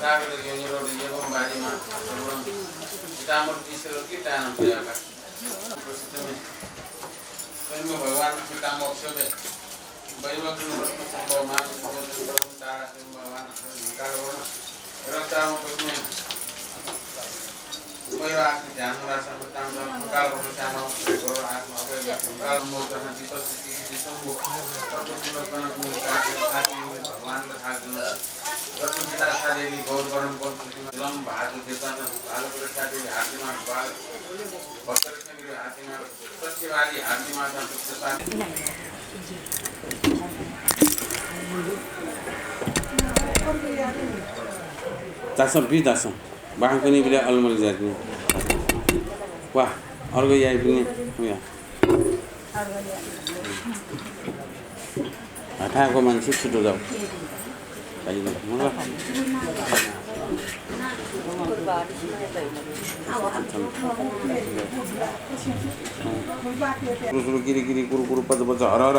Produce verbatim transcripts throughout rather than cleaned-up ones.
सागर योनिरोध एवं बालीमा प्रभुरं पितामूर्ति सेलोकी तानं प्रयागा। प्रसिद्ध में स्वयं भगवान पितामह से वैवग्न रत्न संभव मान सुयोजन प्रभु तारा स्वयं भगवान हंकार वर्ण रक्ताम प्रभु में वैवाह ध्यान रासा प्रताम हंकार वर्ण श्याम गुरु आत्मा अवैव हंकार मोचन दीप स्थिति की शंभु प्रभु लोकन भगवान तथा गुण रत्न पिता देवी गौर वरम गौर लम भाजु देवता भाजु प्रख्याति हातिमा बाल भक्त दासं बी दासं बाखं कनी बिले अलमल जात नि। वाह, अर्को याइ पनि या। हथाको मान्छे छिटो जाऊ। सुरु सुरु गिरी गिरी कुरु कुरु पच पच हर हर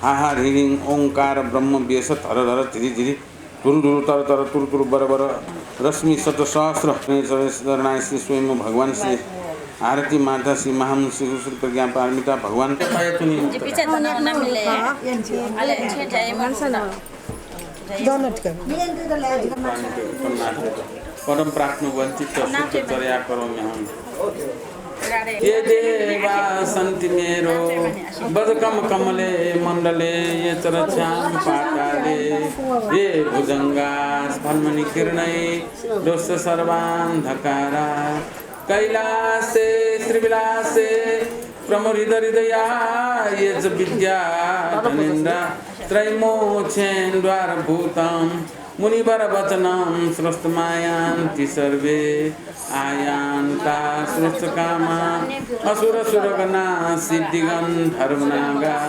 हा हा ह्री ह्रीं ओंकार ब्रह्म बेसत हर हर धिरी धिरी धुरु धुरु तर तर तुरु तुरु बर बर रश्मि शत सहस्र चरणाय श्री स्वयं भगवान श्री आरती माता श्री महामन श्री श्री प्रज्ञा पारमिता भगवान पदं प्राप्नुवन्ति तस्मिन् चर्या करोम्यहम्। ये देवा सन्ति मेरो बजकम कमले मण्डले ये च रक्षां पाताले ये भुजंगा फन्मणि किरणै दोष सर्वान्धकारा कैलासे श्रीविलासे प्रमुदित हृदया ये च विद्याधनेन्द्रा त्रैमोक्षेन्द्वारभूतं मुनिवरवचनं श्रोतुमायान्ति सर्वे आयान्ता श्रोतुकामा असुरसुरगणा सिद्धिगन्धर्वनागा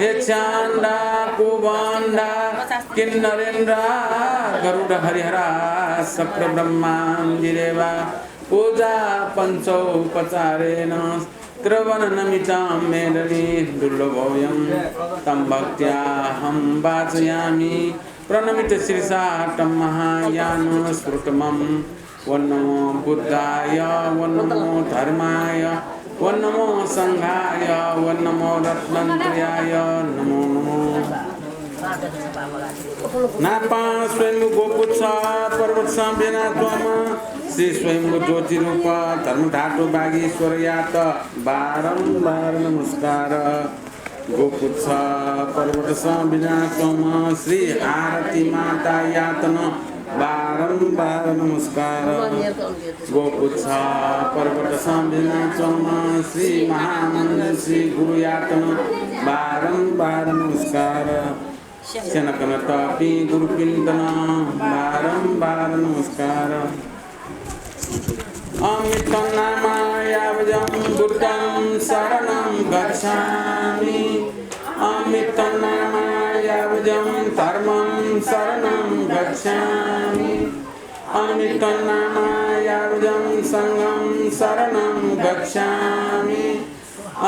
यक्षाण्डा कुम्भाण्डा किन्नरेन्द्रा गरुडहरिहरा शक्रब्रह्मादिदेवा पूजा पञ्चोपचारेण त्रिभुवननमितं मेदिनी दुर्लभोऽयं तं भक्त्याहं वाचयामि। प्रणमित शीर्षा तं महायानं स्फुरतुमं। ॐ नमो बुद्धाय, ॐ नमो धर्माय, ॐ नमो संघाय, ॐ नमो रत्नत्रयाय नमो नमो। नापां स्वयम्भू गोपुच्छ पर्वतसं ब्यनाच्वंम्ह श्री स्वयम्भू ज्योतिरूप धर्मधातु वागीश्वरयात बारम्बार नमस्कार। गोपुच्छ पर्वतसं ब्यनाच्वंम्ह श्री आरती मातायात नं बारम्बार नमस्कार। गोपुच्छ पर्वतसं ब्यनाच्वंम्ह श्री महामञ्जुश्री गुरुयात नं बारम्बार नमस्कार। स्यनाकनातःपिं गुरुपिन्त नं बारम्बार नमस्कार। अमितं नाम यावजं बुद्धं शरणं गच्छामि। अमितं नाम यावजं धर्मं शरणं गच्छामि। अमितं नाम यावजं संघं शरणं गच्छामि।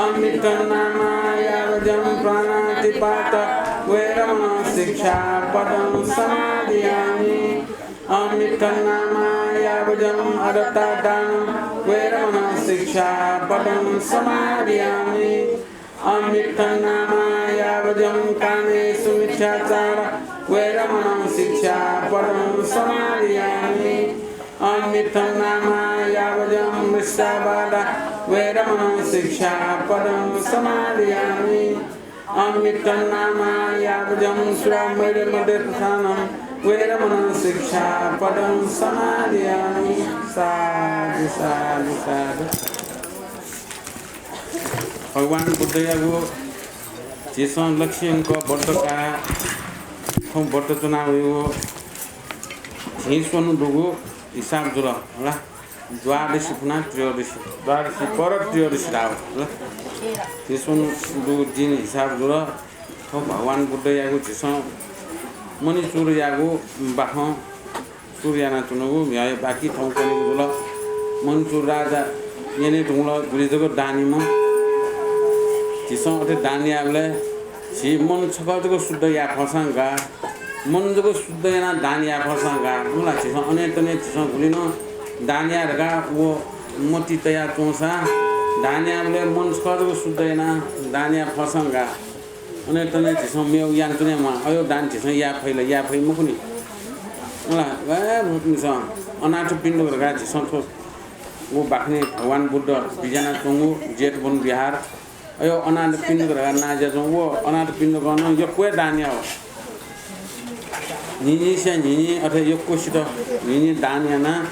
अमितं नाम यावजं प्राणातिपात वेरमणं शिक्षापदं समादियामि। अमितं नाम यावजं अदत्तादानं वेरमणं शिक्षापदं समादियामि। अमितं नाम यावजं कामेसु मिथ्याचार वेरमणं शिक्षापदं समादियामि। अमितं नाम यावजं मृषावादा वेरमणं शिक्षापदं समादियामि। अमितं नाम यावजं सुरामेरयमद्यपानं वेरमणं शिक्षापदं समादियामि। साधु, साधु, साधु। भगवान बुद्धयागु झीसं लक्ष्य यंक व्रत काः, थौं व्रत च्वना वयागु झी स्वन्हु दुगु हिसाब जुल, होला। द्वादशी फुना त्रयोदशी, द्वादशी पर त्रयोदशी धाव, होला। झी स्वन्हु दुगु दिन हिसाब जुल। थौं भगवान बुद्धयागु झीसं मणिचूडयागु बाखं सुरु यानाच्वनागु म्हिगः बाकी थौं कनेगु जुल। मणिचूड राजा न्यने धुंकल, गुलि जक दानीम्ह। झीसं अथे दान याःबलय् झी मन छकः जक शुद्ध याये फःसां गाः। मन जक शुद्ध यानाः दान याये फःसां गाः। मला, झीसं अनेतने झीसं गुलि नं दान याये धकाः व मति तयाच्वंसा, दान याःबलय् मन छकः जक शुद्ध यानाः दान याये फःसां गाः। अनेतने झीसं मेव यानाच्वनेमाः। अय् दान झीसं याये फइ ला? याये फइ मखु नि। मला, ए, झीसं अनाथपिण्डक धकाः झीसं थ्व व बाखनय् भगवान बुद्ध बिज्यानाच्वंगु जेतवन विहार, अय् अनाथपिण्डक धकाः नां जुयाच्वंगु, व अनाथपिण्डकं नं यक्व हे दान याः। न्हिंन्हिंसिया न्हिंन्हिं अथे यक्वसित न्हिंन्हिं दान यानाः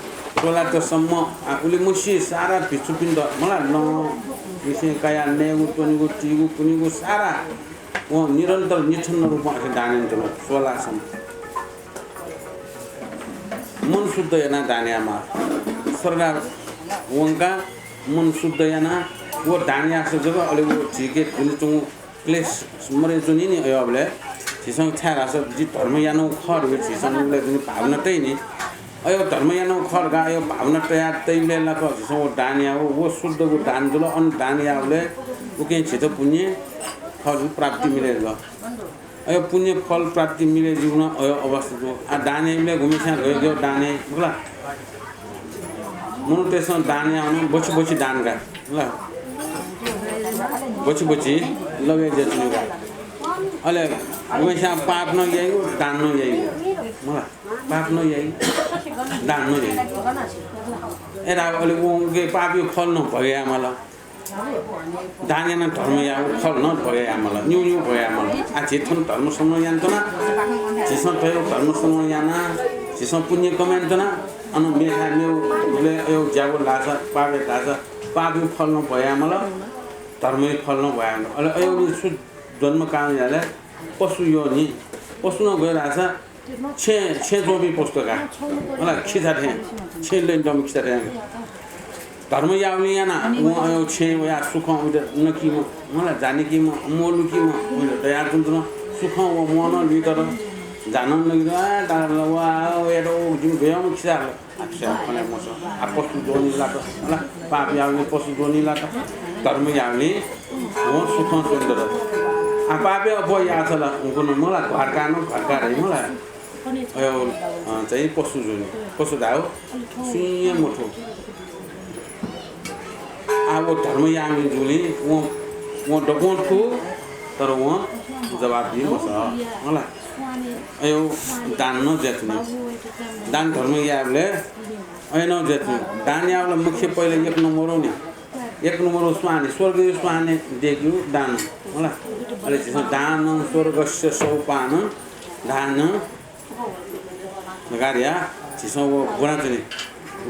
त्वलातसम्म, आ, उलिमछि सारा भिक्षुपिन्त, मला, लं, मिसें कायाः नयेगु, त्वनेगु, तीगु, पुनेगु सारा वं निरन्तर निछन्न रूपं अथे दान यानाच्वन, त्वलासम्म। मन शुद्ध यानाः दान यायेमाः। स्वर्गाः वंकाः मन शुद्ध यानाः व दान याःसा जक अले व झीके दुने च्वंगु क्लेश मरे च्वनी नि। अय्‌बलय् झीसं छाय् धाःसा जि धर्म यानागु खः धइगु झीसं नुगलय् दुने भावना तइ नि। अय् धर्म यानागु खः धकाः अय् भावना तयाः तइबलय् लाक झीसं व दान याः, व शुद्धगु दान जुल। अन दान याःबलय् उकिं झीत पुण्य फल प्राप्ति मिले जुल। अय् पुण्य फल प्राप्ति मिले जूगु नं अय् अवस्था दु। आ, दान याइबलय् गुम्हेस्यां धयागु दान याइ, मखु ला? मनूतय्‌सं दान याःगु नं बछि बछि दान का, मखु ला? बछि बछि लगय् जुयाच्वनी का। अले गुम्हेस्यां पाप नं याइगु, दान नं याइगु, मखु ला? पाप नं याइ, दान नं याइ। ए, रा-, अले व उके पापया फल नं भोगे यायेमाल। दान यानाः धर्म याःगु फल नं भोगे यायेमाल, निगू निगू भोगे यायेमाल। आ, झी थन धर्म समूह यानाच्वना, झीसं थ्व धर्म समूह यानाः झीसं पुण्य कमय् यानाच्वना। अन मेथाय् मेव गुबलें अय् ज्याःगु धाःसा, पाप यात धाःसा, पापया फल नं भोगे यायेमाल, धर्मया फल नं भोगे यायेमाल। अले अय्‌गु छु जन्म काल याले पशु योनि, पशु नं गथे धाःसा छेँ, छेँ च्वंपिं पशुत का। मला, खिचा थें, छेँ लय् च्वंपिं खिचा थें। धर्म याःगुलिं यानाः वं अय् छेँय् वयाः सुखं उइत नकीम्ह, मला, जा नकीम्ह, म्वः लुकीम्ह, उइत दयाच्वंच्वन। सुखं व म्वः नं लुइतल, जा नं लुइतल, आ, ता-, व, आ, वयात व जिमि गय्‌म्ह खिचा हल। आ, खिचा खने मसः। आ, पशु योनि लात, मला, पाप याःगुलिं पशु योनि लात, धर्म याःगुलिं वं सुखं च्वनेदत। आ, पापया अप्वः याःसा ला, उकिं नं मला, घरका नं घरका धइ मला। अय्, अ, चाहिँ पशु योनि, पशु धाःगु सुं हे मथू। आ, व धर्म याःम्ह जूगुलिं वं, वं दक्वं थू, तर वं जवाफ बी मसः। मला। अय् दान नं जुयाच्वनी। दान धर्म याःबलय् अय् नं जुयाच्वनी। दान याःबलय् मुख्य पहिला एक नम्बरय् नि। एक नम्बरय् स्वाहाने, स्वर्गया स्वाहाने दय्‌केगु दान। मला। अले झीसं दानं स्वर्गस्य सोपानं दानं धकाः धयाः झीसं व ब्वनाच्वनी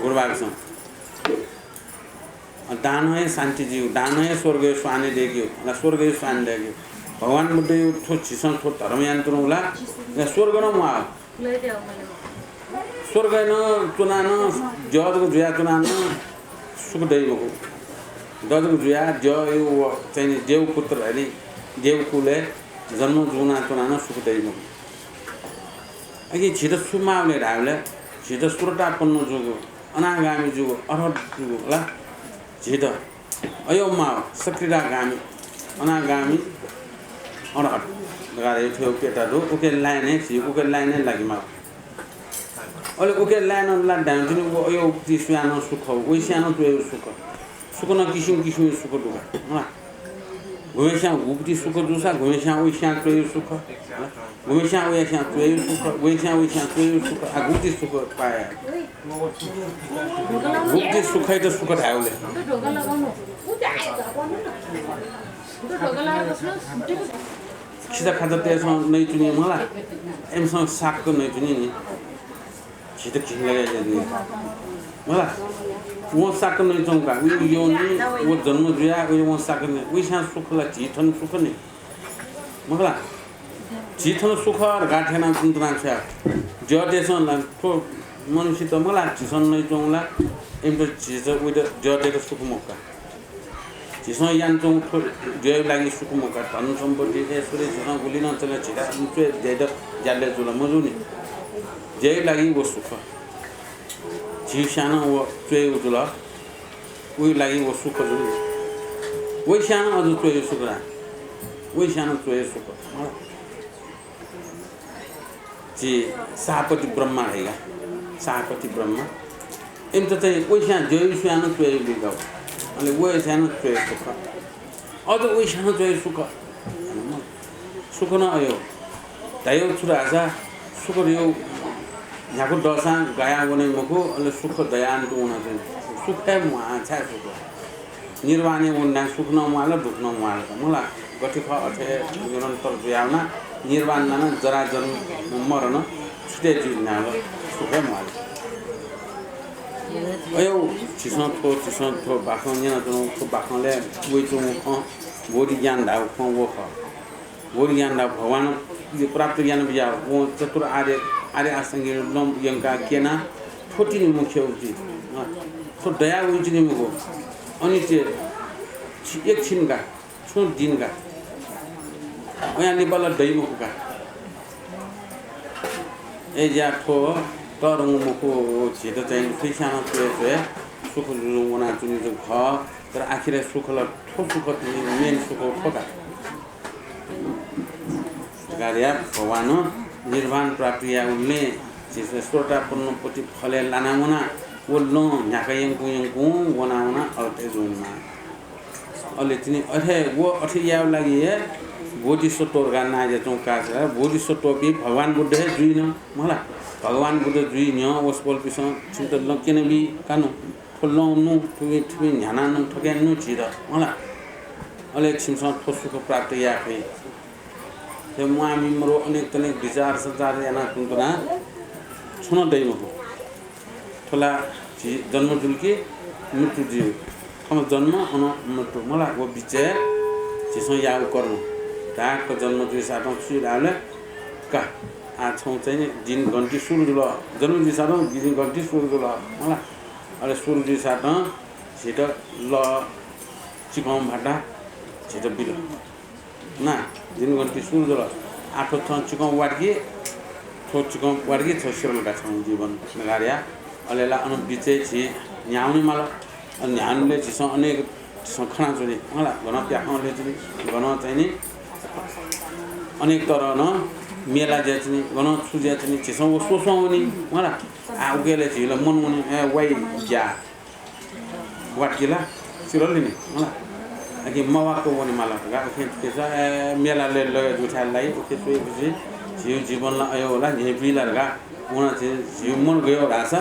गुरुबाबासं। दानं हे शान्ति जुइगु, दानं हे स्वर्गया स्वाहाने दय्‌केगु, ला स्वर्गया स्वाहाने दय्‌केगु। भगवान बुद्धया थ्व झीसं थ्व धर्म यानाच्वनागु ला, ला स्वर्ग नं म्वाः। स्वर्गय् नं च्वनाः नं द्यः जक जुयाः च्वनाः नं सुख दइ मखु। द्यः जक जुयाः द्यःया व चाहिँ नि देवपुत्र धाइ नि, देवकुलय् जन्म जुयाः च्वनाः नं सुख दइ मखु। अकिं झीत छु माःबलय् धायेबलय् झीत सुरतापन्न जूगु, अनागामी जूगु, अर्हत जूगु ला झीत अय् माः, सकृदागामी, अनागामी, अर्हत धकाः थ्व प्यता दु। उके लाइनय् झी उके लाइनय् लागे माः। अले उके लाइनय् लात धायेवं व अय् उक्ति स्वयाः नं सुख, वइस्यां नं त्वय् सुख। सुख नं किसिम किसिमया सुख दु का। गुम्हेस्यां गुप्ति सुख जूसा गुम्हेस्यां वइस्यां त्वय् सुख। गुम्हेस्यां वइस्यां त्वय् सुख, वइस्यां वइस्यां त्वय् सुख, आ गुप्ति सुख पाया। गुप्ति सुखयात सुख धायेबलय् खिचाखाचातय्‌सं नइच्वनी मला, इमिसं साक्क नइच्वनी नि। झीत घिन लगे जुइ नि। मला, वं साक्क नइच्वंगु का, वया योनि, व जन्म जुयाः, वया वं साक्क नइ, वइस्यां सुख ला झी थन सुख नि। मखु ला? झी थन सुख धकाः थ्यनाः च्वनाच्वंगु का। द्यःतय्‌सं ला थ्व मनूतय्‌त मला, झीसं नइच्वंगु ला, इमित झीसं वइत द्यःतय्‌त सुख मखु का। झीसं यानाच्वंगु थ्व द्यःया लागि सुख मखु का। धन सम्पत्ति, ऐश्वर्य झीसं गुलि नं च्वना झीत च्वय् दयेत ज्यालय् जुल मजूनि। द्यःया लागि व सुख। झीस्यां नं व च्वय् जुल। वया लागि व सुख जुल। वइस्यां नं अझ च्वय् सुख ला। वइस्यां नं च्वय् सुख। मला। झी शाहपति ब्रह्मा धाइका, शाहपति ब्रह्मा। इमित चाहिँ वइस्यां ज्यू याइस्यां नं च्वय् बुइकाव। अले वइस्यां नं च्वय् सुख। अझ वइस्यां नं च्वय् सुख। सुख नं अयो। धायो छु धाःसा सुख यो न्ह्यागु दःसां गायां वने मखु, अले सुख दयां तुं वना चाहिँ। सुख हे म्वाः, छाय् सुख। निर्वाणय् वनाः सुख नं म्वाल, दुःख नं म्वाल का। मला गथे खः अथे निरन्तर जुयावना, निर्वाण नाना जरा जन्म मरण छुटे जुइ नाल, सुख हे म्वाल। अयो, झीसं थ्व, झीसं थ्व बाखं न्यनाच्वनु, थ्व बाखंलय् वइच्वंगु खँ बोधि ज्ञान धाःगु खँ व खः। बोधि ज्ञान धाःगु भगवान प्राप्त ज्ञान बिया, वं चतुर आर्य, आर्य अष्टाङ्गिक लँ यंकाः क्यना, थ्व तिनि मुख्य उति। थ्व दया वइतिनि मखु। अनित्य, छि-, एक छिन का, छुं दिन का। वयां लिपा ला दइ मखु का। अय्‌ज्या थ्व तःधंगु मखु, झीत चाहिँ थुइस्यां नं च्वय् च्वय् सुख जुजुं वनाच्वनी जक खः। तर आखिरय् सुख ला थ्व सुख तिनि main सुख थ्व का। धकाः धया भगवानं निर्वाण प्राप्ति याःगुलिं झीसं स्रोतापन्न प्रतिफलय् लाना वना, व लँ न्ह्याका यंकुं यंकुं वना वना अथे जुइमाः। अले तिनि अथे व अथे यायेगु लागि हे बोधिसत्व धकाः नां जुयाच्वंगु का। बोधिसत्वपिं भगवान बुद्ध हे जुइन मला। भगवान बुद्ध जुइ न्ह्यः वसपोलपिसं छिमित लँ क्यनाबी का नु। थ्व लँ नु, थुपिं, थुपिं न्ह्यानाः नु, थुकिं नु झीत, मला। अले छिमिसं थ्व सुख प्राप्त याये फइ। थ्व म्वाःमि मरु अनेक तनेक विचार सञ्चार यानाः तुन्तुना छुं नं दइ मखु। थ्व ला झी जन्म जुल कि मृत्यु जुइ। थन जन्म, अन मृत्यु, मला। व बिचय् झीसं याःगु कर्म। धाक्क जन्म जुइसातं छु धाःबलय् का। आः छं चाहिँ नि दिन गन्ती सुरु जुल। जन्म जुइसातं दिन गन्ती सुरु जुल, मला। अले सुरु जुइसातं झीत लः चिकं भाता झीत बिल। ना, दिन गन्ती सुरु जुल। आः थ्व छं चिकं वात कि, थ्व चिकं वात कि, थ्व सिरल का छं जीवन नगारिया। अले ला अन बिचय् झी न्ह्यावने माल। अन न्ह्यावनेबलय् झीसं अनेक झीसं खनाच्वनी, मला। गनं प्याखं ल्ह्वय्‌च्वनी, गनं चाहिँ नि अनेक तरहं मेला जुयाच्वनी, गनं छु जुयाच्वनी, झीसं व स्वस्वं वनी, मला। आः उकियालय् झीत ला मन वनी, ए, वाइ ज्या। वात कि ला, सिरल नि, मला। अकिं मवाक्क वने माल धकाः, उकिं थुकेसा, ए, मेलालय् लगे दुथाय् लाइ, उके स्वयेबलय् झीगु जीवन ला अयो ला, न्ह्यइपुइ ला धकाः, वनाः झी, झीगु मन गयो धाःसा,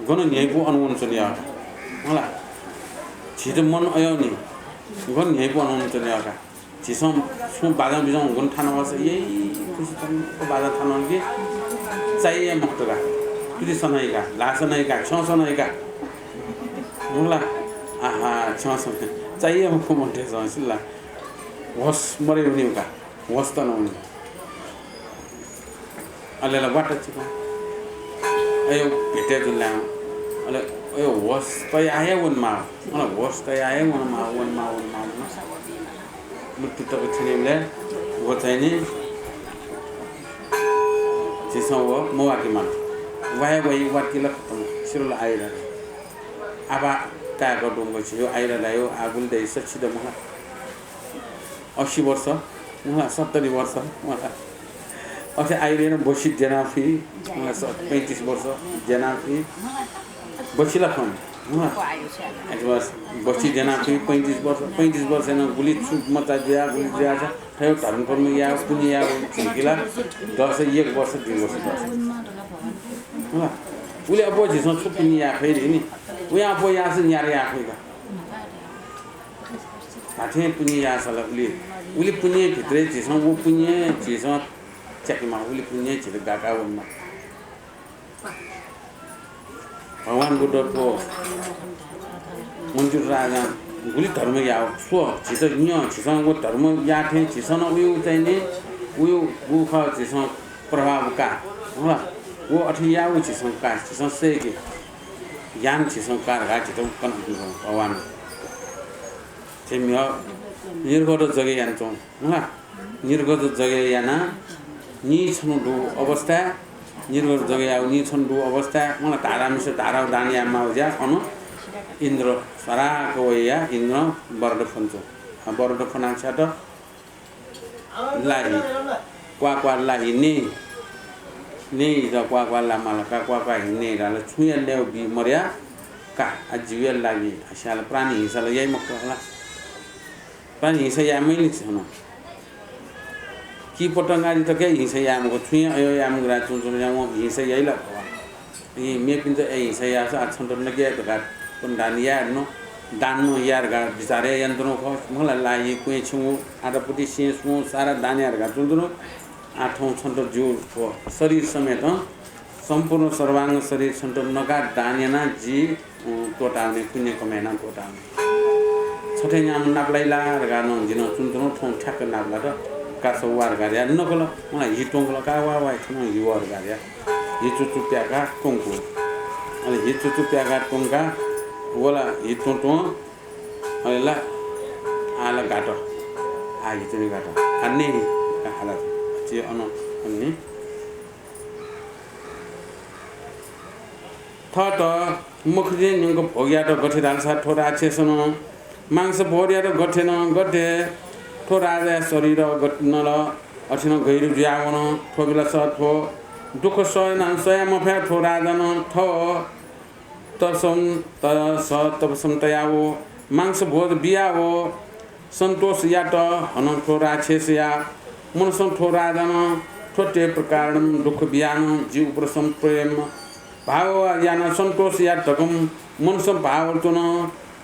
गन न्ह्यइपु अन वनाच्वने यः का, मला। झीत मन अयो नि, गन न्ह्यइपु अन वनाच्वने यः का। झीसं छुं बाजं बिजं हुंकन थाना वःसा यइ खुसि तंक बाजं थाना वल कि चाहिए मखुत का। तुति सनइ का, ल्हाः सनइ का, छ्यं सनइ का। मुला, आहा, छ्यं सनइ। चाहिए मखु मन्त्रे सं सिल्ला। होस मरे हुनिउ का, होस तन हुनिउ। अले ला वात चिकं। अयो भेटे जुल ला। अले अयो होस तया हे वनेमाः। अले होस तया हे वनेमाः, वनेमाः, वनेमाः, वनेमाः। मृत्यु तक थिनेबलय् व चाहिँ नि झीसं व मवाके माल। वाहे वाइ वात कि ला खतम। सिरल आइरा। आबा ताय्‌क दुंगु झीगु आइरा दायो, आगुल दइ सच्छि दमखु। अस्सी वर्ष, उहाँ सत्तरी वर्ष, उहाँ अथे आइरेन बसि द्यनाफी, उहाँ स-, पैंतिस वर्ष द्यनाफी, बसि ला खन, उहाँ अथे बस-, बसि द्यनाफी, पैंतिस वर्ष, पैंतिस वर्ष नं गुलि छु मचा जुया, गुलि जुया छ, थयो धर्म कर्म या, पुण्य या, झीकिला दस एक वर्ष, दुई वर्ष दस। उहाँ, उले अप्वः झीसं छु पुण्य या खइ नि, उया अप्वः याःसा न्यार या खइ का। धात्थें पुण्य याःसा ला उलि, उलि पुण्य भित्रय् झीसं व पुण्य झीसं च्याकेमाः, उलि पुण्य झीत गाका वनेमाः। भगवान बुद्ध थ्व मञ्जुश्री राजां गुलि धर्म याः स्व, झीत न्यँ, झीसं व धर्म याःथें झीसं नं उयु चाहिँ नि, उयु गु खः झीसं प्रभाव का, होला। व अथे याः व झीसं का, झीसं सय्‌के, ज्ञान झीसं का धकाः झीत कना भगवान। झी म्हिगः निर्गत जगय् यानाच्वं, हँ, निर्गत जगय् यानाः निछन्हु दुगु अवस्थाय्, निर्गत जगय् याःगु निछन्हु दुगु अवस्थाय्, हँ, धारामिसे धारागु दान यायेमाःगु ज्या अन इन्द्र सराक वया इन्द्रं वरदान फ्वनाच्वं। अ, वरदान फ्वनाः छ्यात लाहि, क्वाः क्वाः लाहि नि, नेइ ज क्वाः क्वाः लामाल का क्वाः क्वाः हिं नेइ राल छुया लेव बी मर्या का। आ जीवया लागि आ स्याल प्राणी हिंसा ल याइ मखु होला। प्राणी हिंसा याइ मैलि छन। कि पतंगादि तक हिंसा याइ मखु छुया अयो याइ मखु रा चुन चुन याइ मखु हिंसा याइ ल। इ मेपिन्त ए हिंसा यास आ छन्त नके धका पन दान याइ न। दान न याइ धका विचार याइ यन्त्र ख। मला ला इ कुए छुंगु आटा पुटी सिं सुं सारा दान याइ धका चुन चुन। आ थौं छन्त ज्यू थ्व शरीर समेत सम्पूर्ण सर्वाङ्ग शरीर छन्त नका दान याना जि, अँ, त्वःताउने पुण्य कमाय् याना त्वःताउने। छथें न्याम्ह नापलाइ ला धका नं जिं चुन चुन थौं ठ्याक्क नापलात। का सौ वा धका या नकल। मला हि त्वंकल का वा वा थन हि वा धका या। हि चुचु प्याका त्वंकु। अले हि चुचु प्याका त्वंका वला हि त्वं त्वं। अले ला आ ला गात। आ हि चुनि गात। आ ने हि का हाला। चे अन अन्नी थःत मखुजिं न्यंक भोग यात गथे धालसा थ्व राक्षसन मांस भोग यात गथे नं गथे थ्व राजाया शरीर गत नल। अथे नं गहिरु जुयावन। थ्व बेलास थ्व दुःख सयना सया मफया थ्व राजानं थव तसं तस तपसं तयाव मांस भोज बियाव सन्तोष यात। हनं थ्व राक्षसया मनसं थ्व राजानं थ्व ते प्रकारणं दुःख बियानं जि उपरसं प्रेम भाव याना सन्तोष यात धकं मनसं भाव च्वन।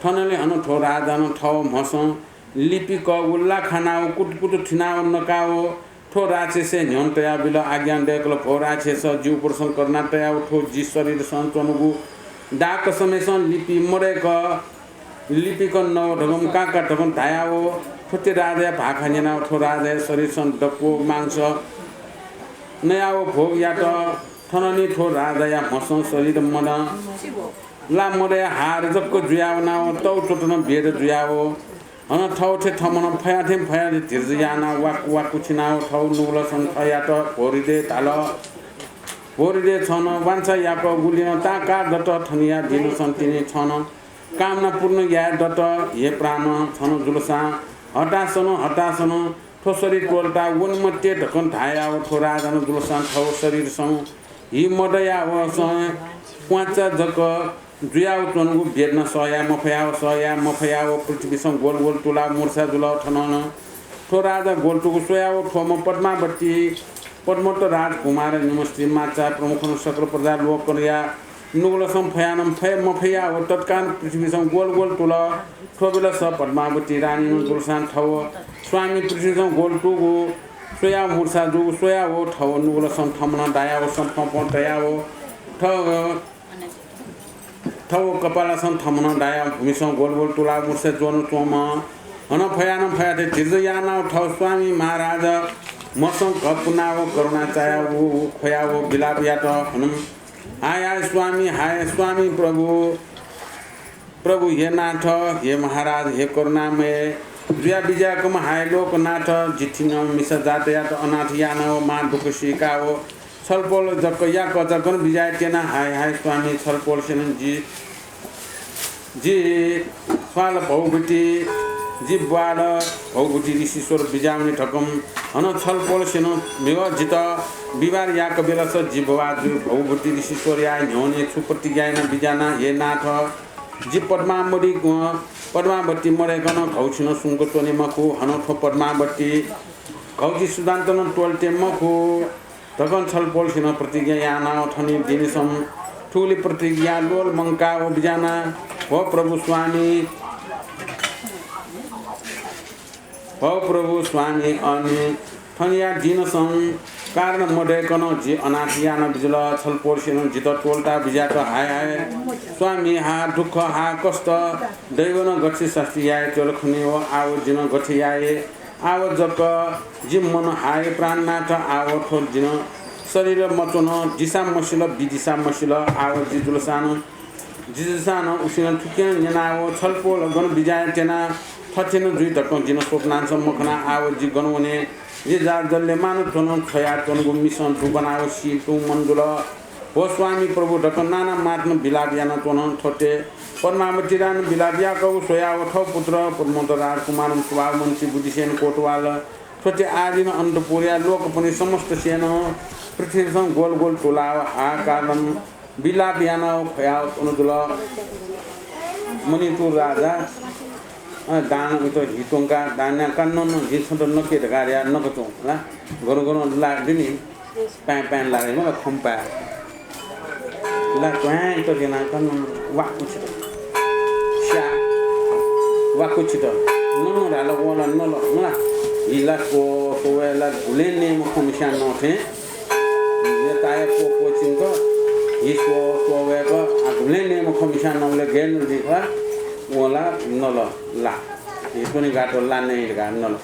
थनले हनं थ्व राजानं थव म्हसं लिपिक उल्ला खानाव कुतकुत थिनाव नकाव थ्व राक्षसया न्ह्यःने तयाव बिल। आज्ञा दयकल, भो राक्षस, जि उपरसं करुणा तयाव थ्व जि शरीरसं च्वनुगु दाक समयसं लिपि मदय्क लिपिक नव धकं काका धकं धायाव थ्वते राजाया भाखा न्यनाव थ्व राजाया शरीरसं दक्व मांस नयाव भोग यात। थननि थ्व राजाया म्हसं शरीर मदं ला मदया हार जक्क जुयाव नाव तौ चोटनं बेद जुयाव हनं थव थे थमनं फया थें फया धीरज याना वाकु वाकु छिनाव थव नुगलसं थयात भोरिदे धाल। भोरिदे छन वांछा याक गुलिनं ताका दत थनिया दिनसं तिनि छन कामना पूर्ण याये दत। हे प्राण, छन जुलसां हतासन हतासन थ्व शरीर त्वलता वनेमते धकं धायाव थ्व राजानं जुलसां थव शरीरसं हि मदयावसं क्वाचा जक जुयाव च्वंगु वेदना सह याये मफयाव सह याये मफयाव पृथ्वीसं गोल गोल तुलाव मूर्छा जुल। थननं थ्व राजा गोल तुगु स्वयाव थ्वम्ह पद्मावती पद्मोत्तर राजकुमार निम्ह स्त्री माचा प्रमुखनं सकल प्रजा लोकया नुगलसं फयानं फय मफयाव तत्काल पृथ्वीसं गोल गोल तुल। थ्व बेलस पद्मावती रानीनं जुलसां थव स्वामी पृथ्वीसं गोल तुगु स्वयाव मूर्छा जूगु स्वयाव थव नुगलसं थमनं दायाव सफं तयाव थव थव कपालसं थमनं दायाव भूमिसं गोल गोल तुलाव मूर्छा ज्वनं च्वंम्ह हनं फयानं फयाथे धीरज यानाव थव स्वामी महाराज म्हसं घपुनाव करुणा चायाव ख्वयाव बिलाप यात। हनं हाय हाय स्वामी, हाय स्वामी प्रभु, प्रभु हे नाथ, हे महाराज, हे करुणामय जुया बिज्याकम्ह हाय लोकनाथ, जिथिनं मिसा जातयात अनाथ यानाव मां दुःख सीकाव छलपोल जक याक जक गन बिज्याये त्यना। हाय हाय स्वामी, छलपोलसेनं जि जि स्वाल भौभूति, जि ब्वाल भौभूति ऋषीश्वर बिज्यावने धकं हनं छलपोलसेनं म्हिगः जितः विवाह याक बेलस जि बवा जु भौभूति ऋषीश्वरया न्ह्यःने छु प्रतिज्ञा याना बिज्याना, हे नाथ, जि पद्मावती, पद्मावती मदय्कनं घौछिनं सुंक च्वने मखु, हनं थ्व पद्मावती घौछि सुदान्तनं त्वलते मखु। धकं छलपोलसेनं प्रतिज्ञा यानाव थनि दिनसं थुलि प्रतिज्ञा लोल मंकाव बिज्याना। भो प्रभु स्वामी, भो प्रभु स्वामी, अनि थनिया दिनसं कारण मदय्कनं जि अनाथ याना बिजुल। छलपोलसेनं जितः त्वलता बिज्यात। हाय हाय स्वामी, हा दुःख, हा कष्ट, दैवनं गथे सृष्टि याये त्वल खनिव आव जिनं गथे याये आव जक जि मन हाय प्राणनाथ, आव थ्व जिन शरीर मच्वन, दिसा मसिल, बिदिसा मसिल, आव जि जुलसानं, जि जुलसानं उसिनं थुकिं न्यनाव छलपोल गन बिज्याये त्यना, थथे नं जुइ धकं जिन स्वप्नांसं मखना, आव जि गन वने, जि जालजलय् मान च्वन, छ्वया च्वनगु मिसं दुबनाव सी तुं मन जुल। भो स्वामी प्रभु धकं नाना मातनं बिलाप याना च्वन। थ्वते पद्मावती रानीनं बिलाप याकव स्वयाव थव पुत्र पद्मोत्तर राजकुमारं स्वभाव मन्त्री बुद्धिसेन कोतवाल स्वचे आदिन अन्तपुरया लोकपनि समस्त सेनं पृथ्वीसं गोल गोल तुलाव आकानं विलाप यानाव ख्वयाव तनु जुल। मणिपुर राजा, अ, दान उत हितुंका दान्या कान्नन जिं छन्त नके धकाः या नकचुं ला। गरु गरु ला दिनी। पाँय् पाँय् लागे मला खम्पाय्। ला ध्वाँय् तक यानाः कन वाक्कु छित। स्या वाक्कु छित। नं धाल वला नल मला। हि ला स्व, स्व वय् ला गुलें नेमखं मिस्यां नं थें। नेताया पो पो चिंक हि स्व, स्व वय्क आ गुलें नेमखं मिस्यां नंबलय् गय् नल जिं खला। वला नल ला। हि पुनि गात ला नये धकाः नल।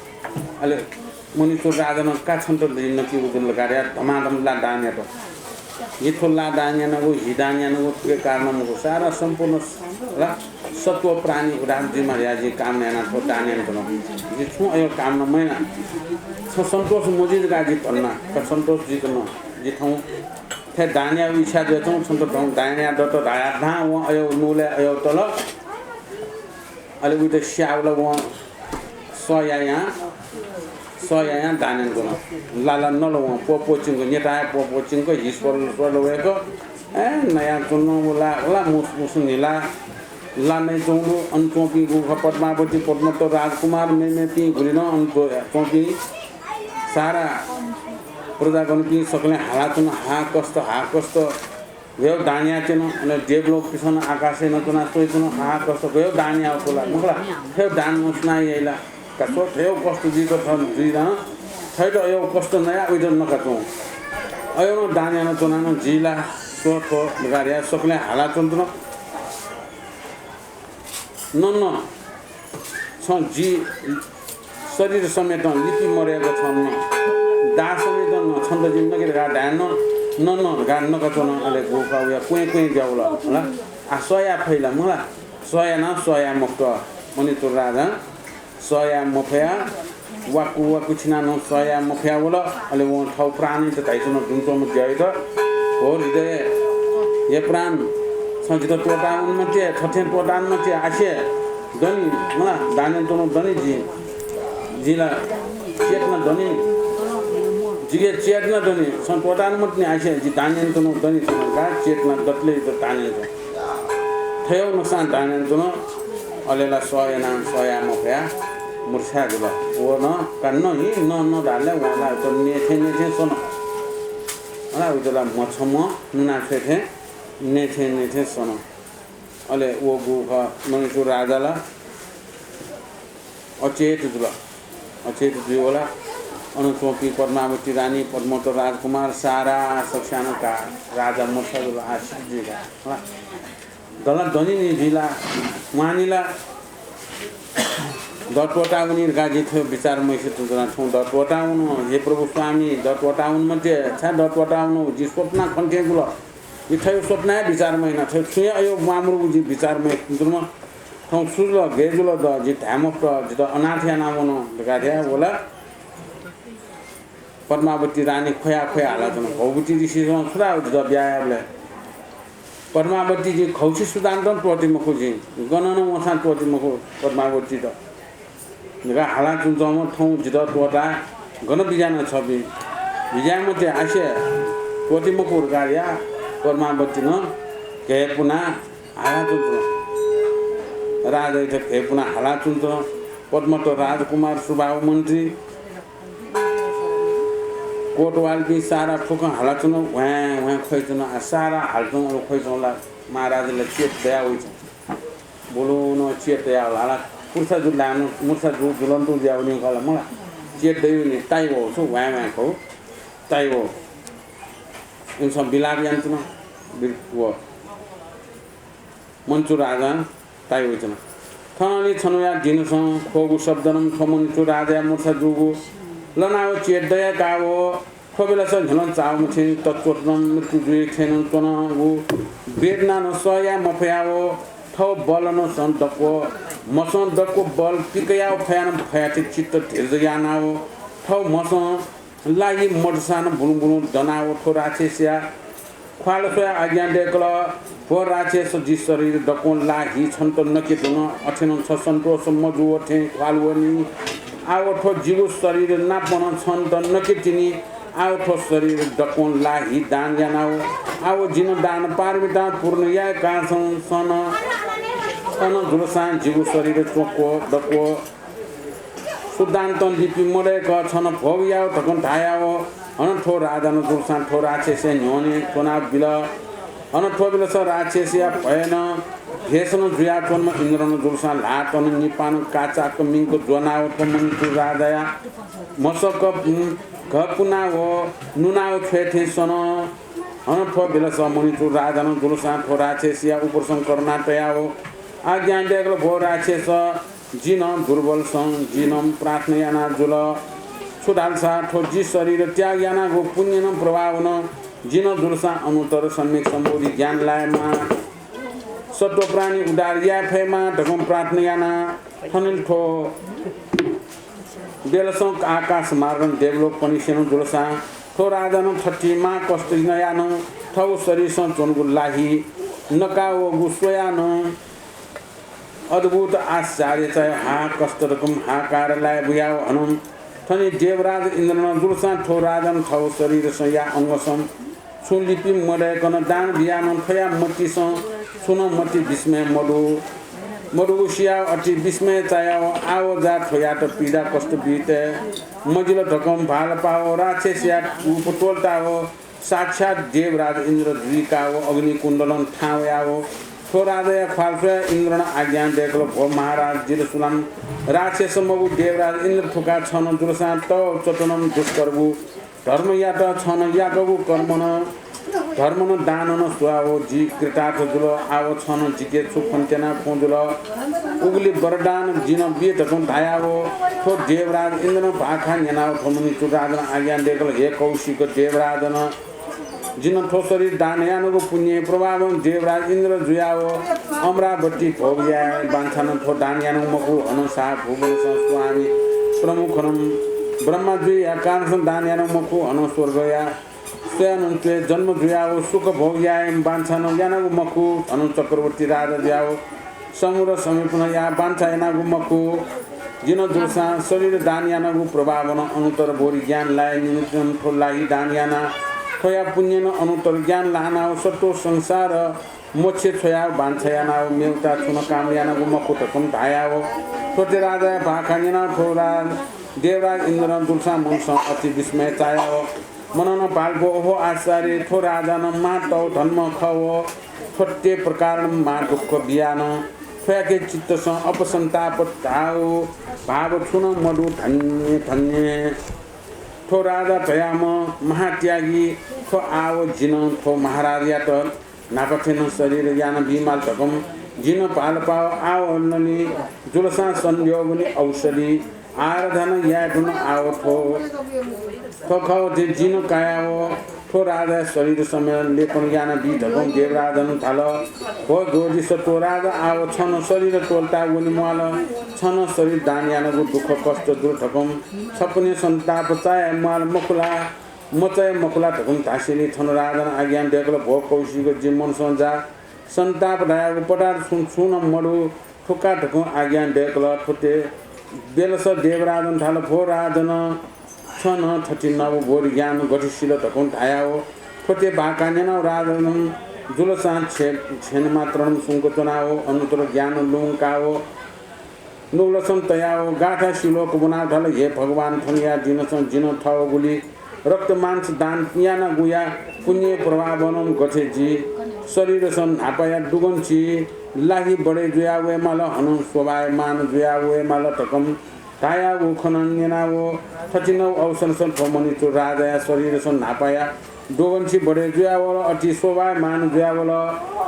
अले मणिपुर राजानं का छन्त जिं नके उजुल धकाः धमाधम ला दान यात। जिं थ्व ला दान यानागु, हि दान यानागु थुके कारण मखु। सारा सम्पूर्ण ला सत्व प्राणी उद्धार जुइमा धया जिं कामना यानाः थ्व दान यानातन। जिं छुं अयो कामना मयाना। छ सन्तोष मजुइ धकाः जिं धन्ना। का सन्तोष जुइतन। जिं थौं थथे दान यायेगु इच्छा जुयाच्वं छन्त थौं दान याये दत धया धां वं अयो नुलय् अयो तल। अले उइत स्यावल वं सह यायां, सह यायां दान यानाच्वन। लाला नल वं, पो पो चिंक, नेताया पो पो चिंक, हि स्वल, स्वल वय्क, ए, नयाच्वन, वला, वला, मुस, मुस निला, ला नयाच्वंगु, अन च्वंपिं गुखः पद्मावती, पद्मोत्तर राजकुमार, मेमेपिं घुरिनं अन च्व-, च्वंपिं सारा प्रजागणपिं सकलें हालाच्वन, हा कष्ट, हा कष्ट, गय् दान यानाच्वन, अन देवलोकपिसं आकाशय् नं च्वनाः स्वयाच्वन, हा कष्ट गय् दान याः खला, मखला, थ्व दान नं सुनां याइ ला, का स्व, थ्व कष्ट जुइक थन जुइ नं, थ्वइत अयो कष्ट नयाः उइत नकाच्वं। अयो नं दान यानाच्वना नं जुइ ला, स्व, थ्व धकाः धया सकलें हालाच्वन तुन। नन, छं जि शरीर समेतं लिपि मरय्क छं नं, दाः समेतं नं छन्त जिं नके धकाः धाये नं, नन धकाः नकाच्वन। अले गुखः वया क्वें क्वें जुयावल, हला। आ सह याये फइ ला, मला? सह यानाः सह याये मफुत। मणिपुर राजां सह याये मफया, वाकु वाकु छिनाः नं सह याये मफया वल। अले वं थः प्राणयात धाइच्वन, दुने च्वंम्ह ज्यायात, हो हृदय, हे प्राण, छं जितः त्वःताः वने मते, थथें त्वःताः वने मते, आसे दनि, मला, दान यानाच्वनागु दनि जि, जि ला चेतना दनि, जिके चेतना दनि, छं त्वःताः वने मते नि, आसे जि दान यानाच्वनागु दनि, छं का चेतना दतले जितः दान यानाच्वन। थय् नसां दान यानाच्वन। अले ला सह यानाः सह याये मफया मूर्छा जुल। व नं का नं हि नं नं धाःले वं ला उइत नयेथें नयेथें सन। अला उइत ला मछम्ह नुना छ्वयेथें नयेथें नयेथें सन। अले व गुखः मणिपुर राजा ला अचेत जुल। अचेत जुइवला। अन च्वंपिं पद्मावती रानी, पद्मोत्तर राजकुमार, सारा सकस्यां नं का राजा मूर्छा जुल, आशित जुइका। हला। दला दनि नि जि ला, म्वानि ला, दः त्वःताः वनी धकाः जिं थ्व बिचार मयासें तुं च्वना। थौं दः त्वःताः वनु, हे प्रभु स्वामी, दः त्वःताः वने मते, छाय् दः त्वःताः वनु, जि स्वप्नां खन थें गुल। जि थ्व स्वप्नां हे बिचार मयाना, थ्व छुं हे अयो म्वाःमदुगु जिं बिचार मयासें तुं च्वना। थौं छु जुल, गय् जुल दः, जि धाये मफुत, जितः अनाथ यानाः वन धकाः धया वला। पद्मावती रानी ख्वया ख्वया हालाच्वन। भवभूति ऋषिं छु धाः जितः ब्याहा याःबलय्, पद्मावती, जिं खौछि सुदां नं त्वःते मखु, जिं गनं नं वंसां त्वःते मखु पद्मावतीत धकाः हालाच्वंच्वंम्ह थौं जितः त्वःताः गन बिज्याना छपिं? बिज्याये मते आसे, त्वःते मखु धकाः धया पद्मावती नं घय्पुनाः हालाच्वंच्वन। राजायात घय्पुनाः हालाच्वंच्वन। पद्मोत्तर राजकुमार, सुबाहु मन्त्री, कोतवालपिं सारा फुक्कं हालाच्वन, ह्वाँय् ह्वाँय् ख्वयाच्वन। आ, सारा हालाच्वन, अले ख्वयाच्वन ला महाराजले चेत दया वइच्वन। बुलुं नं चेत दया वल। हालाः मूर्छा जु लाय् नं, मूर्छा जु, जुलं तुं जुया वनी खला मला। चेत दइ वनी, ताइ वः, छु ह्वाँय् ह्वाँय् खः, ताइ वः। इमिसं विलाप यानाच्वन, वि-, व मणिपुर राजां ताइ वइच्वन। थनंलि छन्हुया दिनसं ख्वःगु शब्दनं थ्व मणिपुर राजाया मूर्छा जूगु लनाव चेत दया काव। थ्व बेलस न्ह्यलं चाःम्ह थें तच्वतं मृत्यु जुइ थें नं च्वनागु वेदनां नं सह याये मफयाव। थव बलं नं दक्व म्हसं दक्व बल पिकयाव फयानं फयाथें चित्त धीर यानाव थव म्हसं ला हि मदुसां नं बुलुं बुलुं दनाव थ्व राक्षसया ख्वाल स्वयाः आज्ञा दय्कल, भो राक्षस, जि शरीर दक्वं ला हि छन्त नके धुन, अथेनं छ सन्तोष मजूव थें ख्वाल वनी। आव थ्व जिगु शरीर नापं छन्त नके तिनि। आव थ्व शरीर दक्वं ला हि दान यानाव। आव जिं दान पारमिता पूर्ण याये कासं सन, सन जुलसां जिगु शरीर च्वक्व दक्व सुद्धान्तं लिपि मदय्क छन भोग याव धकं धायाव। हन थ्व राजानं जुलसां थ्व राक्षसया न्ह्यःने च्वनाव बिल। हन थ्व बिलस राक्षसया भयनं भेषण जुयाच्वंम्ह इन्द्रनं जुलसां ल्हातं निपानं काचाक्क मिंक ज्वनाव थ्व मणिचूड राजाया म्हसक, उम्, घपुनाव नुनाव छ्वये थें सन। हन थ्व बिलस मणिचूड राजानं जुलसां थ्व राक्षसया उपरसं करुणा तयाव आज्ञा दय्कल, भो राक्षस, जि नं दुर्बल सं, जि नं प्रार्थना याना जुल। छु धालसा थ्व जि शरीर त्याग यानागु पुण्यनं प्रभावनं जि नं जुलसां अनुत्तर सम्यक सम्बोधि ज्ञान लायेमा, सत्त्व प्राणी उद्धार याये फयेमा धकं प्रार्थना याना थनिल थ्व बेलसं आकाश मार्गनं देवलोकपनिसेनं जुलसां थ्व राजानं थथिं महाकष्ट नयानं थव शरीरसं च्वंगु ला हि नकावःगु स्वयानं अद्भुत आश्चर्य चायाव हाहाकष्ट धकं हाहाकार लाये बुयाव हनं थनि देवराज इन्द्रनं जुलसां थ्व राजानं थव शरीरसं या अंगसं छुं लिपि मदय्कनं दान बियानं थ्वया मतिसं छुं नं मति विस्मय मदु। मदुगु सियाव अति विस्मय चायाव आव जा थ्वयात पीडा कष्ट बीत मजिल धकं भालपाव राक्षसया रूप त्वलताव साक्षात देवराज इन्द्र जुइकाव अग्निकुण्डलं थाहां वयाव थ्व राजाया ख्वाल स्वयाव इन्द्रनं आज्ञा दय्कल, भो महाराज, जि ला सुलां राक्षस मखु देवराज इन्द्र, थुका छनं जुलसां तव चतुनं दुष्करगु धर्मयात छनं याकगु कर्मनं धर्मनं दानं स्वयाव जि कृतार्थ जुल। आव छनं जिके छु खँ त्यना फ्वं जुल, उगुलि वरदान जिं बी धकं धायाव थ्व देवराज इन्द्रनं भाखा न्यनाव थ्व मणिचूड राजानं आज्ञा दय्कल, हे कौशिक देवराजन, जिं थ्व शरीर दान यानागु पुण्य प्रभावं देवराज इन्द्र जुयाव अमरावती भोग याये बांछानं थ्व दान यानागु मखु, हनं साह भुवनसं स्वामी प्रमुखनं ब्रह्मा जुइया कारणसं दान यानागु मखु, हनं स्वर्गया स्वयानं च्वय् जन्म जुयाव सुख भोग याये बांछानं यानागु मखु, हनं चक्रवर्ती राजा जुयाव समुद्र समीपनं या बांछा यानागु मखु। जिं जुलसां शरीर दान यानागु प्रभावनं अनुत्तर बोधि ज्ञान लाये निमित्तं थ्व ला हि दान याना। थ्वया पुण्यनं अनुत्तर ज्ञान लानाव सत्त्व संसार मोक्ष छ्वयाव बांछा यानाव मेवता छुं नं काम यानागु मखु धकं धायाव थ्वते राजाया भाखा न्यनाव थ्व रा-, देवराज इन्द्रनं जुलसां मनसं अति विस्मय चायाव मननं भालपाव, ओहो आश्चर्य, थ्व राजानं महातव धर्म खव, थ्वते प्रकारनं महादुःख बियानं थ्वयाके चित्तसं अपसन्ताप धाव भाव छुं नं मदु, धन्य धन्य। थ्व राजा धयाम्ह महात्यागी, थ्व आव जिं थ्व महाराजयात न्हापा थें नं शरीर याना बीमाल धकं जिं भालपाव आव ननि जुलसां संयोगनि औषधि आराधना याये धुन आव थ्व, थ्व खव थें जिं कायाव थ्व राजाया शरीर समेत लेपन याना बी धकं देवराजनं धाल। भो ज्योतिष, थ्व राजा आव छनं शरीर त्वलता वने म्वाल, छनं शरीर दान यानागु दुःख कष्ट जुल धकं छपने सन्ताप चाये म्वाल मखु ला, मचाये मखु ला धकं धासेंलि थन राजानं आज्ञा दय्कल, भो कौशिक, जि मनसं जा सन्ताप धयागु पदार्थ छुं छुं नं मदु, थुका धकं आज्ञा दय्कल। थुते बेलस देवराजनं धाल, भो राजन, छं थथिं नव बोधि ज्ञान गथे सिल धकं धायाव थुते भाखा न्यनाव राजनं जुलसां छे-, छेन मात्रनं सुंक च्वनाव अनुत्तर ज्ञान लुमंकाव नुगलसं तयाव गाथा सिलोक ब्वनाव धाल, हे भगवान, थनया दिनसं जिं थव गुलि रक्त मांस दान यानागुया पुण्य प्रभावनं गथे जि शरीरसं न्हापाया दुगंछि ला हि बढे जुया वयेमाल, हनं शोभायमान जुया वयेमाल धकं धायागु खँ न्यनाव थथिंगु अवसरसं थ्व मणिचूड राजाया शरीरसं न्हापाया दुगंछि बढे जुयावल, अति शोभायमान जुयावल।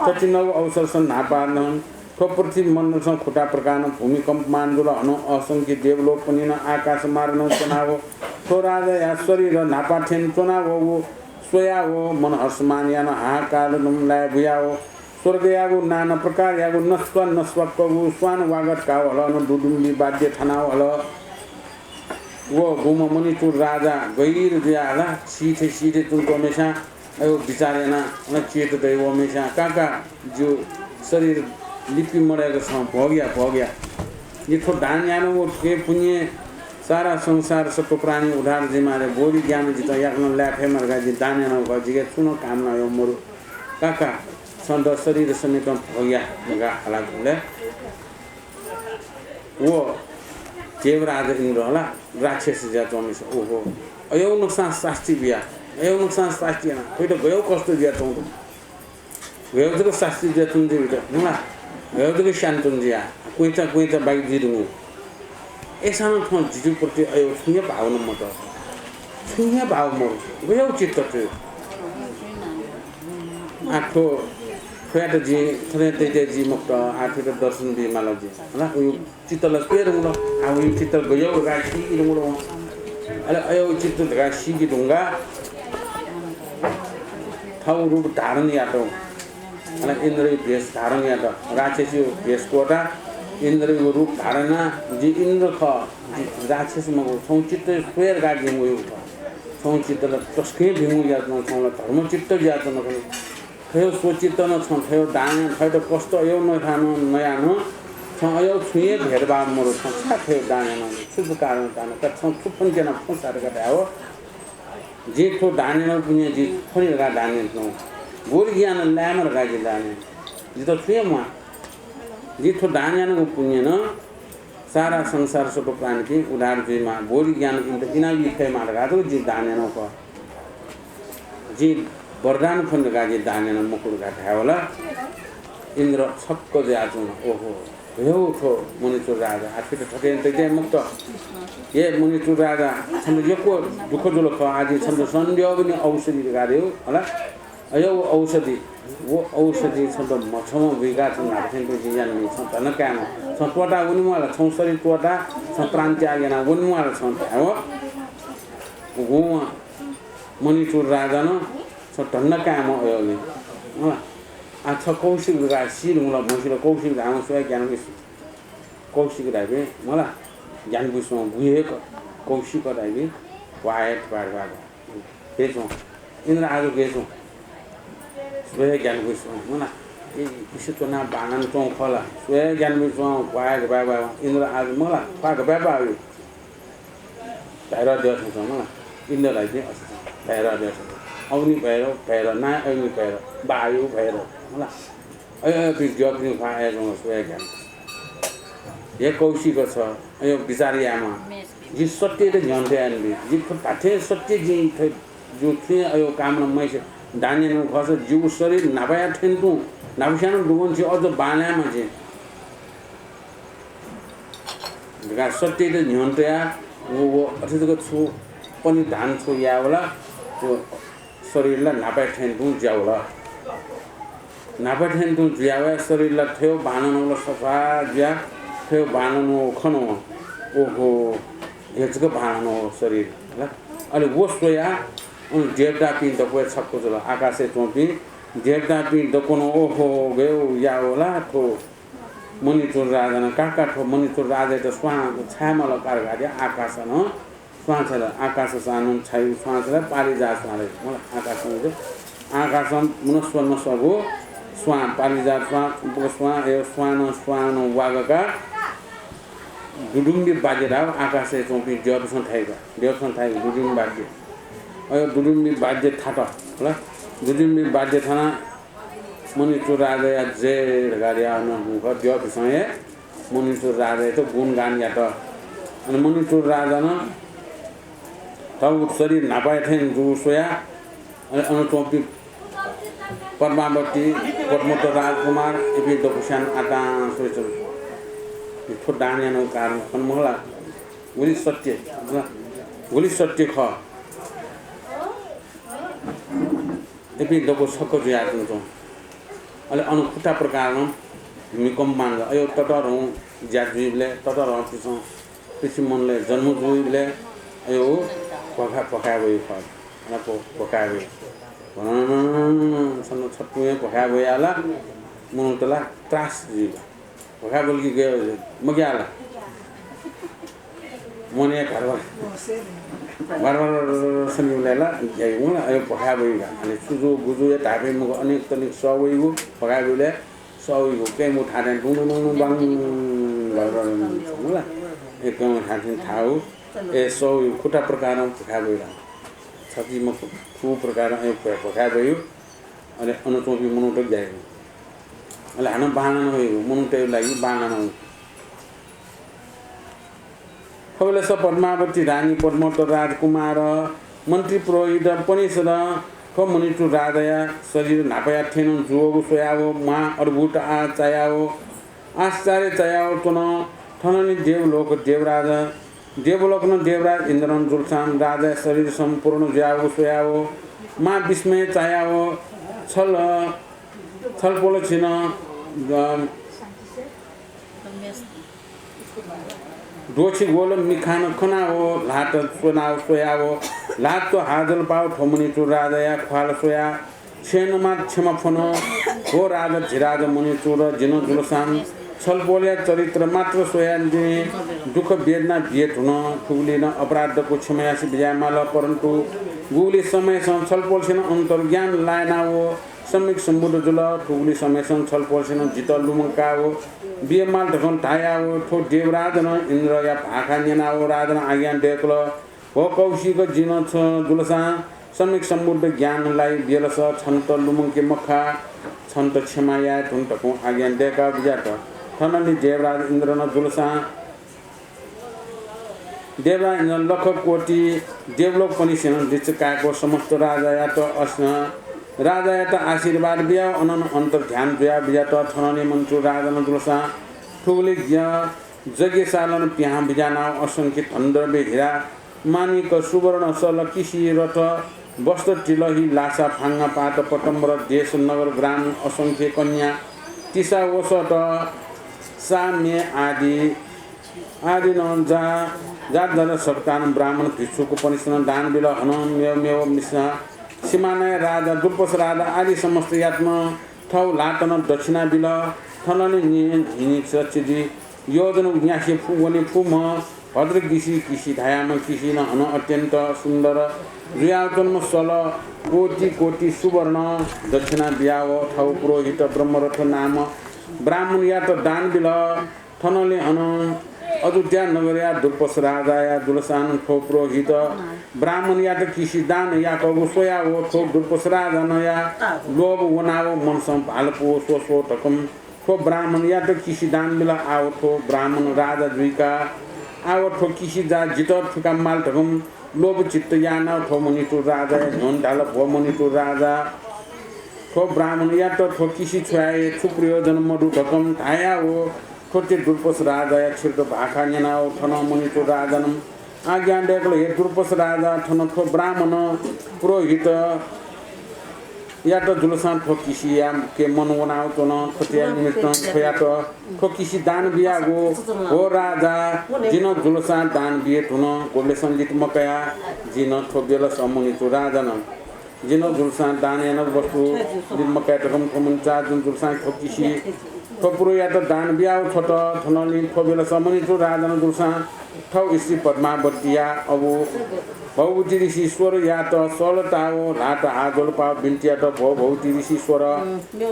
थथिंगु अवसरसं न्हापानं थ्व पृथ्वी मण्डलसं खुता प्रकारनं भूमिकम्पमान जुल। हनं असंख्य देवलोकपनि नं आकाश मार्गनं च्वनाव थ्व राजाया शरीर न्हापा थें च्वनावःगु स्वयाव मन हर्षमान यानं हाहाकार लाये बुयाव स्वर्गयागु नाना प्रकारयागु नस्वाः नस्वाक्कगु स्वान वागत काव हल। अन दुदुम्बी वाद्य थानाव हल। व गुम्ह मणिचूड राजा गहिर जुया हला, सीथें सीथें च्वंम्हस्यां अयो बिचाः यानाः अन चेत दइ वःम्हस्यां, काका, जिगु शरीर लिपि मदय्क छं भोग या, भोग या। जि थ्व दान यानागु थुके पुण्य सारा संसार सत्त्व प्राणी उद्धार जुइमा रे, बोधि ज्ञान जितः याकनं लाये फयेमा धकाः जिं दान यानागु खः, जिके छुं नं कामना अय् मरु। काका, छं द शरीर समेतं भोग या धकाः हालागुलिं व देवराज इन्द्र ला राक्षस जुयाच्वंम्ह, ओहो, अय् नकसां सास्ती बिया, अय् नकसां सास्ती याना, थ्वइत गय् कष्ट जुयाच्वंगु दु। गय् जक सास्ती जुयाच्वंगु दु, मला, गय् जक स्यानाच्वंगु दु या, क्वँय्चा क्वँय्चा बाकि जुइ धुंगु। अय्सां नं थौं जिगु प्रति अय् छुं हे भाव नं मत, छुं हे भाव मरु, गय् चित्त च्वय्। आः थ्व, थ्वयात जिं थथे तइतय् जि मखुत, आः थ्वयात दर्शन बीमाल जिं, मला, उगु चित्त ला स्वये धुंकल, आः उगु चित्त गय् धकाः सीके धुंकल वं। अले अय् चित्त धकाः सीके धुंकाः थःगु रूप धारण यात। अले इन्द्रया भेष धारण यात। राक्षसया भेष त्वःताः इन्द्रया रूप धारण यानाः जि इन्द्र खः, जि राक्षस मखु, छंगु चित्त स्वये धकाः जिं वयागु खः। छंगु चित्त ला तसकं भिंगु जुयाच्वन, छं ला धर्मचित्त जुयाच्वन खनी। थ्वयागु स्वचित्त नं छं थ्वयागु दान यानाः थ्वयात कष्ट अय् नयाः नं, नयाः नं छं अय् छुं हे भेदभाव मरु, छं छाय् थ्वयागु दान यानागु, छु छु कारण तान, का छं छु फ्वने क्यना फ्वँ सा धकाः धायेवं, जिं थ्व दान यानागु पुण्यं जिं फ्वने धकाः दान यानाच्वनागु, बोधि ज्ञान लायेमा धकाः जिं दान यानागु, जितः छुं हे म्वाः। जिं थ्व दान यानागु पुण्यं नं सारा संसार सत्त्व प्राणीपिं उद्धार जुइमा, बोधि ज्ञान इमित इनाबी फयेमा धकाः जक जिं दान यानागु खः। जिं वरदान फ्वने धकाः जिं दान यानागु मखु धकाः धायेवं ला इन्द्र छक्क जुयाच्वन। ओहो, हे हो थ्व मणिचूड राजा, आः थ्वयात थथे याना तइतय् मखुत। हे मणिचूड राजा, छन्त यक्व दुःख जुल खः, आः जिं छन्त सन्देहबनि औषधि धकाः धयागु, हला? अय् व औषधि, व औषधि छन्त मछाःम्ह बुइकाः छं न्हापा थें तुं जिं यानाबी, छं धन्दा कायेमा। छं त्वःताः वने म्वाः ला, छं शरीर त्वःताः, छं प्राण त्याग यानाः वने म्वाः ला छं धायेवं, व मणिचूड राजां नं छं धन्दा कायेमा अय् ला। आः छ कौशिक धकाः सी धुंकल, म्हसिल कौशिक धाःम्ह स्वयाः ग्यानापुसे। कौशिक धाइपिं मला, ग्यानापुसे च्वं, गु हे क-, कौशिक धाइपिं, वाय् त्वाय् त्वाय्। गय् च्वं। इन्द्र आजु गय् च्वं। स्वयाः ग्यानापुसे च्वं। मला, ए, इसे च्वनाः बांलानाच्वंगु खः ला। स्वयाः ग्यानापुसे च्वं, ग्वाय् गबाय् बाय्। इन्द्र आजु मला, ख्वाः गबाय् बाःगु। भैरव द्यः थें च्वं मला। इन्द्र धाइपिं अथे च्वं। भैरव द्यः थें च्वं। अग्नि भैरव, भैरव, नायः अग्नि भैरव, वायु भैरव। मला। अय्, अय्, पिं द्यःपिं ख्वाः अय् च्वं, स्वयाः ग्यानापुसे। हे कौशिक छ, अय् बिचाः यायेमाः। जिं सत्ययात न्ह्यःने तयाः यानाबी। जिं थ्व धात्थें सत्य जिं थ्व, जिं थुलि अय् कामना मयासें दान यानागु खःसा जिगु शरीर न्हापाया थें तुं, न्हापासियां नं दुगुंसे अझ बांलायेमा जिं धकाः सत्ययात न्ह्यःने तयाः व, व अथे जक छु पनिधान छु यायेवं ला व शरीर ला न्हापाया थें तुं जुयावल। न्हापाया थें तुं जुयावया शरीर ला थ्वयागु बांलानावल, सफा जुयाः थ्वयागु बांलानावःगु खन वं। ओहो, हे जक बांलानावःगु शरीर ला। अले व स्वयाः अन देवतापिं दक्व हे छक्क जुल। आकाशय् च्वंपिं देवतापिं दक्व नं, ओहो, गय् यावल ला थ्व मणिचूड राजां नं, काका, थ्व मणिचूड राजायात स्वां छाय् माल का धकाः आकाशं नं स्वां छ्यल। आकाशं नं छाय् स्वां छ्यल, पारिजात स्वां धइ। मला आकाशं, आकाशं मनस्व नस्वःगु स्वां, पारिजात स्वां, चम्पक स्वां, अय् स्वां नं, स्वां नं वागका दुदुम्बी वाद्य धाःगु आकाशय् च्वंपिं द्यःपिसं थाइगु, द्यःपिसं थाइगु दुदुम्बी वाद्य। अय् दुदुम्बी वाद्य थात, हला। दुदुम्बी वाद्य थानाः मणिचूड राजाया जय धकाः धयाः अन हुंकः द्यःपिसं हे मणिचूड राजायात गुणगान यात। अन मणिचूड राजां नं थःगु शरीर न्हापाया थें जूगु स्वयाः अन, अन च्वंपिं पद्मावती, पद्मोत्तर राजकुमार, इपिं दक्वस्यां आतां स्वयाच्वन। थ्व दान यानागु कारण खने मखु ला, गुलि सत्य, गुलि सत्य खः। इपिं दक्व छक्क जुयाच्वंच्वं। अले अन खुता प्रकारं भूमिकम्प माल। अय् ततःधंगु ज्या जुइबलय्, ततःधंपिसं पृथ्वीमण्डलय् जन्म जुइबलय् अय् भ्वखाय्, भ्वखाय् वइ खः। अन भ्व-, भ्वखाय् वइ। भ्वनननननन छन्त छत्तुं हे भ्वखाय् वयाः ला मनूत ला त्रास जुइ। भ्वखाय् ब्वल कि गय् मग्याः ला। मनय् घरघर, घरघर सनीबलय् ला, अय्, अय् भ्वखाय् वइगु। अले छु जू, गु जू हे धायेफइ मखु, अनेक तनेक सः वइगु, भ्वखाय् ब्वलय् सः वइगु। कय् मू थाय् थें डुङ डुङ डुङ डुङ बाङ, घरघर, मला। अय् कय् मू थाय् थें थाःगु। ए, सौया खुटा प्रकारं भुखाय् ब्वइ ला। छतिम्ह फु प्रकारं ए भुखाय् ब्वइ। अले अन च्वंपिं मनूत ग्याइ। अले हानं बांलाना वइ, मनूतय् लागि बांलाना वइ। थुबलय् पद्मावती रानी, पद्मोत्तर राजकुमार, मन्त्री पुरोहित पनिसदं थ्व मणिचूड राजाया शरीर न्हापाया थें नं जूगु स्वयाव महा अद्भुत आ चायाव आश्चर्य चायाव च्वन। थनंलि देवलोक देवराज, देवलोकनं देवराज इन्द्रनं जुलसां राजाया शरीर सम्पूर्ण जुयाव स्वयाव महा विस्मय चायाव छल, छलपोलसिनं, अ, द्वःछि ग्वल मिखां खनाव ल्हात स्वनाव स्वयाव ल्हात हाजल पाव थ्व मणिचूड राजाया ख्वाल स्वया छेँ नमा क्षमा फ्वन। हो राजा धिराज मणिचूड, जिं जुलसां छलपोलया चरित्र मात्र स्वयाः जिं दुःख वेदना बिये धुन। थुगुलिं अपराध दक्व क्षमा यासे बिज्यायेमाल, परन्तु गुगुलि समयसं छलपोलसिनं अन्तर्ज्ञान लायेनाव सम्यक सम्बुद्ध जुल। थुगुलि समयसं छलपोलसिनं जितः लुमंकाव बियेमाल धकं धायाव थ्व देवराजनं इन्द्रया भाखा न्यनाव राजानं आज्ञा दय्कल। हो कौशिक, जिं छ जुलसां सम्यक सम्बुद्ध ज्ञान लाइ ब्यलस छन्त लुमंके मखा, छन्त क्षमा याये धुन धकं आज्ञा दय्काव बिज्यात। थनंलि देवराज इन्द्रनं जुलसां देवराज इन्द्रनं लख कोटि देवलोकपनिसेनं दृष्टि काय्क समस्त राजायात अस-, राजायात आशीर्वाद बियाव अननं अन्तर्ध्यान जुयाव बिज्यात। थनंलि मणिचूड राजानं जुलसां थुगुलि ज्ञ-, यज्ञशालानं पिहां बिज्यानाव असंख्य धनद्रव्य, हिरा, माणिक, सुवर्ण, सल, किसि, रथ, वस्त्र, तिलहि, लासा, फांगा, पात, पटम्बर, देश, नगर, ग्राम, असंख्य कन्या, तिसा, वसत, सा, मे आदि, आदिनं जा-, जात जात सत्कारं ब्राह्मण भिक्षुकपनिसेनं दान बिल। हनं मेव मेव मिसा सिमानाया राजा, दुर्पस राजा आदि समस्तयात नं थव ल्हातं दक्षिणा बिल। थनंलि न्हि-, न्हिनिसः चिदि योजन न्यासि फु-, वने फुम्ह भद्र किसि, किसि धायाम्ह किसिनं हनं अत्यन्त सुन्दर जुयाव च्वंम्ह सल कोटि कोटि सुवर्ण दक्षिणा बियाव थव पुरोहित ब्रह्मरथ नाम ब्राह्मणयात दान बिल। थनंलि हनं अयोध्या नगरया दुर्पस राजाया जुलसां थ्व पुरोहित ब्राह्मणयात किसि दान याकःगु स्वयाव थ्व दुर्पस राजानंया लोभ वनाव मनसं भालपु स्वस्व धकं थ्व ब्राह्मणयात किसि दान बिल। आव थ्व ब्राह्मण राजा जुइका आव थ्व किसि जा जितः थुइका माल धकं लोभ चित्त यानाव थ्व मणिचूड राजाया न्ह्यःने धाल, भो मणिचूड राजा, थ्व ब्राह्मणयात थ्व किसि छ्वयाः हे छु प्रयोजन मदु धकं धायाव थ्वते दुर्पस राजाया छिर्त भाखा न्यनाव थनं मणिचूड राजानं आज्ञा दय्कल, हे दुर्पस राजा, थन थ्व ब्राह्मण पुरोहितयात जुलसां थ्व किसियाके मन वनाव च्वन। थ्वतेया निमित्तं थ्वयात थ्व किसि दान बियागु। हो राजा, जिं जुलसां दान बिये धुन, गुबलेसं लित मकया। जिं थ्व ब्यलस मणिचूड राजानं जिं जुलसां दान यानागु वस्तु लित मकया धकं थ्व मणिचूड राजानं जुलसां थ्व किसि थ्व पुरोहितयात दान बियाव छ्वत। थनंलि थ्व ब्यलस मणिचूड राजानं जुलसां थव स्त्री पद्मावतीया अबु भवभूति ऋषीश्वरयात सःलताव ल्हात हाजल पाव बिन्ति यात, भो भवभूति ऋषीश्वर,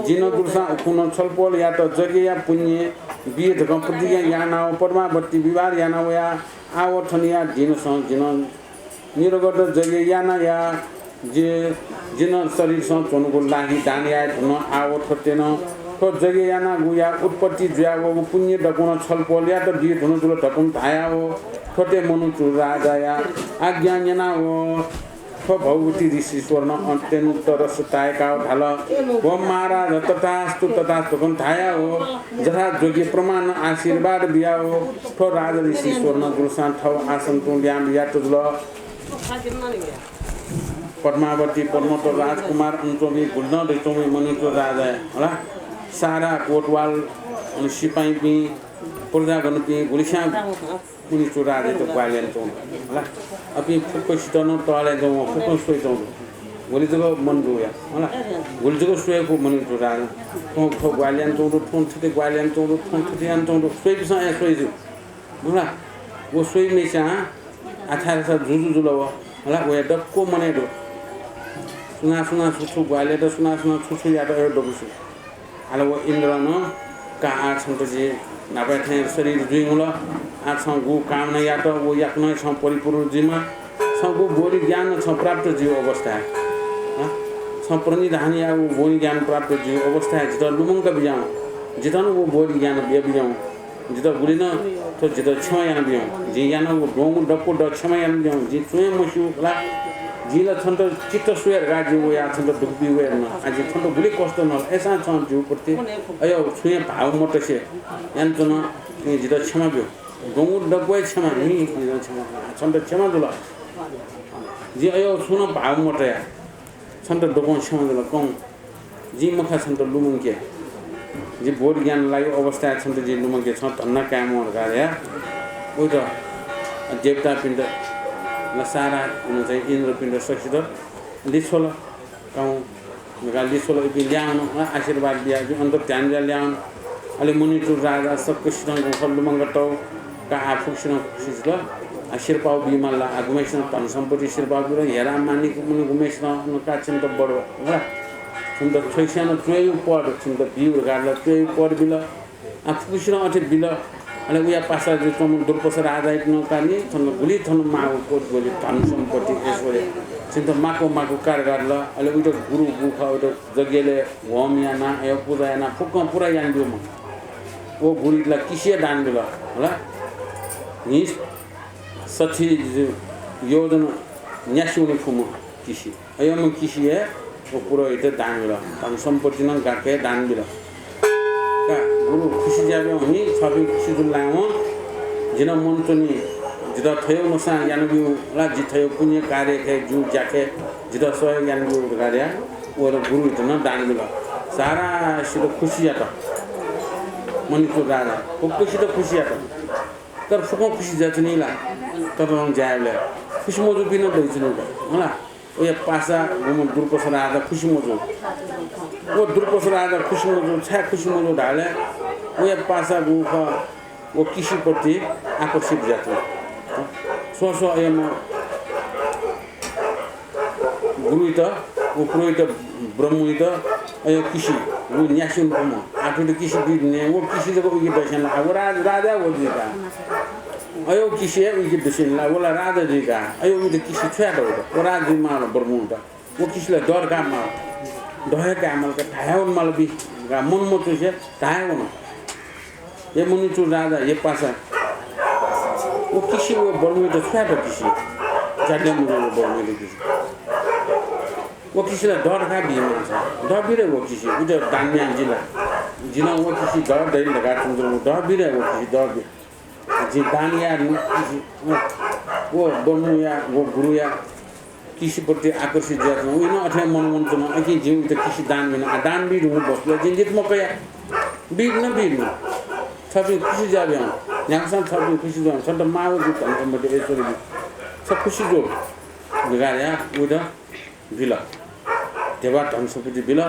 जिं जुलसां उखुन्हु छलपोलयात यज्ञया पुण्य बिये धकं प्रतिज्ञा यानाव पद्मावती विवाह याना वया। आव थनया दिनसं जिं निरगत यज्ञ यानाया जि, जिं शरीरसं च्वंगु लाहि दान याये धुन। आव थ्वतेनं थ्व यज्ञ यानागुया उत्पत्ति जुयावःगु पुण्य दक्वं छलपोलयात बिये धुन जुल धकं धायाव थ्वते मणिचूड राजाया आज्ञा न्यनाव थ्व भवभूति ऋषीश्वरनं अत्यन्त रस ताय्काव धाल, भो महाराज, तथास्तु, तथास्तु धकं धायाव यथायोग्य प्रमाण आशीर्वाद बियाव थ्व राजा ऋषीश्वरनं जुलसां थव आसन तुं ल्याहां बियात जुल। पद्मावती पद्मोत्तर राजकुमार अन च्वंपिं गुलिनं दइच्वंपिं मणिचूड राजा हला। सारा कोतवाल अन सिपाइँपिं प्रजागणपिं गुलिस्यां मणिचूड राजायात ग्वाहालि यानाच्वंगु हला। अपिं फुक्कसित नं तःले च्वंगु, फुक्कं स्वइच्वंगु। गुलि जक मन दुया हला। गुलि जक स्वयेफु मणिचूड राजा। थ्वं थ्व ग्वाहालि यानाच्वंगु, थ्वं थथे ग्वाहालि यानाच्वंगु, थ्वं थथे यानाच्वंगु, स्वइपिसं हे स्वइजु। बुझला? व स्वइम्हस्यां आः थाय्‌सा जुजु जुल व। हला, वया दक्व मनय् दु। सुनां सुनां छु छु ग्वाहालि यात, सुनां सुनां छु छु यात अय् दक्व स्यू। अले व इन्द्रं का आः छन्त जि न्हापाय् थें शरीर जुइ हुल। आः छं गु कामना यात, व याकनं छं परिपूर्ण जुइमा। छं गु बोधि ज्ञान छं प्राप्त जुइ अवस्था। हँ? छं प्रणिधान याःगु बोधि ज्ञान प्राप्त जुइ अवस्था जितः लुमंक बिज्याहुँ। जितः नं व बोधि ज्ञान बिया बिज्याहुँ। जितः गुलि नं थ्व जितः क्षमा याना बिज्याहुँ। जिं यानागु द्वंगु दक्व दः क्षमा याना बिज्याहुँ। जिं छुं हे मस्यू खला। जिं ला छन्त चित्त स्वये धकाः जिं वयाः छन्त दुःख बी वये धुन। आः जिं छन्त गुलि कष्ट नल। अय्सां छं जिगु प्रति अय् छुं हे भाव मतसे यानाच्वन। जितः क्षमा ब्यु। द्वंगु दक्व हे क्षमा नि, जितः क्षमा। छन्त क्षमा जुल। जिं अय् छुं नं भाव मतया। छन्त दक्वं क्षमा जुल कं। जिं मखा छन्त लुमंके। जि बोधि ज्ञान लाइगु अवस्थाय् छन्त जिं लुमंके, छं धन्दा कायेमाः धकाः धया। वइत देवतापिन्त ला सारा हुन चाहिँ इन्द्रपिन्त सकसित लिछ्वल। काउँ धकाः लिछ्वल, इपिं ल्याहां वन, अ, आशीर्वाद बिया, इपिं अन्तर्ध्यान जुया ल्याहां वन। अले मणिचूड राजा सकसितं गुखा लुमंकातःगु का आः फुक्कसिनं खुसि जुल। आ, सिरपाः बीमाल ला, आ, गुम्हय्सिनं धन सम्पत्ति सिरपाः बिल, हेरा मानिक मुनि गुम्हय्सिनं का छिन्त बढ, होला। छिन्त छ्वइस्यां नं च्वय् पद, छिन्त बीगु धकाः ला च्वय् पद बिल। आ, फुक्कसिनं अथे बिल। अले उया पासा जुइ च्वंम्ह दुर्पस राजायात नं का नि, थन गुलि थन माःगु कोटि कोटि धन सम्पत्ति ऐश्वर्य छिन्त माक्व माक्व का धकाः ला। अले उइत गुरु गुखा उइत जग्यलय् होम याना, अय् पुजा याना, फुक्कं पुरा यानाब्यूम्ह। व गुरुइत ला किसि हे दान बिल, होला। न्हिस सछि योजन न्यासि वने फुम्ह किसि। अय्म्ह किसि हे व पुरोहित दान बिल। धन सम्पत्ति नं गाक्क हे दान बिल। का गुरु खुसि जुयाब्यु हुँ नि, छपिं खुसि जुल धायेवं जि नं मन च्वनी। जितः थय् नसां यानाब्यु ला, जि थय् पुण्य कार्य खय्, जिगु ज्या खय् जितः सहयोग यानाब्यु धकाः धया। व गुरुइत नं दान बिल। सारासित खुसि यात। मणिचूड राजा फुक्कसित खुसि यात। तर फुक्कं खुसि जुयाच्वनी ला? तर नं ज्या यायेबलय् खुसि मजूपिं नं दइच्वनी का, होला। वया पासा गुम्ह दुर्पस राजा खुसि मजू। व दुर्पस राजा खुसि मजू, छाय् खुसि मजू धाःबलय् वया पासा गुखा व किसिप्रति आकर्षित जुयाच्वन। स्वः स्वः अय्म्ह गुरुइत, व पुरोहित ब्रह्मइत, अय् किसि, व न्यासि वने फुम्ह। आः थुइत किसि बी धुन, व किसि जक उइके दसें ला, व राज-, राजा व जुइ का। अय् किसि हे उइके दसें ला, व ला राजा जुइ का। अय् उइत किसि छु यात उइत? व राजा जुइमाल ब्रह्मइत। व किसि ला दः धकाः माल। दः हे कायेमाल का, धाये वनेमाल बी धकाः मन मच्वंसे धाये वन। हे मणिचूड राजा, हे पासा, व किसि व ब्रह्मइत छु यात किसि? ज्या दये मजू व ब्रह्मइत किसि। व किसि ला दः धकाः बीमाल का। दः बी रे व किसि, उइत दान याये जि ला। जि नं व किसि दः दइ धकाः च्वनाच्वनागु, दः बी रे व किसि, दः बी। जिं दान याये धुन किसि। व ब्रह्मया, व गुरुया किसिप्रति आकर्षित जुयाच्वन। उइ नं अथे हे मन वनाच्वन। अकिं जिं उइत किसि दान बिन। आ, दान बी धुंगु वस्तु ला जिं लित मकया। बी धुन, बी धुन। छपिं खुसि जुयाब्यु हुँ। न्ह्याक्वसां छपिं खुसि जुयाब्यु हुँ। छन्त माःगु जि धन सम्पत्ति ऐश्वर्य बी। छ खुसि जु धकाः धया उइत बिल। ध्यबा धन सम्पत्ति बिल।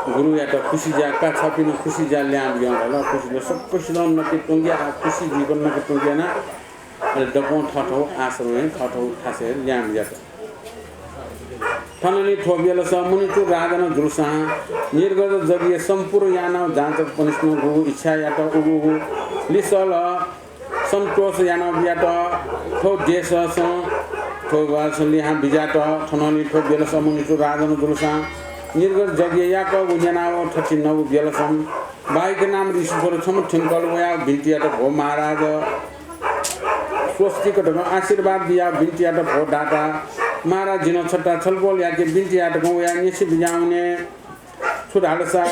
गुरुयात खुसि जुया का, छपिं नं खुसि जुया ल्याहां बिज्याहुँ धाल। खुसि जुल। सकसितं नके त्वंके, आ, खुसि जुइक नके त्वंके याना। अले दक्वं थःथःगु आश्रमय्, थःथःगु थासय् ल्याहां बिज्यात। थनंलि थ्व ब्यलस मणिचूड राजा नं जुलसां निर्गज जग्य सम्पूर्ण यानाव जातकपनिसेनं गुगु इच्छा यात उगु उगु लिसल सन्तोष यानाव बियात। थ्व देशसं थ्व ब्यलस लिहां बिज्यात। थनंलि थ्व ब्यलस मणिचूड राजा नं जुलसां निर्गज जग्य याकःगु न्यनाव थथिंगु ब्यलसं बाहिक नाम ऋषीश्वर छम्ह थ्यंकल वयाव बिन्ति यात, भो महाराज, स्वस्तिक धकं आशीर्वाद बियाव बिन्ति यात, भो दाता महाराज, जिं नं छता छलपोल याके बिन्ति यात धकं वयाव न्यसे बिज्याहुँ ने। छु धालसा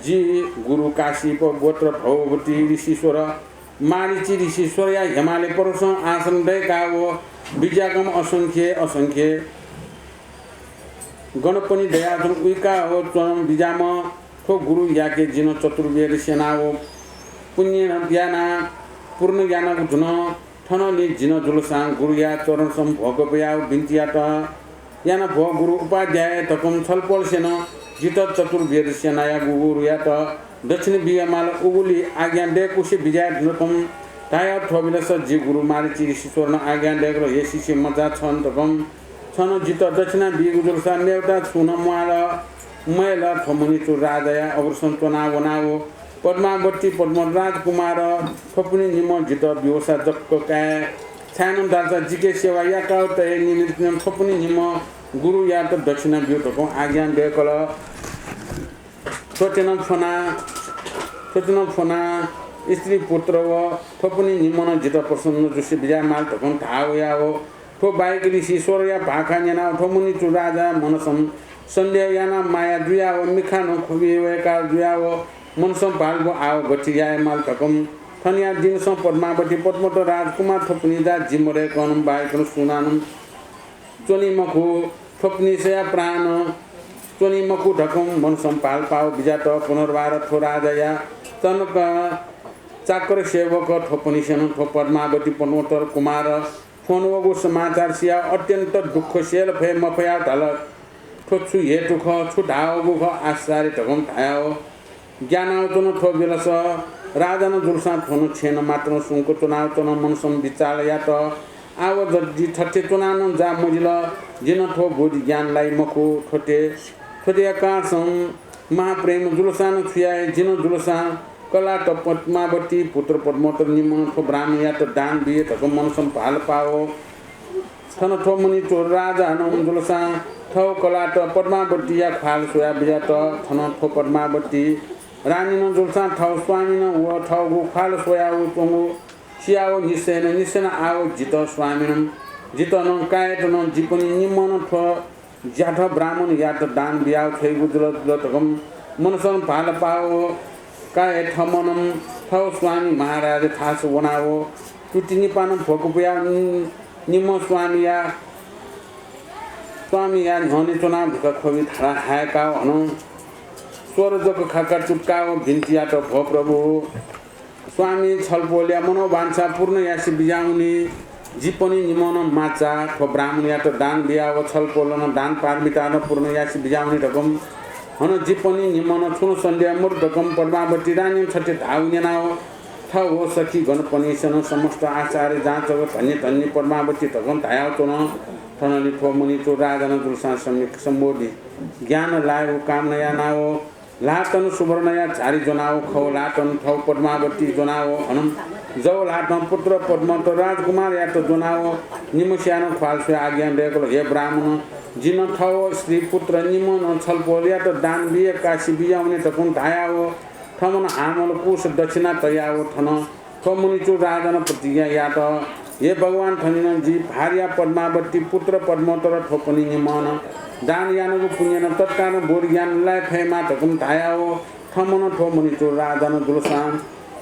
जि गुरु काश्यप गोत्र भवभूति ऋषीश्वर मारीचि ऋषीश्वरया हेमालय पर्वतं आश्रम दय्काव बिज्याकम्ह असंख्य असंख्य गणपनि दयाच्वंगु उइकाव च्वनाव बिज्याम्ह थ्व गुरुयाके जिं नं चतुर्वेद स्यनाव पुण्य याना पूर्ण यानागु धुन। थनंलि जिं नं जुलसां गुरुया चरणसं भ्वक पयाव बिन्ति यात। याना भो गुरु उपाध्याय धकं छलपोलसेनं जितः चतुर्वेद स्यनायागु गुरुयात दक्षिणा बियामाल उगुलि आज्ञा दय्कुसे बिज्याये धुन धकं धायाव थ्व ब्यलस जि गुरु मारीचि ऋषीश्वरं आज्ञा दय्कल, हे शिष्य मचा, छं धकं छं जितः दक्षिणा बीगु जुलसा मेवता छुं नं म्वाःल। मयल। थ्व मणिचूड राजाया अग्रसं च्वना वनाव पद्मावती पद्मोत्तर राजकुमार, थ्वपुनि निम्ह जितः ब्यूसा जक काये, छाय्‌नं धाःसा जिके सेवा याकाव तये निमित्तं थ्वपुनि निम्ह गुरुयात दक्षिणा ब्यु धकं आज्ञा दयकल। थ्वतेनं फ्वना, थ्वतेनं फ्वना स्त्री पुत्र व थ्वपुनि निम्हं जितः प्रसन्न जुसे बिज्याये माल धकं धाः वयाव थ्व बाहेक ऋषीश्वरया भाखा न्यनाव थ्व मणिचूड राजा मनसं सन्देह यानाव माया जुयाव मिखानं ख्वबि वय्‌का जुयाव मनसं भालपु आव गथे याये माल धकं थनया दिनसं पद्मावती पद्मोत्तर राजकुमार थ्वपुनि जा जि मदय्‌कनं बाहेकनं सुनानं च्वनी मखु, थ्वपुनिसया प्राण च्वनी मखु धकं मनसं भालपाव बिज्यात। पुनर्वार थ्व राजाया चनक चाकर सेवक थ्वपुनिसेनं थ्व पद्मावती पद्मोत्तर कुमार फ्वंवःगु समाचार सियाव अत्यन्त दुःख सेल फये मफयाव धाल, थ्व छु हेतु खः, छु धाःवःगु खः, आश्चर्य धकं धायाव ग्यानाव च्वन। थ्व बेलस राजानं जुलसां थ्वनं छेँनं मात्रं सुंक च्वनाव च्वन। मनसं बिचाल यात, आव जदि थथे च्वनानं जा मजिल, जिनं थ्व बोधि ज्ञान लाइ मखु। थ्वते, थ्वतेया कासं महाप्रेम जुलसां छु याये, जिनं जुलसां कलात पद्मावती पुत्र पद्मोत्तर निम्हं थ्व ब्राह्मणयात दान बिये धकं मनसं भालपाव थन। थ्व मणिचूड राजानं जुलसां थव कलात पद्मावतीया ख्वाल स्वया बिज्यात। थन थ्व पद्मावती रानीनं जुलसां थव स्वामिनं व थवगु ख्वाल स्वयाव च्वंगु सियाव निश्चयनं, निश्चयनं आव जितः स्वामिनं, जितः नं कायेत नं जिपनि निम्हं थ्व ज्याथ ब्राह्मणयात दान बियाव छ्वइगु जुल, जुल धकं मनसं भालपाव काये थमनं थव स्वामी महाराज थास वनाव तुति निपानं भ्वक पुयाव नि-, निम्ह स्वामीया, स्वामीया न्ह्यःने च्वनाव भिख ख्वबि धारा हाय्‌काव हनं स्वर जक खाका चुट्काव बिन्ति यात, भो प्रभु, स्वामी छलपोलया मनोवांछा पूर्ण यासे बिज्याहुने जिपनि निम्हं माचा थ्व ब्राह्मणयात दान बियाव छलपोलं दान पारमितानं पूर्ण यासे बिज्याहुने धकं हनं जिपनि निम्हं छुं सन्देह मदु धकं पद्मावती रानीं छते धाःगु न्यनाव थव सखीगणपनिसेनं समस्त आचार्य जाँचक धन्य धन्य पद्मावती धकं धायाव च्वन। थनंलि थ्व मणिचूड राजानं जुलसां सम्यक सम्बोधि ज्ञान लायेगु कामना यानाव ल्हातं सुवर्णया झारि ज्वनाव खव ल्हातं थव पद्मावती ज्वनाव हनं जव ल्हातं पुत्र पद्मोत्तर राजकुमारयात ज्वनाव निम्हस्यानं ख्वाल स्वयाव आज्ञा दयकल, हे ब्राह्मण, जिनं थव स्त्री पुत्र निम्हं छलपोलयात दान बिये कासे बिज्याहुने धकं धायाव थमनं हामल कुश दक्षिणा तयाव थन। थ्व मणिचूड राजानं प्रतिज्ञा यात, हे भगवान, थनिनं जि भार्या पद्मावती पुत्र पद्मोत्तर थ्वपनि निम्हं दान यानागु पुण्यनं तत्कालं बोधि ज्ञान लाये फयेमा धकं धायाव थमनं थ्व मणिचूड राजानं जुलसां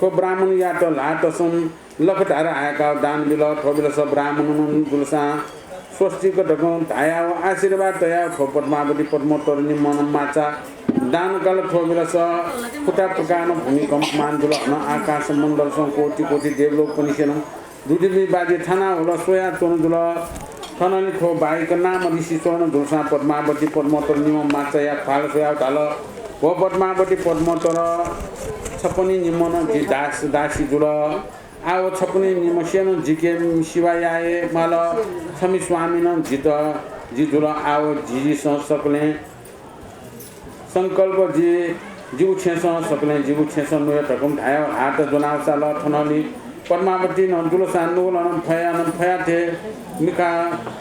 थ्व ब्राह्मणयात ल्हातसं लख धारा हाय्‌काव दान बिल। थ्व बेलस ब्राह्मणनं जुलसां स्वस्तिक धकं धायाव आशीर्वाद तयाव थ्व पद्मावती पद्मोत्तर निम्हं माचा दान कल। थ्व बेलस फुता प्रकारनं भूमिकम्पमान जुल। हनं आकाश मण्डलसं कोटि कोटि देवलोकपनिसेनं दुदुभि बाजे थानाव हुल स्वयाच्वनु जुल। थनंलि थ्व बाहेक नाम ऋषीश्वरनं जुलसां पद्मावती पद्मोत्तर निम्ह माचाया ख्वाल स्वयाव धाल, भो पद्मावती पद्मोत्तर, छपनि निम्हं जि दास दासी जुल। आव छपनि निम्हस्यानं जिके सेवा याये माल। छमि स्वामिनं जितः जि जुल। आव जिजिसं सकलें संकल्प जि, जिगु छेँसं सकलें जिगु छेँसं नुया धकं धायाव हात ज्वनाव साल। थनंलि पद्मावतीनं जुलसां नुगलनं फयानं फयाथें मिखा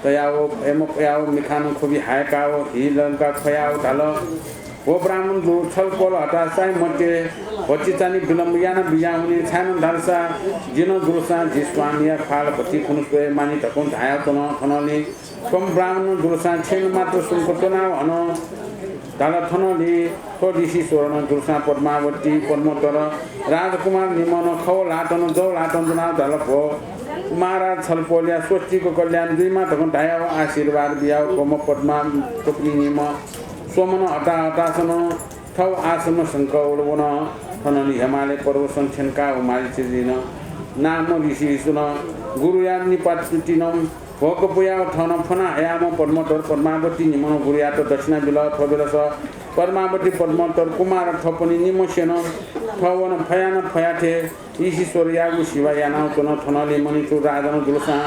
तयाव, एम पयाव मिखानं ख्वबि हाय्‌काव हि लंका ख्वयाव धाल, भो ब्राह्मण जु, छलपोल हतासाइ मते, भतिचानि विलम्ब याना बिज्याहुने, छाय्‌नं धालसा जिनं जुलसां जि स्वामिया ख्वाल भति खुन्हु स्वये मानि धकं धायाव च्वन। थनंलि थ्व ब्राह्मणं जुलसां छेँनं मात्र सुंक च्वनाव हनं धाल, थनंलि थ्व ऋषीश्वरनं जुलसां पद्मावती पद्मोत्तर राजकुमार निम्हं खव ल्हातं जव ल्हातं ज्वनाव धाल, भो महाराज, छलपोलया स्वस्तिक कल्याण जुइमा धकं धायाव आशीर्वाद बियाव थ्वम्ह पद्मा थ्वपनि निम्ह स्वम्हनं हता हतासनं थव आश्रम संकवल वन। थनंलि हेमालय पर्वतसं थ्यंकाव मारीचिदिनं नाम ऋषीसनं गुरुया निपात तुतिनं भोक पुयाव थनं फ्वना हयाम्ह पद्मोत्तर पद्मावती निम्हं गुरुयात दक्षिणा बिल। थ्व बेलस पद्मावती पद्मोत्तर कुमार थ्वपनि निम्हस्यानं थवनं फयानं फयाथें ऋषीश्वरयागु सेवा यानाव च्वन। थनंलि मणिचूड राजानं जुलसां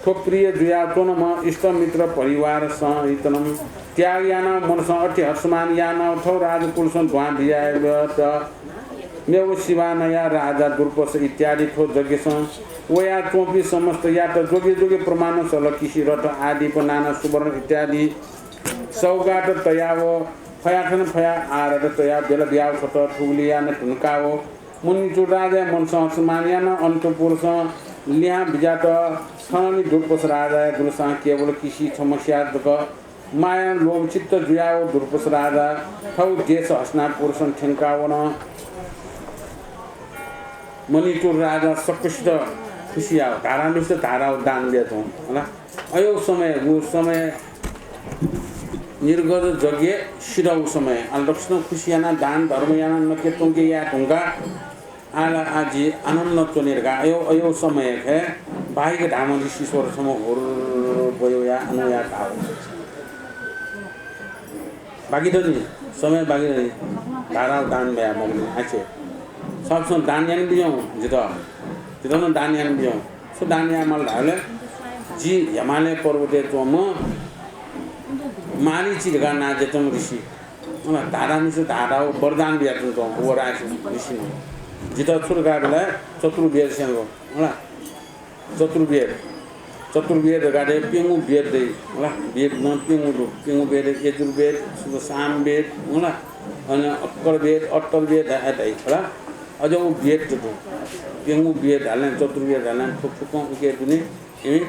थ्व प्रिय जुयाव च्वनम्ह इष्टमित्र परिवार सहितनं त्याग यानाः मनसं अति हर्षमान यानाः थव राजकुलसं दुहां बियायेत मेव सिवानया राजा दुर्पस इत्यादि थ्व यज्ञसं वयाच्वंपिं समस्तयात जोग्य जोग्य प्रमाणं सल किसि रथ आदिप नाना सुवर्ण इत्यादि सौगात तयाव फयाथन फया आरत तया बेला बियाव छत थुगुलिया न धुनकाव मुनिचुर राजाया मनसं हर्षमान यानाः अन्तपुरसं लिहां बिजात। थननि दुर्पस राजाया दुलसां केवल किसि छम्ह स्याः जक मायां लोभचित्त जुयाव दुर्पस राजा थव देश हस्तिनापुरसं थ्यंकावन। मनिचुर राजा सकसित खुसियाव धारामिस धाराव दान बियाच्वं हला। अयव समय, व समय निर्गत यज्ञ सिधव समय। अले दक्वसिनं खुसि यानाः दान धर्म यानाः नके त्वंके याये धुंकाः आला आजि आनन्द च्वने धकाः अयव, अयव समय हे बाहिक धाःम्ह ऋषीश्वर छम्ह हुर्र ब्वय् वयाः अन वयाः धाः। बाकी दनि, समय बाकी दनि, धाराव दान बया बाकी दनि, आखे। छपिसं दान याना बिज्याहुँ जितः, जितः नं दान याना बिज्याहुँ। छु दान यायेमाल धाःबलय् जि हिमालय पर्वतय् च्वंम्ह मारीचि धकाः नां जुयाच्वंम्ह ऋषि। अन धारामिस धाराव वरदान बियाच्वंम्ह व राजऋषिं जितः छु धकाः धाःबलय् चतुर्वेद स्यनागु, हला। चतुर्वेद, चतुर्वेद धकाः धाःबलय् प्यंगू वेद दइ, हला। वेद नं प्यंगू दु। प्यंगू वेद यजुर्वेद, सुक सामवेद, हला। अन अक्करवेद, अथर्ववेद धाइ, धाइ, हला। अझ व वेद दु। प्यंगू वेद धाल, चतुर्वेद धाल, थ्व फुक्कं उके दुने, इमि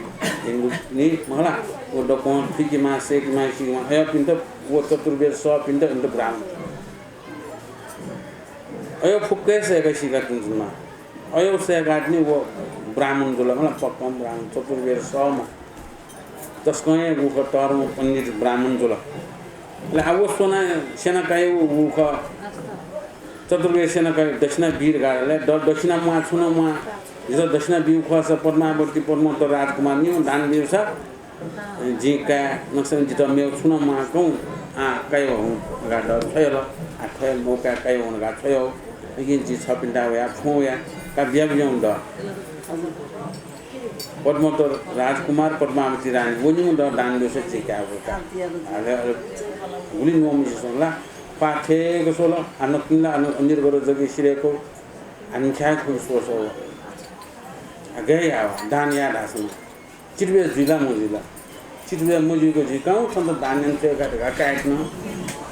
हिन्दुपिनि, हला। व दक्वं थुइकेमाः, सय्‌केमाः, सीकेमाः। अय्‌पिन्त व चतुर्वेद सःपिन्त इमित ब्राह्मण। अय् फुक्क हे सय्‌का सीका तुं जुल। अय् सय्‌काः तिनि व ब्राह्मण जुल, मला पक्कं ब्राह्मण, चतुर्वेद सःम्ह। तसकं हे व तःधंम्ह पण्डित ब्राह्मण जुल। अले आ व स्वनाः स्यना काइ व खः। चतुर्वेद स्यना काइ दक्षिणा बी धकाः धाल। द-, दक्षिणा म्वाः, छुं नं म्वाः। जितः दक्षिणा बीगु खःसा पद्मावती, पद्मोत्तर राजकुमार निम्ह दान बीगु सा जिं काये, नकसं जितः मेव छुं नं म्वाः कं, आ, काये हुँ धकाः द-, छ्वयल। आ, थ्वये मौका काये हुँ धकाः छ्वयल। लेकिन जि छपिन्त वया, छुं वया, का बिया बिया हुँ द। पद्मोत्तर राजकुमार पद्मावती रानी, व निम्ह द दान बीगु सा जिं काये हुँ का। अले, अले, गुलि न्वंम्ह जुल ला, ख्वाः थेक स्वल, आ, नकतिनि ला, आ, न-, निर्गत जक सिधय्‌कू, आ, मिखाय् खुं स्वः स्वः। आ, गय् याः, दान याः धाःसा नं। चितबय् जुइ ला मजुइ ला? चितबय् मजुइक जुइ, कां छन्त दान याना छ्वये का धकाः काय्‌पिं,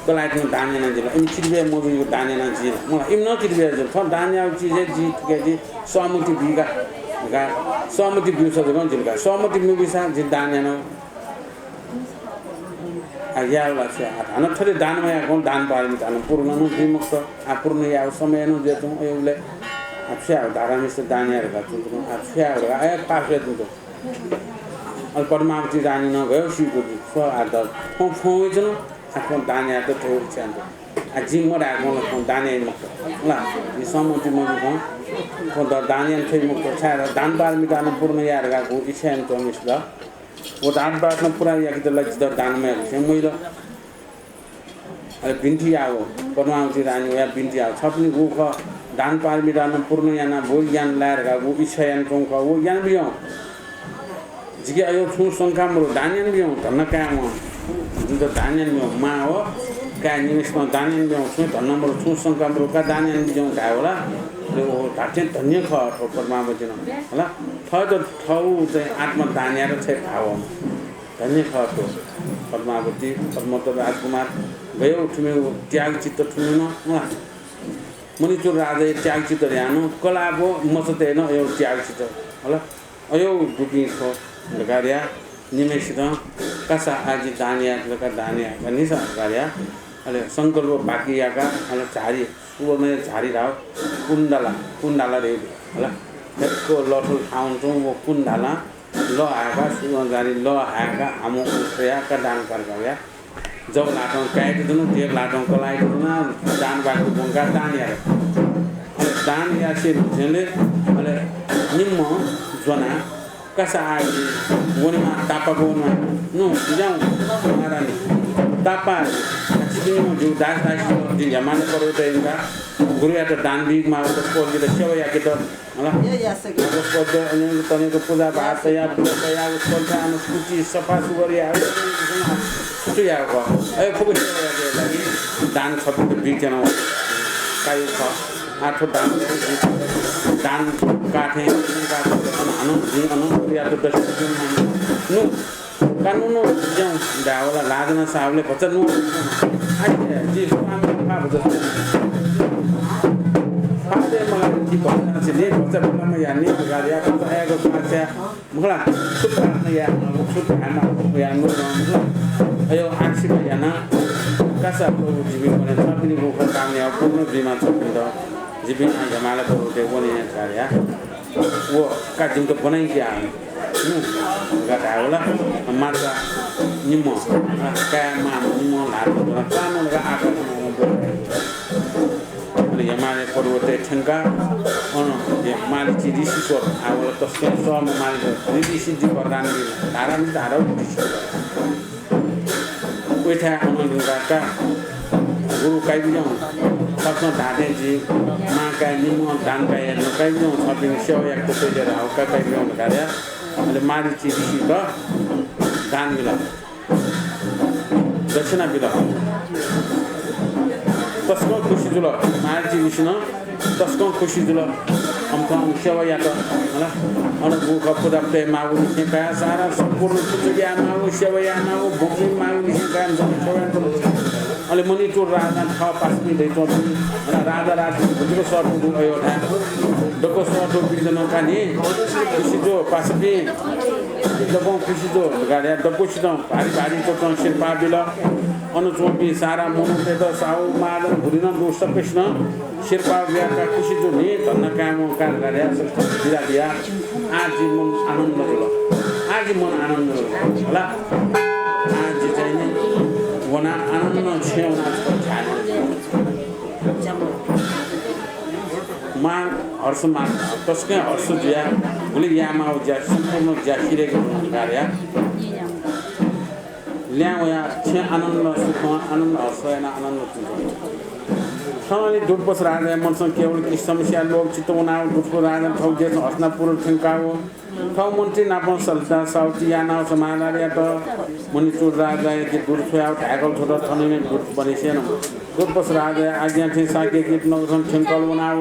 कलाःपिं दान याना जुइ ला? इमि चितबय् मजुइक दान याना जुइ ला? मला, इमिसं चितबय् जुइ ला? थन दान याःगु चिज हे जि थुके जि सहमति बी का धकाः, सहमति ब्यूसा जक जुइ ला का? सहमति मब्यूसा जिं दान याना। आ, याः ला छु याः? हानं थथे दान मयाकं दान पारमिता नं पूर्ण नं जुइ मखुत। आ, पूर्ण याःगु समय नं जुयाच्वं। अय्‌बलय्, आ, छु याः? धारामिस दान याः धकाः च्वंच्वं। आ, छु याः धकाः, अय्, पास वयाच्वंच्वं। अले पद्मावती रानी नं गय् सीगु दु। स्व आ द, थ्वं, थ्वं वइच्वन, आ, थ्वं दान यायेत थ्व इच्छा यानाच्वन। आ, जिं मधाय्‌कं ला थ्वं दान याइ मखुत ला। जिं सहमति मजुकं थ्वं द, दान याना छ्वइ मखुत। छाय्‌धाःसा दान पारमिता नं पूर्ण याये धकाः गु इच्छा यानाच्वंम्ह मिस द। व दान पारमिता नं पूरा याकेत ला जितः दान मयाकूसें मजुल। अले बिन्ति याःगु, पद्मावती रानी वयाः बिन्ति याःगु, छपिनि गु खः, दान पारमिता नं पूर्ण यानाः व ज्ञान लाये धकाः गु इच्छा यानाच्वंगु खः, व ज्ञान बिज्याहुँ। जिके अय् छुं शंका मदु, दान याना बिज्याहुँ, धन्दा काय् वं। जितः दान याना बिज्याहुँ, मां व काय् निम्हय्‌सितं दान याना बिज्याहुँ, छुं धन्दा मदु, छुं शंका मदु, का दान याना बिज्याहुँ धायेवल। अले व धात्थें धन्य खः थ्व पद्मावती नं, हला। थःत थःगु चाहिँ आत्मा दान यायेत छ्वये भावं। धन्य खः थ्व पद्मावती, पद्मोत्तर राजकुमार, गय् थुमिगु त्याग चित्त थुमिगु नं, हला। मणिचूड राजाया त्याग चित्त धयां नं, कलाःगु मचातय् नं अय् त्याग चित्त, हला। अय् दुपिं खः धकाः धयाः निम्हय्‌सितं कासा आः जि दान याये धकाः दान याये का निसा धकाः धयाः, अले संकल्प बाकी याकाः, अले झारी, सुवर्णया झारी धाःगु कुण्डला, कुण्डला धइगु, हला। फक्व लःथल थाहां वनाच्वंगु व कुण्डलां लः हाय्‌काः, सुवर्णया झारी लः हाय्‌काः हामु उस्वयाः का दान पारमिता वया। जव ल्हातं कायेत धुन, देव ल्हातं कलायेत धुन, दान बाकी ब्वंकाः दान यात। अले दान यासें न्ह्यःने अले निम्हं ज्वनाः कासा आः जि वनेमाः, तापाक वनेमाः। नु, बिज्याहुँ महारानी। तापाः जि। छिकपिं निम्हं जिगु दास दासी जिं हिमालय पर्वतय् यंकाः गुरुयात दान बीकेमाः, वसपोलयात सेवा याकेत। हला। ए, यासें। वसपोलयात अनेक तनेक पूजा भात तयाः, पूजा तयाः, वसपोलयात अन सुचि सफा सुग्घर याः। छु यायेगु खः? अय् फुक्क सेवा यायेगु लागि दान छपिन्त बित्यन कायु खः। आः थ्व दान, दान काथें, हानं जिं अनं यात दस नु। कानुन ज्यां धाःवला लाजना सावले भचा नु। आः जि स्वामी फा भचा। फा दे मला जि भचा से ने भचा मला म यानी गारिया भचा आयेगु पाछ्या। मखुला, छु प्रार्थना यायेमाःगु, छु ध्यान यायेमाःगु, मखुला। अय् आशिर्वाद याना, कासा प्रभु जिपिं वने, छपिनिगु खँ काम याः, पूर्ण जुइमा छपिन्त, जिपिं आः जमाला प्रभुते वने धकाः या। व का जिमित ब्वनाइके आः। हम्म, धकाः धाःवला, माता निम्ह, आ, काय् मां निम्ह ल्हातं, कानं धकाः आकाशं अले हिमालय पर्वतय् थ्यंकाः अन हे मारीचि ऋषीश्वर आः वल। तसकं सःम्ह मारीचि ऋषि सिद्धि वरदान बिल। धारा नि धारा ऋषि। उइथाय् अन लुंकाः का गुरु काइबिज्याहुँ, छकः धाःथें जि मां काय् निम्ह दान काय् याना काइबिज्याहुँ, छपिं सेवा याकत तयार हौ का काइबिज्याहुँ धकाः या। अले मारीचि ऋषित दान बिल। दक्षिणा बिल। तसकं खुसी जुल। मारीचि ऋषिं तसकं खुसी जुल। अन थ्व सेवा यात। हला? अन गुखः पुजाहारी माःगुलिसें काय् सारा सम्पूर्ण पुजा यायेमाःगु, सेवा यायेमाःगु, भोग जुइमाःगुलिसें काय् जन सेवा यात। अले मणिचूड राजां थः पासापिं दयाच्वंपिं, हला, राजा राजधानी गुलिक सःतूगु अयोध्या। दक्व सःतूपिं जन का नि, खुसी जु पासापिं। दक्वं खुसी जु धकाः धयाः दक्वसितं भारी भारी च्वच्वं सिरपाः बिल। अन च्वंपिं सारा मनूतय्त साहु महाजन गुलि नं दु सकसिनं सिरपाः बियाः का खुसी जु नि धन्दा काय्म्ह का धकाः धयाः सकसितं बिदा बियाः आः जि मन आनन्द जुल। आः जि मन आनन्द जुल। हला? आः जि चाहिँ नि वना आनन्द छेँ वना छकः ध्यान याना। मां हर्ष मां तसकं हर्ष जुयाः गुलि यायेमाःगु ज्या सम्पूर्ण ज्या सिधयेके धुन धकाः धयाः ल्याहां वयाः छेँ आनन्द सुखं आनन्द हर्ष यानाः आनन्द जुल। थन दूतपस राजाया मनसं केवल किसि समस्या लोभ चित्त वनाः दूतपस राजां थःगु देशं हस्तिनापुर थ्यंकाः थः मन्त्री नाप सल्लाह साहुति यानाः समाधान यात। मणिचूड राजायाके दूत छ्वयाः धाय्कल छ्वत। थन नं दूत बने स्यन। दूतपस राजाया आज्ञा थें साकेत नगरसं थ्यंकल वनाः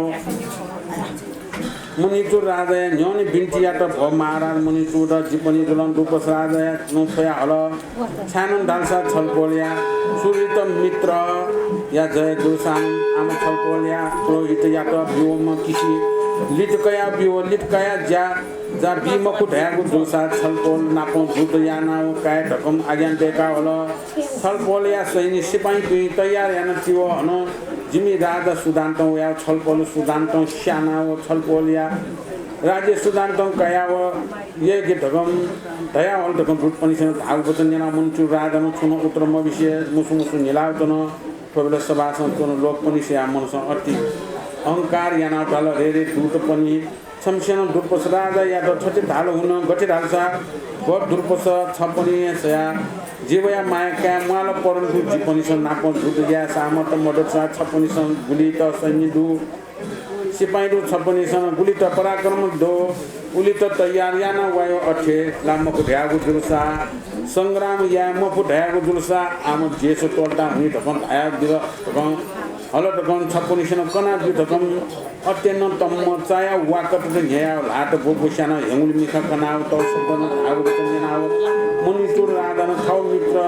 मणिचूड राजाया न्ह्यःने बिन्ति यात, भो महाराज मणिचूड, जिपनि जुलं दूतपस राजाया नं छ्वया हल। छाय्‌नं धालसा छलपोलया सुहृद मित्रया जय जुलसां आम छलपोलया पुरोहितयात ब्यूम्ह किसि लित कयाः ब्यू, लित कयाः ज्या जा बी मखु धयागु जूसा छलपोल नाप जुद्ध यानाः काये धकं आज्ञा दय्‌का हल। छलपोलया सैन्य सिपाइँपिं तयार यानातिव। हनं जिमि राजा सुधान्तं वयाव छलपोल सुधान्तं स्यानाव छलपोलया राज्य सुधान्तं कयाव यय्‌के धकं धयाहल धकं दूतपनिसेनं धाःगु वचन न्यनाव मणिचूड राजानं छुं नं उत्तर मबिसे मुसु मुसु न्हिलाव च्वन। थ्वबेला सभासं च्वन लोकपनिसेया मनसं अति अहंकार यानाव धाल, रे रे दूतपनि, छम्हसेनं दूतपस राजायात थथे धाल हुन, गथे धालसा, भो दूतपस, छपनिसया जीवया माया काये म्वाल, परन्तु जिपनिसं नाप जुद्ध याये सामर्थ मदुसा छपनिसं गुलित सैन्य दु, सिपाइँ दु, छपनिसं गुलित पराक्रम दु, उलित तयार याना वायो। अथे ला मखु धयागु जुलसा, संग्राम याये मफु धयागु जुलसा, आम देश त्वःता हुनि धकं धयादिल धकं हल धकं छपनिसेनं कनाब्यु धकं अत्यन्त तम्म चायाव वाकत न्ह्ययाव ल्हात ब्वब्वस्यानं हेंगुलि मिखा कनाव तःसकं धाःगु वचन न्यनाव मणिचूड राजानं थव मित्र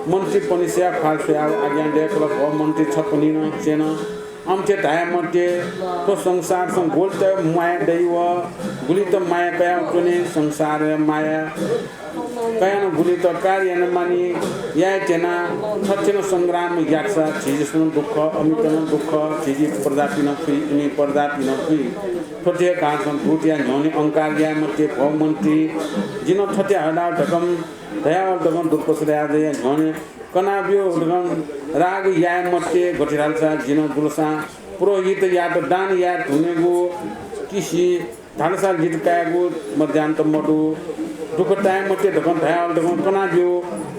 मन्त्रीपनिसया ख्वाल स्वयाव आज्ञा दय्‌कल, भो मन्त्री, छपनिनं स्यन। अम्थे धाये मते, थ्व संसारसं गुलित माया दइव, गुलित माया कयाव च्वने, संसारया माया कयानं गुलित कार्य याना मानि याये त्यना। थथे नं संग्राम यातसा झीजिसं दुःख, अमित नं दुःख, झीजि प्रजापिं नं फुइ, इमि प्रजापिं नं फुइ। थथे कारणसं दूतया न्ह्यःने अहंकार याये मते, भो मन्त्री, जिनं थथे हलाव धकं धयावल धकं दूतपस राजाया न्ह्यःने कनाब्यु धकं राग याये मते, गथे धालसा जिनं जुलसां पुरोहितयात दान याये धुनेगु किसि धालसा लित कायेगु मध्यान्त मदु। दुःख ताये मते धकं धयावल धकं कनाब्यु,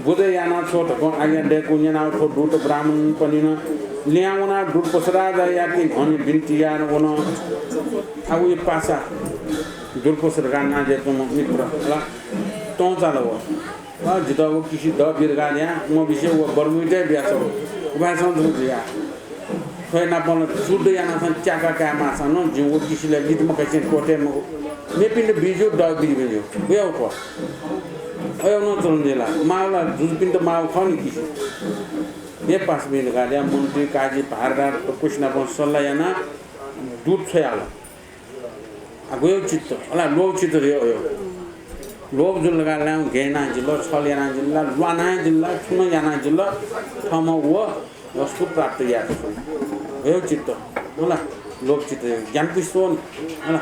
बुझे याना छ्व धकं आज्ञा दय्‌कू न्यनाव थ्व दूत ब्राह्मणपनिनं लिहां वनाव दूतपस राजायाके न्ह्यःने बिन्ति याना वन। आः वइ पासा दूतपस धकाः नां जुयाच्वंम्ह मित्र ला तं चाल व। अँ, जितः व किसि दः बिर्गालिया, म विषय व बर्मुइतय् बियाच्वः। उभाय्सं जक जुया। थ्वय् नापं ला जुद्ध यानाः नं च्याका काये माःसां नं जिं व किसिलय् लितम्ह कैसें त्वःते मखु। मेपिन्त बीज्यू, दः बीज्यू। वयाव खः। अय् नं चलन जुइ ला। माव ला जुजुपिन्त माव खः नि किसि। हे पासापिं धकाः ल्या मन्त्री, काजी, भारदार, दक्वसिनापं सल्लाह यानाः दूत छ्वयाहल। आ, गय् चित्त, अला लोभ चित्त रे अयो। लोभ जुल धकाः ल्यां गय् यानाः जिल, छल यानाः जिल, ल्वानाः जिल, छुं यानाः जिल, थःम्हं व वस्तु प्राप्त याये फु। गय् चित्त, होला, लोभ चित्त रे, ज्ञान पुइस्वन, होला,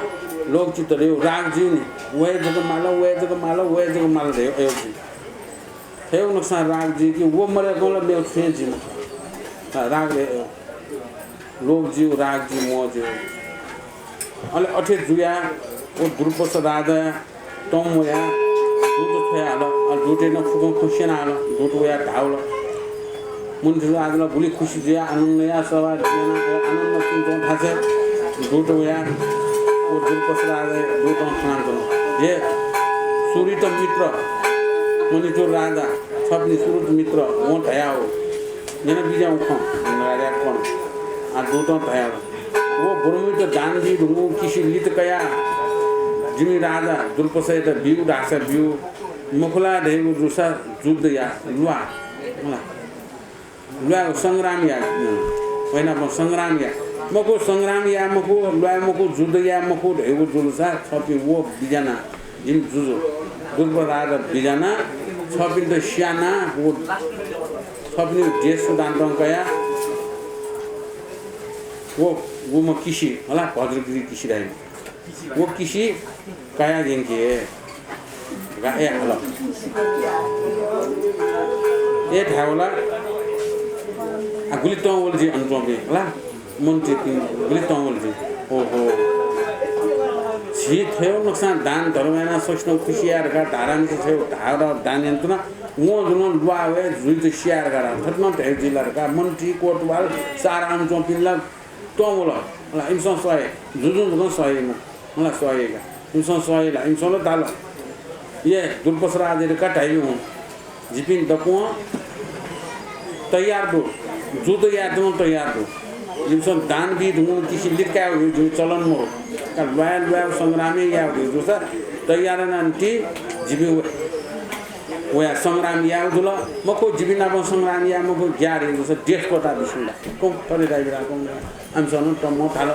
लोभ चित्त रे, राग जुइ नि, वये जक माल, वये जक माल, वये जक माल रे, अयो जुइ। थ्व नकसां राग जुइ कि व मदय्कं ला मेगु छुं जुइ मखु। राग रे, लोभ ज्यू, राग ज्यू, मोह ज्यू। अले अथे जुयाः व दुर्पस राजाया तं वयाः दूत छ्वयाहल। अले दूतय् नं फुक्कं खँ स्यनाहल। दूत वयाः धाःवल। मन्त्री राजा ला गुलि खुसि जुयाः आनन्द याः, सभा यानाः आनन्द पिन्तं थासय् दूत वयाः व दुर्पस राजाया दूतं खनाच्वन। हे सुहृद मित्र, मणिचूड राजा, छपिनि सुहृद मित्र, वं धयाव। न्यना बिज्याहुँ खँ, धयाव खँ। आ, दूतं धयाव। व बर्मुइत दान बी धुंगु किसि लित कयाः जिमि राजा दुर्पसयात ब्यू धाःसा ब्यू, मखु ला धयागु जूसा जुद्ध या, ल्वा। ल्वाये संग्राम या, वय्नापं संग्राम या। मखु, संग्राम या मखु, ल्वाये मखु, जुद्ध या मखु धयागु जूसा छपिं व बिज्याना। जिमि जुजु दुर्पस राजा बिज्याना, छपिन्त स्याना, व छपिनि देश सुदान्तं कयाः व, व म किसि, हला, भद्रगिरि किसि धाइ। व किसि कयाः यंके। गा ए हल। ए धायेवला। आ, गुलि तं वल जि अन च्वंपिं, हला। मन्त्रीपिं गुलि तं वल जि। ओहो। झी थ्व नकसां दान धर्म यानाः ससितं खुसि याये धकाः धारामिस थ्व धारा दान यानाच्वना। वं जुनं ल्वाः वये जुइत स्याये धकाः थथे नं धयागु जुइ ला धकाः मन्त्री कोतवाल सारा अन च्वंपिं ला तं वल। हला, इमिसं सहे। जुजुं जुनं सहे। हला, सहे का। इमिसं सहे ला। इमिसं ला धाल। ये दुर्पस राजायात का धाइ हुँ। जिपिं दक्वं तयार दु, जुद्ध यायेत नं तयार दु। जिमिसं दान बी धुंगु किसि लित काये धुंगु चलन मदु। का ल्वाये ल्वाये संग्राम याये धुंगु जूसा तयार यानाः निंतिं जिपिं व-, वया संग्राम याये जुल। मखु, जिपिं नाप संग्राम याये मखु, ग्यारे जूसा देश त्वःता बिस्युं ला। कं थरे दाइ बिरा कं। आमिसं नं तम्म धाल।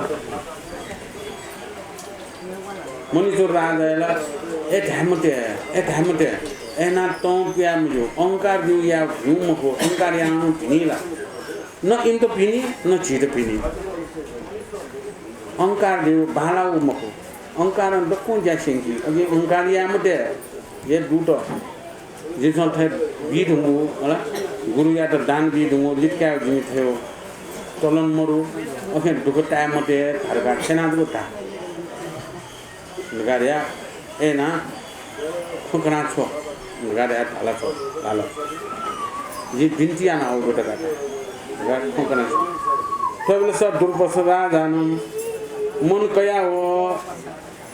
मणिचूड राजाया ला, ए धाये मते, ए धाये मते, ए ना तं पुया मज्यू, अहंकार ब्यू या ब्यू मखु, अहंकार यानाः भिनी ला। न इमित भिनी, न झीत भिनी। अहंकार ब्यू बांलाउ मखु। अहंकारं दक्वं ज्या स्यंकी। अकिं अहंकार याये मते, हे दूत। जिमिसं थथे बी धुंगु, हला, गुरुयात दान बी धुंगु लित काये जिमि थ्व चलन मदु, अखें दुःख ताये मते धकाः छेना जक धा। धकाः धया, ए ना, खँ कना छ्व। धकाः धया धाल छ्व, धाल। जिं बिन्ति याना हःगु धकाः धा। धकाः खँ कना छ्व। थ्वबलय् दुर्पस राजानं मन कयाव,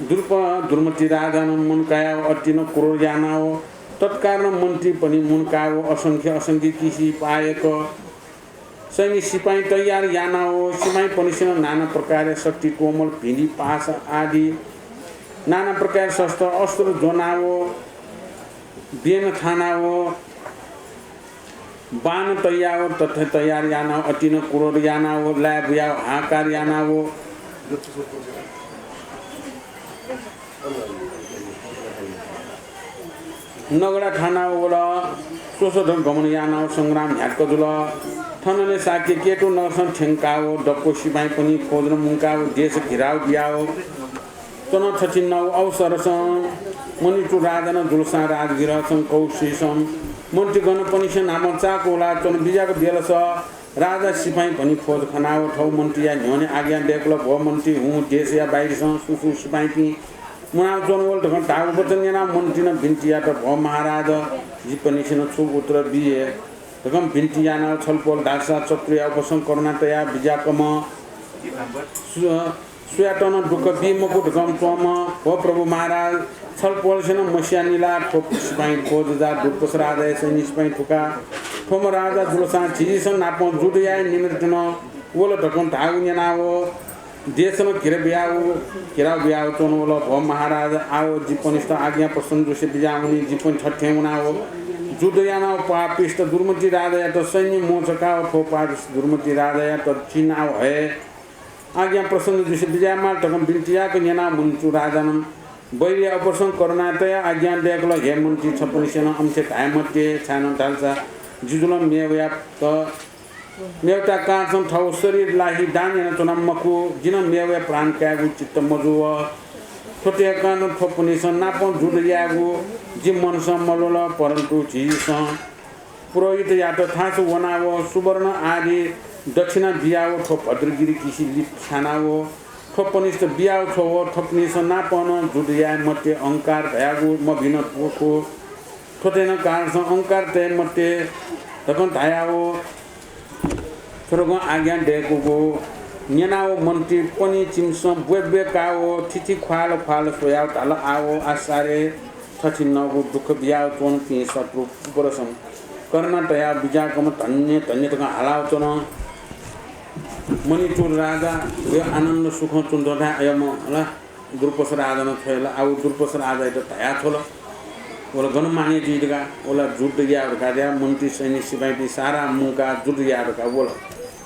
दुर्प-, दुर्मति राजानं मन कयाव अति नं क्रोध यानाव तत्कालं मन्त्रीपनि मुंकाव असंख्य असंख्य किसि पायक सैनिक सिपाइँ तयार यानाव सिपाइँपनिसेनं नाना प्रकारया शक्ति तोमर, भिंडी, पासा आदि नाना प्रकारया शस्त्र अस्त्र ज्वनाव बेन थानाव बाण तयाव तथे तयार यानाव अति नं क्रोध यानाव लाय् बुयाव हाहाकार यानाव नगडा थानाव वल। स्वसः धं गमन यानाव संग्राम न्ह्याक्क जुल। थनंलि शाक्य केतु नगरसं थ्यंकाव दक्व सिपाइँपनि फौजनं मुंकाव देश घेराव बियाव च्वन। थथिंनिगू अवसरसं मणिचूड राजानं जुलसां राजगृहसं कौशिसं मन्त्रीगणपनिसें न्हापा चाःगु ला च्वन बिज्याक बेलस राजा सिपाइँपनि फौज खनाव थव मन्त्रीया न्ह्यःने आज्ञा दय्कल, भो मन्त्री, हुँ देशया बाहिरसं सु सु सिपाइँपिं मुनाव च्वनावल धकं धाःगु वचन न्यनाव मन्त्रीनं बिन्ति यात, भो महाराज, जिपनिसेनं छु उत्तर बी हे धकं बिन्ति यानाव छलपोल धाःसा शत्रुया उपसंग करुणा तयाव बिज्याकम्ह सु-, सुयातं नं दुःख बी मखु धकं च्वंम्ह भो प्रभु महाराज, छलपोलसें नं मसियानिला। थ्व सिपाइँ क्वजुजा दुर्पस राजाया सैन्य सिपाइँ थुका। थ्वम्ह राजा जुलसां झीसं नापं जुद्ध याये निमित्तं वल धकं धाःगु न्यनाव देशं नं घिरा बियाव, घिराव बियाव च्वंवल। भो महाराज, आव जि पनिस्त आज्ञा प्रसन्न जुसे बिज्याहुनि। जि पनि थथें वनाव जुद्ध यानाव पापिस्त दुर्मति राजायात सैन्य मोचकाव थ्व पापिस्त दुर्मति राजायात चिनाव हये आज्ञा प्रसन्न जुसे बिज्यायेमाल धकं बिन्ति याक न्यनाव मनिचु राजानं बैरिया अपसं करुणा तयाव आज्ञा दय्कल, हे मन्त्री, छपनिसेनं अम्से धाये मते, छाय्नं धालसा जि जुलं मेवयात मेवता कारणसं थव शरीर ला हि दान यानाच्वना मखु। जिनं मेवया प्राण कायेगु चित्त मजू। थ्व तय्कानं थ्वपनिसं नापं जुद्ध यायेगु जि मनसं मल्वल, परन्तु झीसं पुरोहितयात थासय् वनाव सुवर्ण आदि दक्षिणा बियाव थ्व भद्रगिरि किसि लित छ्यानाव थ्वपनिस्त बियाव छ्वव। थ्वपनिसं नापं नं जुद्ध याये मते, अहंकार धयागु मभिन मखु। थ्वतेनं कारणसं अहंकार तये मते धकं धयाव थ्व धकं आज्ञा दय्कूगु न्यनाव मन्त्री पनि चिमिसं ब्वय् ब्वय् काव थिथि ख्वाल ख्वाल स्वयाव धाल, आव आसारे थथिं नःगु दुःख बियाव च्वंपिं शत्रु उपरसं करुणा तयाव बिज्याकम्ह धन्य धन्य धकं हालाव च्वन। मनिचु राजा व आनन्द सुखं च्वंच्वं धाये अय्म्ह ला दुर्पस राजानं थ्व हे ला, आव दुर्पस राजायात धया थ्वल। वल गन माने जुइ धकाः, वला जुद्ध याव धकाः धया मन्त्री सैन्य सिपाइँपिं सारा मुंका जुद्ध याव धकाः वल।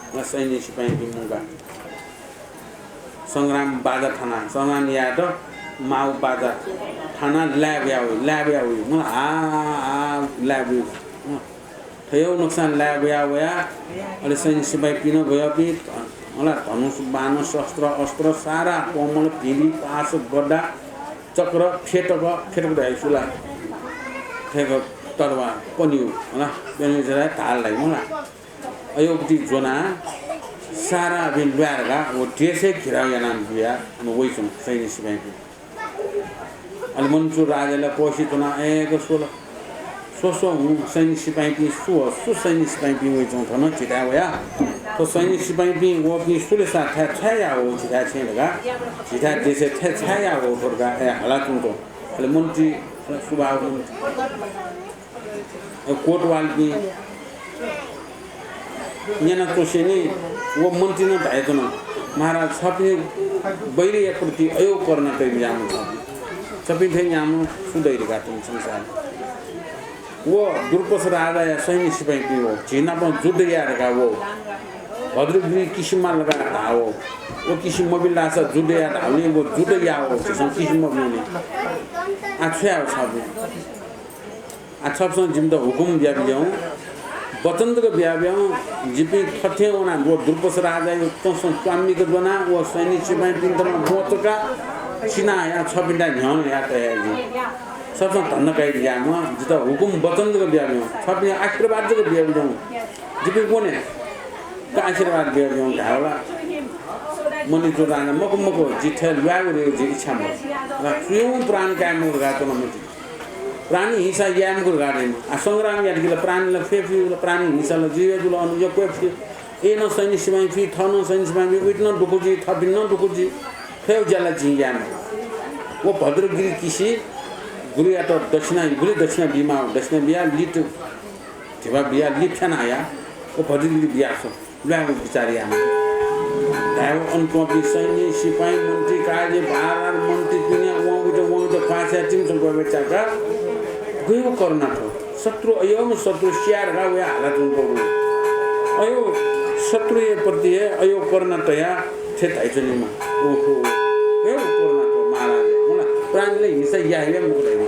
वला सैन्य सिपाइँपिं मुंका संग्राम बाजा थाना, संग्राम यायेत माव बाजा थाना लाय् वयाव, लाय् वयाव, मला आ, आ, लाय् वयाव। थय् नक्सां लाय् वया वया, अले सैन्य सिपाइँपिं नं गयापिं, मला धनुष, बाण, शस्त्र, अस्त्र, सारा पोमल, भिली, पास, गदा, चक्र, फेटक, फेटक धाइ सुला, फेक तरवार, पन्यु, मला, पन्यु जरा ढाल धाइ, मला। अयोगति ज्वना, सारा अभिन ल्वाय् धका, व देशय् घिराव याना बिया, अन वइच्वन सैन्य सिपाइँपिं। अले मनिचु राजाला कोसि च्वना एक स्वल। स्व स्व हुँ सैन्य सिपाइँपिं सु, सु सैन्य सिपाइँपिं वइच्वं थन झीथाय् वया। थ्व सैन्य सिपाइँपिं वःपिं सुलेसा थाय् छाय् याः वः झीथाय् छेँ धका, झीथाय् देशय् थाय् छाय् याः वः थ्व धका ए हाला च्वंत। अले मन्त्री, अले सुभाव मन्त्री। कोतवालपिं न्यना च्वंसेंलि व मन्त्रीनं धाय्कन, महाराज, छपिं बैरीया प्रति अय् करुणा तयाबिज्याःम्ह छपिं। छपिं थें याःम्ह सु दइ धका थन संसार। व दुर्पस राजाया सैन्य सिपाइँपिं वः, झी नाप जुद्ध याये धका वः। भद्रगिरि किसि माल धका धाः वः। व किसि मबिल धाःसा जुद्ध याये धाःबलय् व जुद्ध याः वः, झीसं किसि मबिल नि। आ छु याये छपिं? आ छपिसं जिमित हुकुम बियाबिज्याहुँ, वचन जक बियाबिज्याहुँ। जिपिं थथें वना व दुर्पस राजाया तसं स्वामिक ज्वना व सैनिक सिपाइँपिन्त नं मोचका सिना हया छपिन्त न्ह्यःने हया तया जिं। छपिसं धन्दा कयाबिज्याःम्ह जितः हुकुम वचन जक बियाबिज्याहुँ, छपिं आशीर्वाद जक बियाबिज्याहुँ। जिपिं वने। का आशीर्वाद बियाबिज्याहुँ धायेवला। मनिचु राजा मखु मखु, जि थथे ल्वायेगु रे, जि इच्छा मखु। ला सुयां प्राण काये मखु धकाः च्वनाम्ह जि। प्राणी हिंसा याये मखु धकाः धाइम्ह। आ संग्राम यात कि ला प्राणी ला फ्यफिउ ला, प्राणी हिंसा ला जुइ जुल अन यक्व यक्व। अय्नं सैनिक सिपाइँपिं, थनं सैनिक सिपाइँपिं, उइत नं दुःख जुइ, थपिं नं दुःख जुइ। थ्व ज्या ला जिं याये मखु। व भद्रगिरि किसि गुरुयात दक्षिणा, गुलि दक्षिणा बीमाः, दक्षिणा बियाः लित धिबा बियाः लित फ्याना हया, व भद्रगिरि बियाः स्व। ल्वायेगु बिचाः याना। धायेवं अन च्वंपिं सैन्य सिपाइँ मन्त्री काजी बारबार मन्त्रीपिं वंगुत वंगुत ख्वाः स्वयाः तिमिसं ग्वय् ग्वय् च्याका। गय् करुणा थ्व। शत्रु अय्नं शत्रु स्याये धकाः वया हालाच्वंगु। अय् शत्रुया प्रति हे अय् करुणा तयाः थथे धाइच्वनीम्ह। ओहो। गय् करुणा थ्व महाराज। मला प्राणीले हिंसा याये हे मखु धाइम्ह।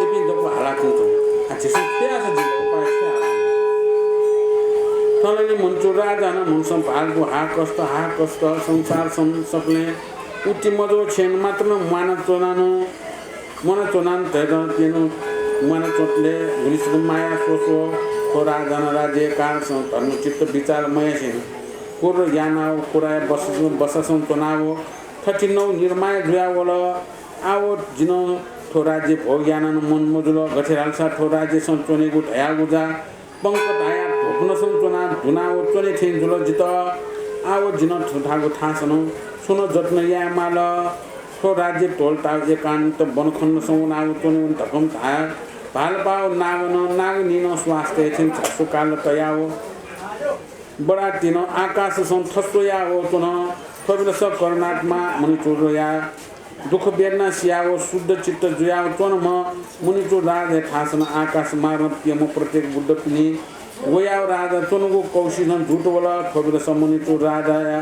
इपिं दक्व हालाच्वंच्वं। आ झीसं छु याःसा जिगु उपाय छु याये? थनंलि मनिचु राजानं मनसं भालगु हाकष्ट, हाकष्ट, संसार सं-, सकलें उत्ति मजू छेँनं मात्रं म्वानाच्वनान, म्वानाच्वनान धयातःपिं म्वानाच्वंतले गुलिसिगु माया स्वस्व। थ्व राजानं राज्य कारणसं धर्मचित्त बिचाः मयासें क्रोध यानाव क्रोधया बस-, बससं च्वनाव थथिंनव निर्माया जुयावल। आव जिं थ्व राज्य भोग यानान मन मजुल। गथे धालसा थ्व राज्यसं च्वनेगु धयागु जा पंक धायाः धुकुनसं च्वना धुनाव च्वने थें जुल जितः। आव जिं थुथागु थासनं छुं नं जतन यायेमाल। थ्व राज्य त्वलताव एकान्त बनखण्डसं वनाव च्वनेवं धकं धाये। भालपाव नागनं नागनीनं स्वास्थ्य थें झस्वकाल तयाव बडातिनं आकाशसं थस्वयाव च्वन। थ्वबिलस करुणात्मा मणिचूडया दुःख वेदना सियाव शुद्ध चित्त जुयाव च्वनम्ह मणिचूड राजाया थासनं आकाश मार्गं प्यम्ह प्रत्येक बुद्धपिनि वयाव राजा च्वनगु कौशिनं जुत वल। थ्वबिलस मणिचूड राजाया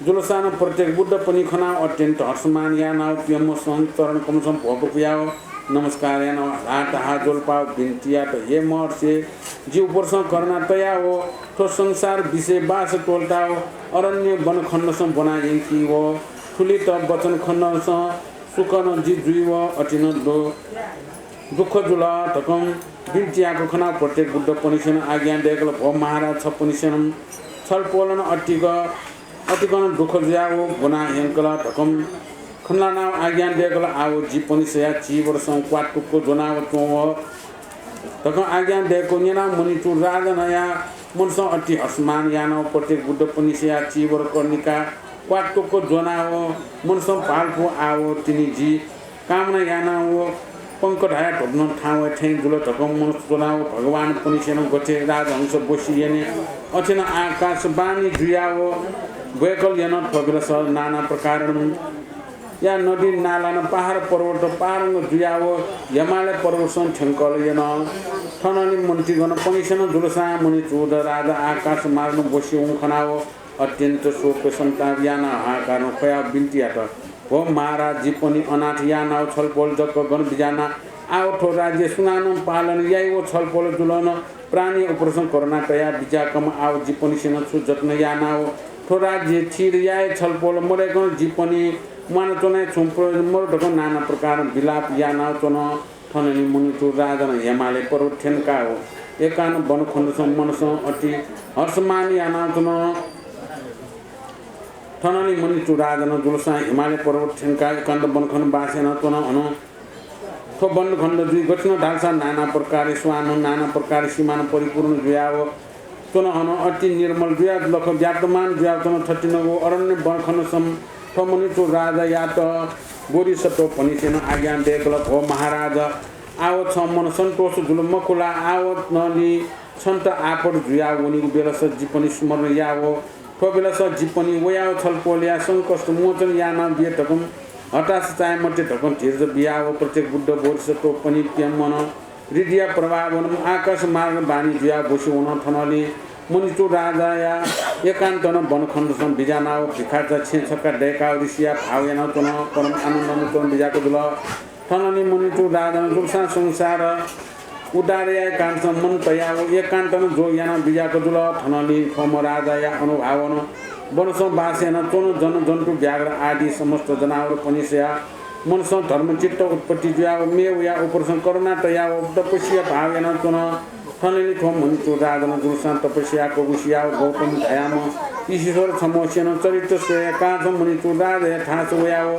जुलसानं प्रत्येक बुद्धपिनि खनाव अत्यन्त हर्षमान यानाव प्यम्हसं चरण कमलसं भोक पुयाव नमस्कार यानाव हात हात जोलपाव बिन्ति यात, हे महर्षि, जि उपरसं करुणा तयाव थ्व संसार विषय बास त्वलताव अरण्य वनखण्डसं ब्वना यंकीव थुलित वचनखण्डसं सुकनं जि जुइव अतिनं दु दुःख जुल धकं बिन्ति याःगु खनाव प्रत्येक बुद्धपनिसेनं आज्ञा दय्‌कल, भो महाराज, छपनिसेनं छलपोलं अतिक अतिकनं दुःख जुयाव ब्वना यंकल धकं खनालानाव आज्ञा दय्‌कल, आव जिपनिसया चीवरसं क्वातुक्क ज्वनाव च्वंव धकं आज्ञा दय्‌कू न्यनाव मणिचूड राजाया मनसं अति हर्षमान यानाव प्रत्येक बुद्धपनिसया चीवर कर्णिका क्वातुक्क ज्वनाव मनसं भालपु आव तिनि जि कामना यानाव पंख धाया धुपनं थाहां वये थें जुल धकं मनस च्वनाव भगवानपनिसेनं गथे राजहंस ब्वसि यने अथेनं आकाशवाणी जुयाव ब्वय्‌कल यन। थ्वबिलस नाना प्रकारया नदी नालानं पहाड पर्वत पारंग जुयाव हिमालय पर्वतसं थ्यंकल यन। थनंलि मन्त्रीगणपनिसेनं जुलसां मणिचूड राजा आकाश मार्गनं ब्वसि वं खनाव अत्यन्त शोक सन्ताप यानाव हाहाकारनं ख्वयाव बिन्ति यात, भो महाराज, जिपनि अनाथ यानाव छलपोल जक गन बिज्याना। आव थ्व राज्य सुनानं पालन याइव छलपोल जुलन प्राणी उपरसं करुणा तया बिज्याकम्ह आव जिपनिसेनं छु जतन यानाव थ्व राज्य थिर याये। छलपोल मदय्‌कं जिपनि म्वानाच्वनाया छुं प्रयोजन मदु धकं नाना प्रकारं विलाप यानाव च्वन। थनंलि मणिचूड राजानं हिमालय पर्वत थ्यंकाव एकान्त वनखण्डसं मनसं अति हर्षमान यानाव च्वन। थनंलि मणिचूड राजानं जुलसां हिमालय पर्वत थ्यंकाव एकान्त वनखण्ड बास यानाव च्वन। हनं थ्व वनखण्ड जुइ गथिनं धालसा नाना प्रकारया स्वानं नाना प्रकारया सीमानं परिपूर्ण जुयाव च्वन। हनं अति निर्मल जुया लख व्याप्तमान जुयाव च्वन। थथिनगु अरण्य वनखण्डसं थ्व मणिचूड राजायात बोधिसत्वपनिसेनं आज्ञा दय्‌कल, भो महाराज, आव छं मन सन्तोष जुल मखु ला? आव नलि छन्त आपत जुयाव वनीगु बेलस जिपनि स्मरण याव थ्व बेलस जिपनि वयाव छलपोलया संकष्ट मोचन यानाव बिये धकं हताश चाये मते धकं धीरज बियाव प्रत्येक बुद्ध बोधिसत्वपनि प्यम्हनं हृदय प्रभावनं आकाश मार्ग बानी जुयाव ब्वसि वन। थनंलि मणिचूड राजाया एकान्तनं वनखण्डसं बिज्यानाव भिखाचा छेँ छक्का दय्‌काव ऋषिया भाव यानाव च्वन। परम आनन्दनं च्वन बिज्याक जुल। थनंलि मणिचूड राजानं जुलसां संसार उद्धार याये कालसं मन तयाव एकान्तनं जोग यानाव बिज्याक जुल। थनंलि थ्वम्ह राजाया अनुभावनं वनसं बास यानाव च्वन जन जन्तु व्याघ्र आदि समस्त जनावरपनिसया मनसं धर्मचित्त उत्पत्ति जुयाव मेवया उपरसं करुणा तयाव तपस्या भाव यानाव च्वन। थनंलि थ्व मणिचूड राजानं जुलसां तपस्या याकूगु सियाव गौतम धायाम्ह ईश्वर छम्हसेनं चरित्र स्वयाव काजं मणिचूड राजाया थास वयाव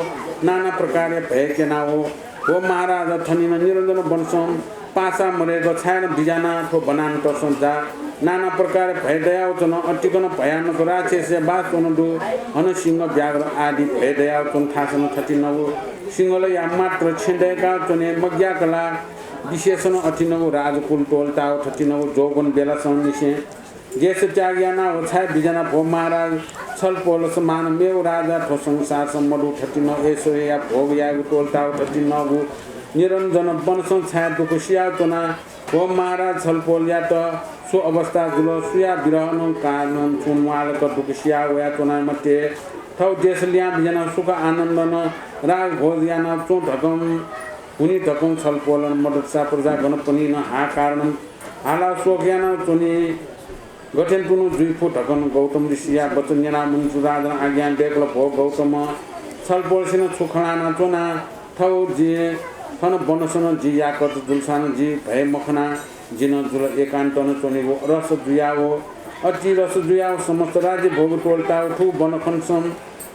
नाना प्रकारया भय क्यनाव, भो महाराज, थनिनं निरञ्जन वनसं पासा मदय्‌क छाय्‌नं बिज्याना थ्व वनान्तरसं जा। नाना प्रकारया भय दयाव च्वन। अतिकनं भयानक राक्षसया बास च्वन दु। हनं सिंह व्याघ्र आदि भय दयाव च्वन थासनं थथिनगु सिंहलया मात्र छेँ दय्‌काव च्वने मग्याकला। विशेषनं अथिनगु राजकुल त्वलताव थथिनगु जोगन बेलासं निसें देश त्याग यानाव छाय् बिज्याना, भो महाराज, छलपोलसमान मेव राजा थ्व संसारसं मदु। थथिनं ऐश्वर्यया भोग यायेगु त्वलताव थथिनगु निरञ्जन वनसं छाय् दुःख सियाव च्वना, भो महाराज, छलपोलयात छु अवस्था जुल, सुया विरहनं कारणं छु म्वालक दुःख सियाव वया च्वना मते। थव देश लिहां बिज्याना सुख आनन्दनं राग भोज यानाव च्वँ धकं हुनि धकं छलपोलं मदतसा प्रजागणपनिनं हाहाकारनं हालाव शोक यानाव च्वनी। गथें तुं जुइ फु धकं गौतम ऋषिया वचन न्यनाव मणिचूड राजानं आज्ञा दय्‌कल, भो गौतम, छलपोलसेनं छु खँ ल्हानाच्वना? थव जि थन वनसनं जि याकःचा जुलसानं जि भय मखना, जिं जुल एकान्तनं च्वनेगु रस जुयाव, अति रस जुयाव समस्त राज्य भोग त्वलताव थुगु वनखण्डसं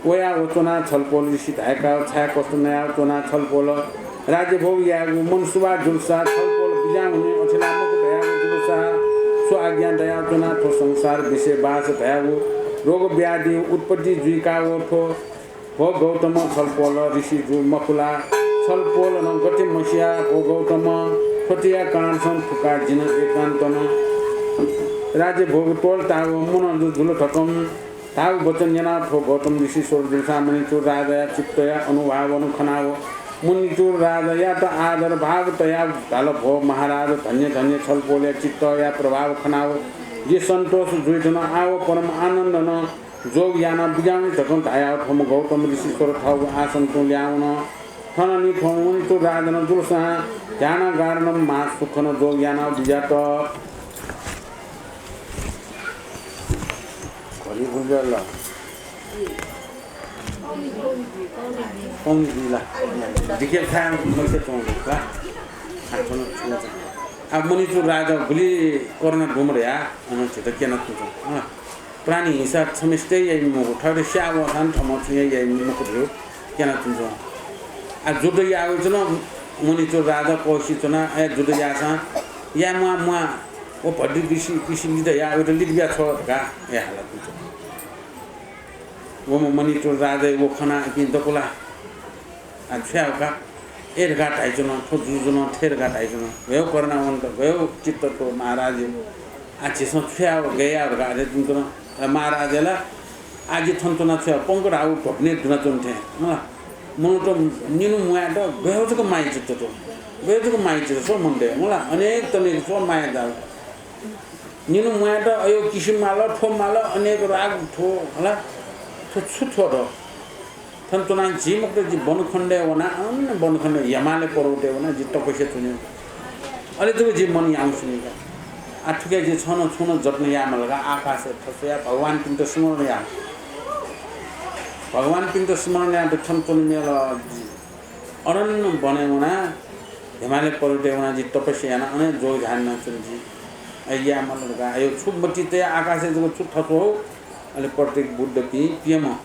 वयाव च्वना। छलपोल ऋषि धाय्‌काव छाय् कष्ट नयाव च्वना। छलपोल राज्य भोग यायेगु मन सुभाव जुलसा छलपोल बिज्याहुने अथे ला मखु धयाव जुलसा छु आज्ञा दयाव च्वना? थ्व संसार विषय बास धयाव रोग व्याधि उत्पत्ति जुइकाव थ्व, भो गौतम, छलपोल ऋषि जु मखु ला? छलपोल नं गथे मसिया, भो गौतम? थ्वतिया कारणसं फुका जिन एकान्तन राज्य भोग त्वल ताव मन जु जुल थकं धाव वचन न्यनाव थ्व गौतम ऋषि स्वर जुलसां मणिचूड राजाया चित्तया अनुभावन खनाव मणिचूड राजायात आदर भाव तयाव धाल, भो महाराज, धन्य धन्य, छलपोलया चित्तया प्रभाव खनाव जि सन्तोष जुइधुन। आव परम आनन्दनं जोग यानाव बिज्याहुँ धकं धयाव थ्वम्ह गौतम ऋषि स्वर थःगु आसन तुं ल्यावन। थनंलि थ्व मणिचूड राजानं जुलसां ध्यानागारनं महासुखनं जोग यानाव बिज्यात। घडी गुंजल। पौनी जुइला। दिकेल थाय् मखुत च्वंगु का। आ, च्वन, च्वन, च्वन। आ, मणिचूड राजा गुलि करुणा दुम्ह धया, अन झीत क्यना तुं च्वं। अँ। प्राणी हिंसा छम्हेसित याइ मखु, थःत स्याः वःसां थःम्हं छुं हे याइ मखु धइगु क्यना तुं च्वं। आ, जुद्ध याः वइच्वन, मणिचूड राजा कौशिक च्वना, ए, जुद्ध याःसां याये म्वाः, म्वाः, व भद्री ऋषि, ऋषि लित या, वयात लित बिया छ्व धकाः, ए, हाला तुं च्वं। वम्ह मणिचूड राजाया व खनाः इपिं दकु ला? आ, छु याये का? ए धकाः धाइच्वन, थ्व जुजुनं थथे धकाः धाइच्वन। गय् करुणावन्त, गय् चित्त थ्व महाराज। आ, झीसं छु याये, गय् याये धकाः धाइच्वन। अले महाराजया ला, आ, जि थन च्वनाः छु याये, पंक धाःगु ध्वपने दुनाच्वन थें। मला, मनूत निन्हु म्वायेत गय् जक माया चित्त थ्व। गय् जक माया चित्त स्व मनूतय्। मला, अनेक तनेक स्व माया धाःगु। निन्हु म्वायेत अयो किसिम माल, थ्व माल, अनेक राग थ्व, हला, थ्व छु थ्व ध? थन च्वनाः जि मखुत, जि वनखण्डय् वना, अन वनखण्ड हिमालय पर्वतय् वना, जि तपस्या च्वने। अले जक जि मन याउँसिनि का। आ, थुके जि छन छुन जत्न याये माल का, आकाशय् थस्वया भगवानपिन्त स्मरण या। भगवानपिन्त स्मरण याये थन च्वने मेल जि। अरण्य वनय् वना, हिमालय पर्वतय् वना जि तपस्या याना, अन जोग ध्यान यानाच्वने जि। अय् याये माल का, अयो छु मति तया आकाशय् जक छु थस्व हो, अले प्रत्येक बुद्धपिं प्यम्ह,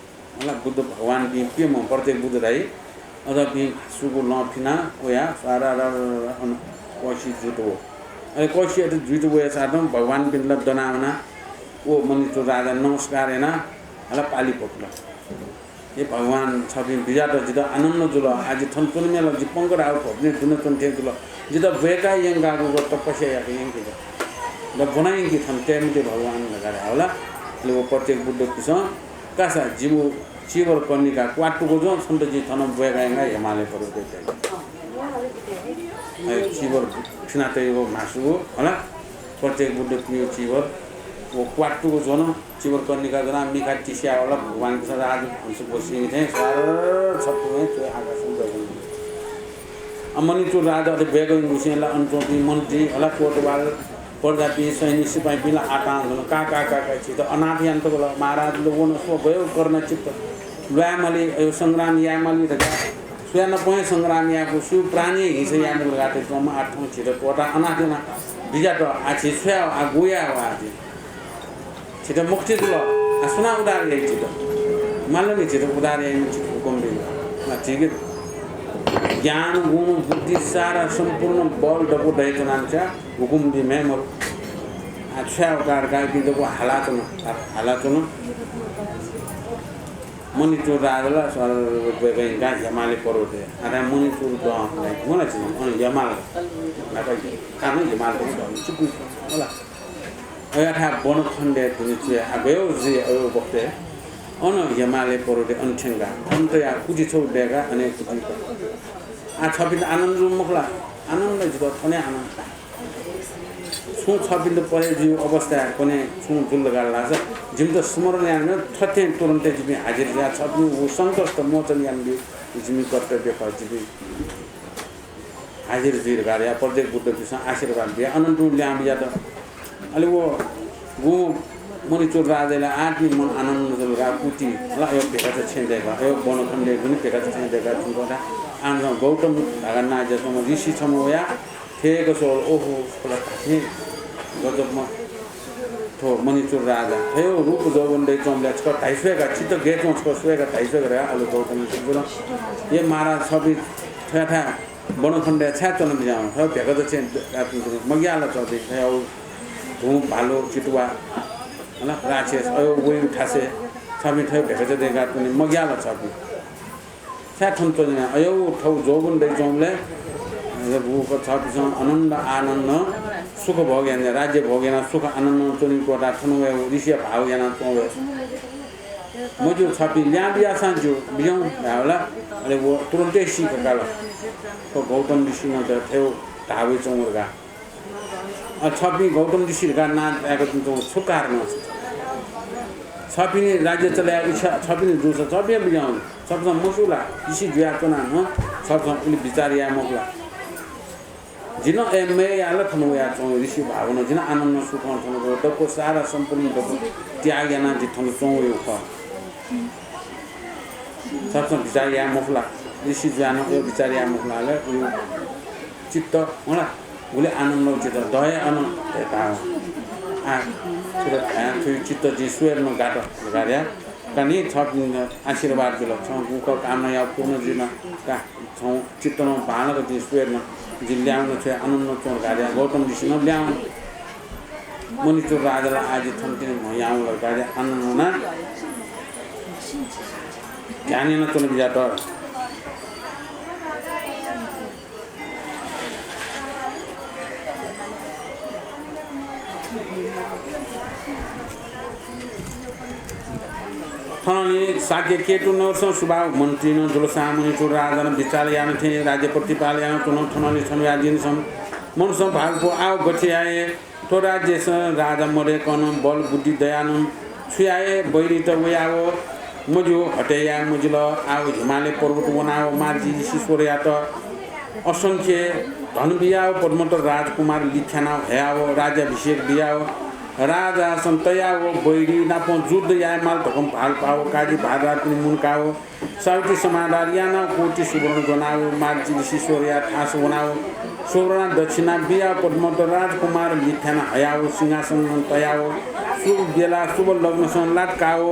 हला, बुद्ध भगवानपिं प्यम्ह, प्रत्येक बुद्ध धाइ, अथवा पिं सुगु लं फिना वया सारा अन कौशिक जुइत वो। अले कौशिक जुइत वया साथं भगवानपिन्त दना वना, व मणिचूड राजा नमस्कार याना, हला, पालि पकुल। हे भगवान, छपिं बिज्यात जितः आनन्द जुल। आ जि थन च्वने मेल, जि पंक धाःगु ध्वपने दुनाच्वने थें जुल। जितः ब्वय्का यंकाः गुगु तपस्या याके यंके। द ब्वना यंकि थन तये मते भगवान धकाः धाये होला। अले व प्रत्येक बुद्धपिसं कासा जिगु चीवर कर्णिका क्वातुक ज्वँ, छन्त जिं थन ब्वय्का यंकाः हिमालय पर्वतय् तये। अ, चीवर फिना तयेगु म्हासुगु, होला। प्रत्येक बुद्धपिनिगु चीवर व क्वातुक ज्वन। चीवर कर्णिका ज्वनाः मिखा तिस्याः वल, भगवानपिसं राजहंस ब्वसिं थें स्वार छत्तुं हे च्वय् आकाशं ब्वय्कल। अ, मणिचूड राजा अथे ब्वय्कल गुसें ला अन च्वंपिं मन्त्री हला कोतवाल प्रजापिं सैनिक सिपाइँपिं ला आतां वन। का, का, का, का, छित अनाथ यानातःगु ला महाराज ला वन स्व गयो करुणा चित्त। ल्वाये माली, अयो संग्राम याये माली धकाः स्वयां नपं हे संग्राम यायेगु, स्वयां प्राणी हे हिंसा याये मखु धकाः तये च्वंम्ह आः थौं छित त्वःताः अनाथ याना बिज्यात। आः छि छु याये, आः गु याये आः छि? छित मुक्ति जुल। आः सुनां उद्धार याइ छित? माल नि छित उद्धार याइम्ह, छित हुकुम बी। आः झीके ज्ञान, गुण, बुद्धि सारा सम्पूर्ण बल दक्व दयाच्वनाम्ह, हुकुम बीम्ह हे मरु। आः छु याये का धकाः इपिं दक्व हालाच्वन, हालाच्वन। मणिचूड राजा ला स्वार ब्वय्कं हिमालय पर्वतय्। आः मणिचूड दँ मला छिं, अन हिमाल। नापं कानं हिमाल दँ चुकु होला। अया थाय् वनखण्डय् दुने च्वय् आः गयो जुइ अयो बखतय् अन हिमालय पर्वतय् अन थ्यंकाः अन तयाः कुथि छगू दय्काः अन हे कुथि। आः छपिन्त आनन्द जू मखु ला? आनन्द जितः थन हे आनन्द। छुं छपिन्त परे जुइगु अवस्थाय् कन्हय् छुं जुल धकाः धाःसा जिमित स्मरण यानादिसँ, थथें तुरुन्तय् जिपिं हाजिर जुयाः छपिनिगु संकष्ट मोचन यानादीगु जिमि कर्तव्य खः। जिपिं हाजिर जुइ धकाः धयाः प्रत्येक बुद्धपिसं आशीर्वाद बियाः अनन्तुं ल्याहां बिज्यात। अले व गुम्ह मणिचूड राजाया ला आः तिनि मन आनन्द जुल धकाः कुथि ला अयो भेकाचा छेँ दय्काः, अयो वनखण्डय् दुने भेकाचा छेँ दय्काः थुंकः धाः। आः गौतम धाःगु नां जुयाच्वंम्ह ऋषि छम्ह वयाः थेक स्वल, ओहो, थ्व ला धात्थें गजबम्ह थ्व मणिचूड राजा। थ्वया रूप जौवन दयाच्वंबलय् छकः धाइ स्वये का, चित्त गय् च्वं छकः स्वये का, धाइ स्वये का धकाः अले गौतमं धाल, हे महाराज, छपिं थ्वयाथाय् वनखण्डय् छाय् च्वन बिज्याहुँ? थ्व भेकाचा छेँ दय्काः तुं च्वने मग्याः ला च्वंपिं थ्वया धुँ, भालु, चितुवा हला, राक्षस, अयो वइ थासय् छपिं थ्व भेकचा दय्काच्वने मग्याल छपिं। छाय् थन च्वने, अयो थौ जोगुन दइच्वंबलय्, अयो बुक छपिसं आनन्द आनन्द सुख भोग याना, राज्य भोग याना सुख आनन्द च्वने त्वःता थन वये, ऋषिया भाव याना च्वं वये। मज्यू, छपिं ल्याहां बियासां ज्यू, बिज्याहुँ धायेबलय्, अले व तुरुन्तै सीकाकाल। थ्व गौतम ऋषिं नं थ्व धाः वइच्वंगु धकाः। अ, छपिं गौतम ऋषि धकाः नां काय्काच्वंगु छु कारण? छपिनि राज्य चले यायेगु इच्छा छपिनि जूसा छपिं बिज्याहुँ। छपिसं मस्यू ला? ऋषि जुयाच्वनाः नं छपिसं उलि बिचाः याये मफु ला? जि नं अय् मय् याः ला थन वयाच्वं ऋषि भावं, जि नं आनन्दं सुखं थन वये, दक्व सारा सम्पूर्ण दक्व त्याग यानाः जि थन च्वं वयेगु खः। छपिसं बिचाः याये मफु ला? ऋषि जुयाः नं अय् बिचाः याये मफु ला? अले उयो चित्त, होला, गुलि आनन्दं चित्त, दया अन हे भाव। आ, थुर, आ, थुइ चित्त जिं स्वयेधुन गात धकाः धया। का नि, छं आशीर्वाद बिल, छं गुगु कामना याःगु पूर्ण जुइन का। छं चित्त नं बांलाक जिं स्वयेधुन, जिं ल्याहां च्वने आनन्दं च्वं धकाः धया। गौतम ऋषि नं ल्याहां। मणिचूड राजा ला आः जि थनतिनि म्ह यानावल धकाः धया आनन्दं ध्यान यानाच्वने बिज्यात। थनंलि शाक्य केतु नगरसं सुभाव मन्त्री नं जुलसां मणिचूड राजां बिचाः याना थें राज्य प्रतिपाल यानाच्वन। थनंलि थन वयाः जिमिसं मनसं भालपु आव गथे याये? थ्व राज्यसं राजा मदय्कं नं बल बुद्धि दयाः नं छु याये? बैरीत वयाव मज्यू, हत्या याये मजिल। आव हिमालय पर्वत वनाव मारीचि ऋषीश्वरयात असंख्य धन बियाव पद्मोत्तर राजकुमार लिथ्यानाव हयाव राज्याभिषेक बियाव राजासन तयाव बैरी नाप जुद्ध यायेमाल धकं भालपाव काजी भारदारपिनि मुनकाव सावित्री समाधार यानाव कोटि सुवर्ण ज्वनाव मारीचि ऋषीश्वरया थास वनाव सुवर्ण दक्षिणा बियाव पद्मोत्तर राजकुमार लिथ्याना हयाव सिंहासन तयाव शुभ बेला शुभ लग्नसं लातकाव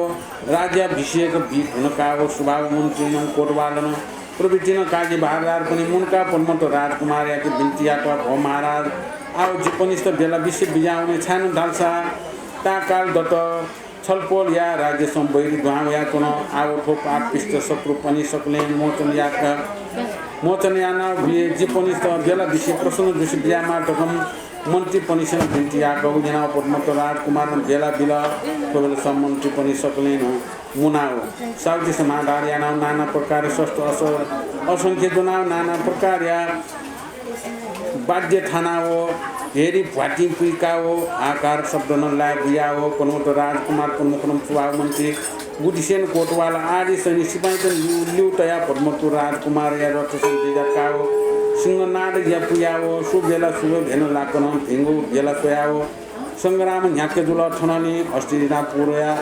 राज्याभिषेक बी धुनकाव सुभाव मन्त्री नं कोतवालं प्रभृति नं काजी भारदारपिनि मुनकाव पद्मोत्तर राजकुमारयाके बिन्ति यात, भो महाराज, आव जिपनिस्त बेला बिसे बिज्यावने, छाय्नं धालसा ताःकाल दत। छलपोलया राज्यसं बैरी दुहां वयाच्वन। आव थ्व पापिष्ट शत्रुपनि सकलें मोचन याका, मोचन यानाव बिये जिपनिस्त बेला बिसे प्रसन्न जुसे बियामा धकं मन्त्रीपनिसेनं बिन्ति याकव न्यनाव पद्मोत्तर राजकुमारं बेला बिल। थ्व बेलस मन्त्रीपनि सकलें नं मुनाव सावित्री समाधार यानाव नाना प्रकारया शस्त्र अस-, असंख्य ज्वनाव नाना प्रकारया वाद्य थानाव, भेरी भ्वातिं पुइकाव, हाहाकार शब्दनं लाय् बुयाव, पद्मोत्तर राजकुमार प्रमुखनं सुभाव मन्त्री बुद्धिसेन कोतवाल आदि सैन्य सिपाइँत ल्यू, ल्यू तयाव पद्मोत्तर राजकुमारया रथसं जयजयकाव, सिंहनाद यापुयाव, सु बेला सुब भेन लाकनं भिंगु बेला स्वयाव, संग्राम न्ह्याक्क जुल। थनंलि हस्तिनापुरया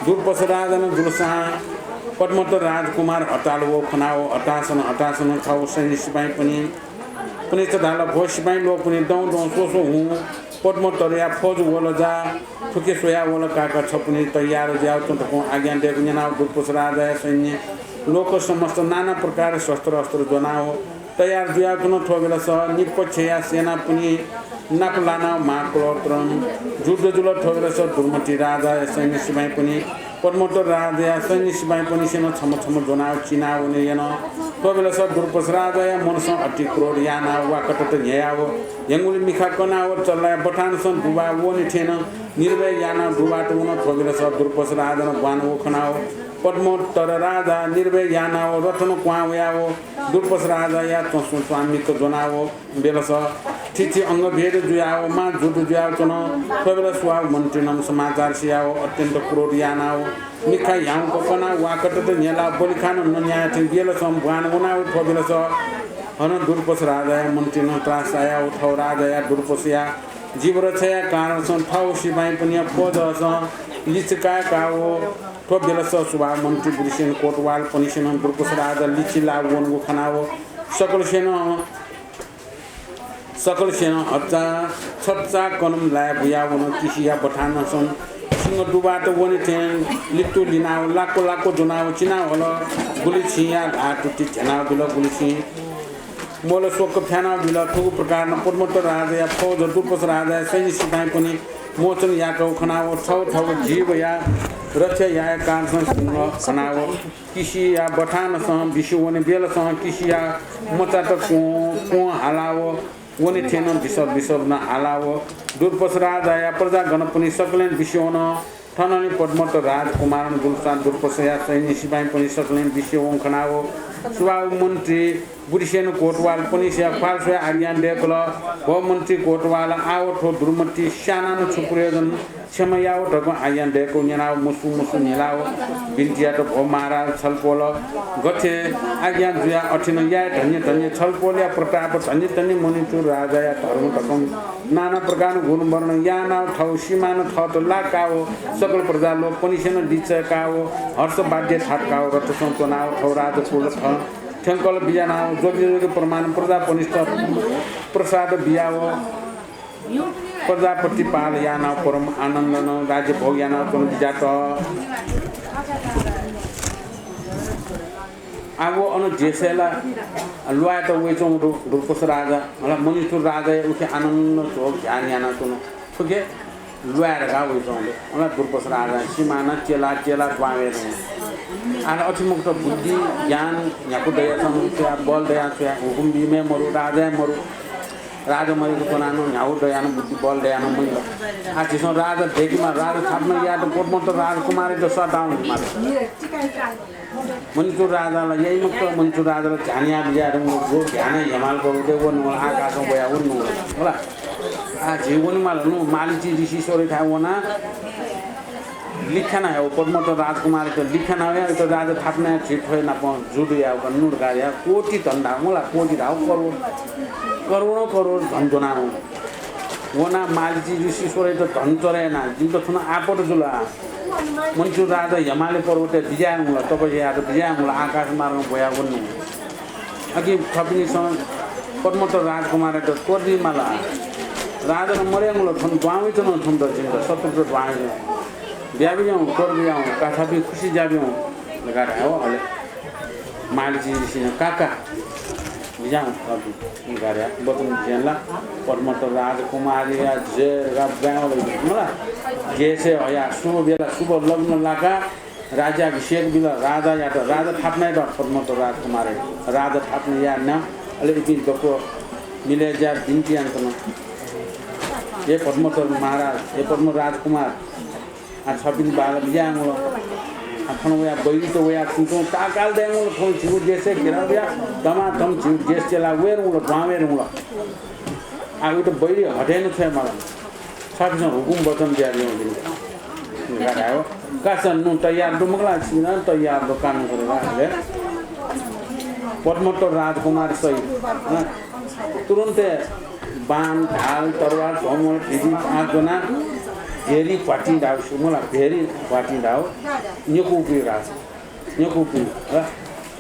दुर्पस राजानं जुलसां पद्मोत्तर राजकुमार हताल वःगु खनाव हतासनं हतासनं थव सैन्य सिपाइँपनि पनिस्त धाल, भो सिपाइँ लोकपनि दँ दँ स्वस्व हुँ, पद्मोत्तरया फौज वल जा, थुके स्वयाव वल का का, छपनि तयार जुयाव च्वँ धकं आज्ञा दयेगु न्यनाव दुर्पस राजाया सैन्य लोक समस्त नाना प्रकारया शस्त्र अस्त्र ज्वनाव तयार जुयाव च्वन। थ्व बेलस निपक्षया सेनापनि नाप लानाव महाक्लोलं जुद्ध जुल। थ्व बेलस दुर्मति राजाया सैन्य सिपाइँपनि पद्मोत्तर राजाया सैन्य सिपाइँपनिसेनं छम्ह छम्ह ज्वनाव चिनावने यन। थ्व बेलस दुर्पस राजाया मनसं अति क्रोध यानाव वाकटत न्ह्ययाव ह्यंगुलि मिखा कनाव चल्लाया बथानसं दुबा वने थें नं निर्भय यानाव दुबात वन। थ्व बेलस दुर्पस राजानं ब्वान वःगु खनाव पद्मोत्तर राजा निर्भय यानाव रथनं क्वहां वयाव दुर्पस राजाया च्वसुं स्वामित्व ज्वनाव बेलस थिथि अंगभेद जुयाव मां जुद्ध जुयाव च्वन। थ्व बेलस सुभाव मन्त्रीनं समाचार सियाव अत्यन्त क्रोध यानाव मिखा ह्याउँक कनाव वाकटत न्ह्यलाव बलिखानं नन्याये थें बेलसं ब्वान वनाव थ्व बेलस हनं दुर्पस राजाया मन्त्रीनं त्रास चायाव थव राजाया दुर्पसया जीवरक्षाया कारणसं थव सिपाइँपनिया फौजसं लिचिकाय्काव थ्व बेलस सुभाव मन्त्री बुद्धिसेन कोतवालपनिसेनं दुर्पस राजा लिचिलाव वंगु खनाव सकलसेनं सकलसेनं हच्चा छच्चा कनं लाय् बुयाव वन। किसिया बथानसं सिंह दुबात वने थें लित्तु लिनाव लाक्व लाक्व ज्वनाव चिनाव हल। गुलि छिंया ल्हाः तुति झ्यानाव बिल, गुलि छिं मोल स्वक्क फ्यानाव बिल। थुगु प्रकारनं पद्मोत्तर राजाया फौज दुर्पस राजाया सैन्य सिपाइँपनि मोचन यातःगु खनाव थव थव जीवया रक्षा याये कालसं सिंह खनाव किसिया बथानसं बिस्युं वने बेलसं किसिया मचात क्वं क्वं हालाव वने थें नं बिसव बिसव नं हालाव दुर्पस राजाया प्रजागणपनि सकलें बिस्युं वन। थनंलि पद्मत राजकुमारं दुलसा दुर्पसया सैन्य सिपाइँपनि सकलें बिस्युं वं खनाव सुवाव मन्त्री बुधिसेन कोतवालपनिसेया ख्वाल स्वयाः आज्ञा दय्‌कल। भो मन्त्री कोतवाल, आव थ्व दुर्मति स्यानां नं छु प्रयोजन, क्षमा याव धकं आज्ञा दय्‌कव न्यनाव मुसु मुसु न्हिलाव बिन्ति यात। भो महाराज छलपोल, गथे आज्ञा जुया अथे नं याये। धन्य धन्य छलपोलया प्रताप, धन्य धन्य मणिचूड राजाया धर्म धकं नाना प्रकारं गुणवर्णन यानाव थव सिमानं थःत लाकाव सकल प्रजा लोकपनिसेनं लिचय्‌काव हर्ष वाद्य थातकाव रथसं च्वनाव थव राजकुल थ्यंकल बिज्यानाव जोग्य जोग्य प्रमाण प्रजापनिस्त प्रसाद बियाव प्रजापति पाल यानाव परम आनन्दनं राज्य भोग यानाव च्वन बिज्यात। आव अन देशय् ला ल्वायेत वइच्वंगु दु, दुर्पस राजा। हला मणिचूड राजाया उखे आनन्द झोक ध्यान यानाच्वन। थुखे ल्वाये धकाः वइच्वंगु दु। हला दुर्पस राजा सिमानं चेला चेला द्वांवय् दु। आः अथे मखुत बुद्धि ज्ञान न्ह्याकु दया च्वया, बल दया च्वया, हुकुम बीम्ह मरु, राजा मरु। राजा मरु च्वनानं न्ह्याकु दयानं बुद्धि बल दयानं मरु। आः झीसं राजा दय्‌केमाः, राजा थापना यायेत पद्मत राजकुमारयात सःताः वनेमाः। मणिचूड राजां ला याइ मखुत, मणिचूड राजां ला ध्यान याः बिज्याः धुंगु, जो ध्यान हेमाल पर्वतय् वनेमाल, आकाशं वयाः वनेमाल। हला। आः झी वनेमाल नु, मालिची ऋषीश्वरयाथाय् वनाः लिख्याना हया, पद्मत राजकुमारयात लिख्याना हया, इमित राजा थापना याः, झी थ्व नाप जुद्ध यायेगु का नु धकाः याः, कोटि धन धाःगु ला, कोटि धाःगु करोड, करोडौं करोड धन ज्वनाः वन। वनाः मालिची ऋषीश्वरयात धन चरे यानाः जिमित थन आपत जुल। मणिचूड राजा हेमालय पर्वतय् बिज्याये हंगु ला, तपस्या यायेत बिज्याये हंगु ला, आकाश मार्गं ब्वयाः वनेमाल। अकिं थःपिनिसं पद्मत राजकुमारयात त्वःतेमाल। राजा नं मरय् हंगु ला, थन द्वांवइच्वन, थन त जिमित शत्रुत द्वांवइच्वन। ब्याबिज्याहुँ, त्वःतेबिज्याहुँ, का थःपिं खुसि ज्याबिज्याहुँ धकाः धायेवं। अले मालिची ऋषिं नं का का बिज्याहुँ, थःपिं धकाः वचन बिज्यानाः पद्मत राजकुमारया जय धकाः ब्वाँय् वल। मला देशय् हयाः शुभ बेला शुभ लग्न लाकाः राज्याभिषेक बिल राजायात, राजा थापना यात पद्मत राजकुमारयात, राजा थापना यानाः अले इपिं दक्व मिलय् ज्याः बिन्ति यानाच्वन। हे पद्मत महाराज, हे पद्म राजकुमार, आः छपिं बांलाः बिज्याये हंगु ला। आः थन वयाः बैरीत वयाः थुमिसं ताःकाल दये हंगु ला, थौं झीगु देशय् घेराउ बियाः दमादम झीगु देश चेला वये धुंगु ला, द्वां वये धुंगु ला। आः उइत बैरी हथय् नं छ्वये माल। छपिंसं हुकुम वचन बियादिसँ जिमित धकाः धायेवं। का सन नु तयार दु मखु ला, छिं नं तयार दु, कानुन खः धकाः धाःबलय् पद्मत राजकुमार सहित, हँ, तुरुन्तय् बाण, ढाल, तरवार, झ्वमल, भिबि पाँच ज्वनाः भेरी भ्वातिं धाःगु, मला भेरी भ्वातिं धाःगु, न्यकूपिं राजा, न्यकूपिं, हँ,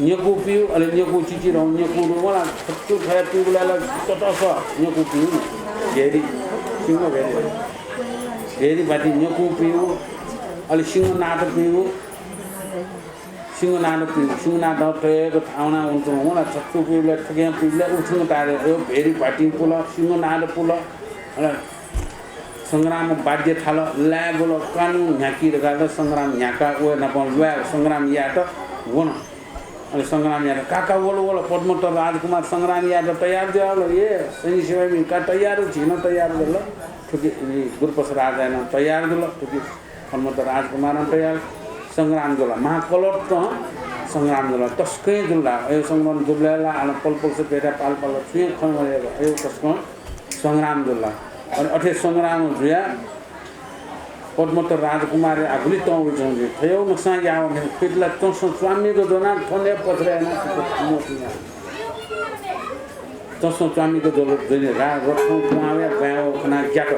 न्यकूपिं, अले न्यकू चिचिधंगु न्यकू दु, मला छत्तु थया पिउबलय् ला ततःसः न्यकूपिं, भेरी, सिंह भेरी, भेरी भ्वातिं न्यकूपिं, अले सिंहनादपिं, सिंहनादपिं, सिंहनाद तयेगु थावना वंतुं, मला छत्तु पिउबलय्, थुकिं पिउबलय् उथुं तारे, अयो भेरी भ्वातिं पुल, सिंहनाद पुल, अले संग्राम वाद्य थाल, लाय् ब्वल, कानु न्ह्याकी धकाः संग्राम न्ह्याकाः व नाप ल्वाय् संग्राम यायेत वन। अले संग्राम यायेत का का वल वल, पद्मत राजकुमार संग्राम यायेत तयार जुयावल। ए सैन्य सिपाइँपिं का तयार, झी नं तयार जुल। थुकी दुर्पस राजा नं तयार जुल। थुकी पद्मत राजकुमारं तयार संग्राम जुल। महाकलत्तं संग्राम जुल। तसकं जुल ला। अयो संग्राम जुबलय् ला आः पलपलस भेटा पालपाल छुं हे खँ मदय्क अयो तसकं संग्राम जुल ला। अले अथे संग्राम जुयाः पद्मत राजकुमारया गुलि तं वइच्वंगु जुइ। थय् नकसां याःगु मेगु खुइत ला चंसं च्वामिक ज्वनाः थन हे पसरा यानाः मोचन याः। चंसं च्वामिक ज्वल जुइ रा रथं कुहां वयाः ब्वाँय् वःगु खनाः ग्यात।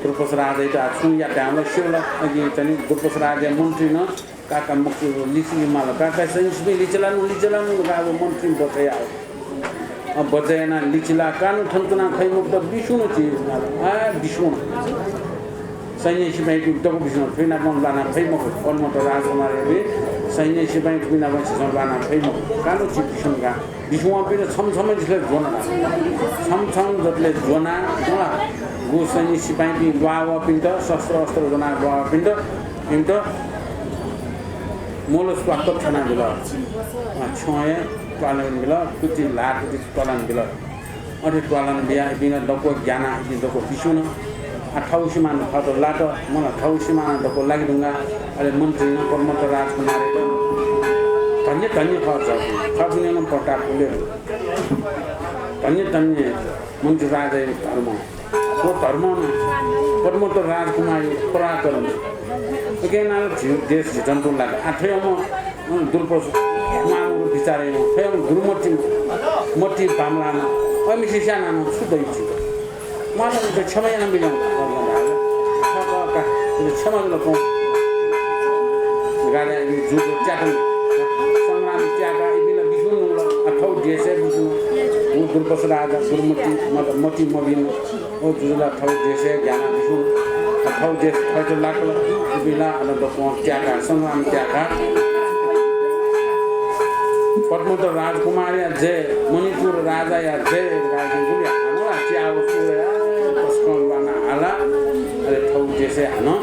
दुर्पस राजायात आः छुं याये धायेवं ला स्यू ला। अकिं चाहिँ दुर्पस राजाया मन्त्री नं काका मखु लिचिले माल। काका सैन्य सिपाइँ लिचिलानु, लिचिलानु धकाः मन्त्री बचय् याः। अ, बचय् यानाः लिचिलाः कानु थन च्वनाः खइ मखुत, बिस्युं नं ची माल। आ, बिस्युं। सैन्य सिपाइँपिं दक्व बिस्युं, थुइनापं ल्वानाः फइ मखु। पद्मत राजकुमारयापिं सैन्य सिपाइँ थुइनापं झीसं ल्वानाः फइ मखु। कानु ची बिस्युं का। बिस्युं वंपिं छम्ह छम्ह जतले ज्वना। छम्ह छम्ह जतले ज्वना, मला। व सैनिक सिपाइँपिं ल्वाः वःपिन्त, शस्त्र अस्त्र ज्वनाः ल्वाः वःपिन्त इमित मोल स्वाक्क थ्यनाबिल। अ, छ्यं हे त्वाला यानाबिल, तुति ल्हाः तुति त्वाला यानाबिल। अथे त्वाला यानाबियाः इपिं ला दक्व ग्यानाः इपिं दक्व बिस्युं वन। आ, थःगु सिमानं थःत लात, मला, थःगु सिमानं दक्व लाकेधुंकाः अले मन्त्रीं नं पद्मोत्तर राजकुमारयात धन्य धन्य खः झःपिं, थःपिं नं पश्चाताप फुले। धन्य धन्य मन्त्री राजाया धर्म। व धर्मं पद्मोत्तर राजकुमारया पराक्रम। उकिं यानाः झी देश झीथाय् तुं लात। आ, थय्‌म्ह, अँ, दुर्पस माःगु बिचारय्, थय्‌म्ह गुरुमति, मति बांमलाःम्ह, अमिसे स्यानाः नं छु दइ झीत? माःत इमित क्षमा यानाबिल। का, इमित क्षमा जुल कं। गाडा इमि जुजु त्याकन संग्राम त्याकाः इपिं ला बिस्युं वन। आ, थःगु देशय् बिस्युं वन। व दुर्पस राजा, दुर्मति, मत, मति मभिंम्ह। व जुजु ला थःगु देशय् ग्यानाः बिस्युं वन। आ, थःगु देश थःत लाकल। इपिं ला अन दक्वं त्याकाः, संग्राम त्याकाः पद्मोत्तर राजकुमारया जय, मणिपुर राजाया जय धकाः गुलि हानं ला च्यागू सुरय् तसकं ल्वाना हाला। अले थःगु देशय् हानं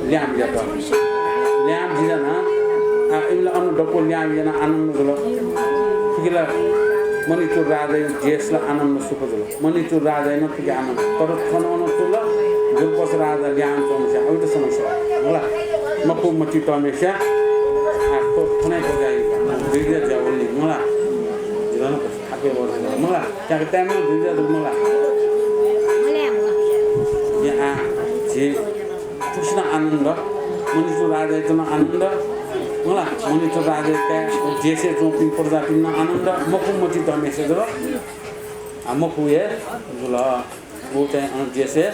ल्याहां बिज्यात। ल्याहां बिज्यानाः, आ, इमित ला अन दक्व ल्याहां बिज्यानाः आनन्द जुल। थुकी ला मणिपुर राजाया देश ला आनन्द सुख जुल। मणिपुर राजाया नं थुकी आनन्द। तर थन अन छु ला, दुर्पस राजा ल्याहां च्वंम्हस्यां अमित समस्या। मला, मखु मति तःम्हस्यां, आ, थ्व थन हे क्वचाय् जुइ जुया वनी। मला, जिं नं थाके वल। मला, त्याके ताय्‌म्ह जुइ जुया जुल मला। या, आ, झी फुक्कसित आनन्द, मणिपुर राजायात नं आनन्द, मला, मणिपुर राजाया काय्, देशय् च्वंपिं प्रजापिं नं आनन्द, मखु मति तःम्हस्यां जुल। आ, मखु हे जुल। व चाहिँ अन देशय्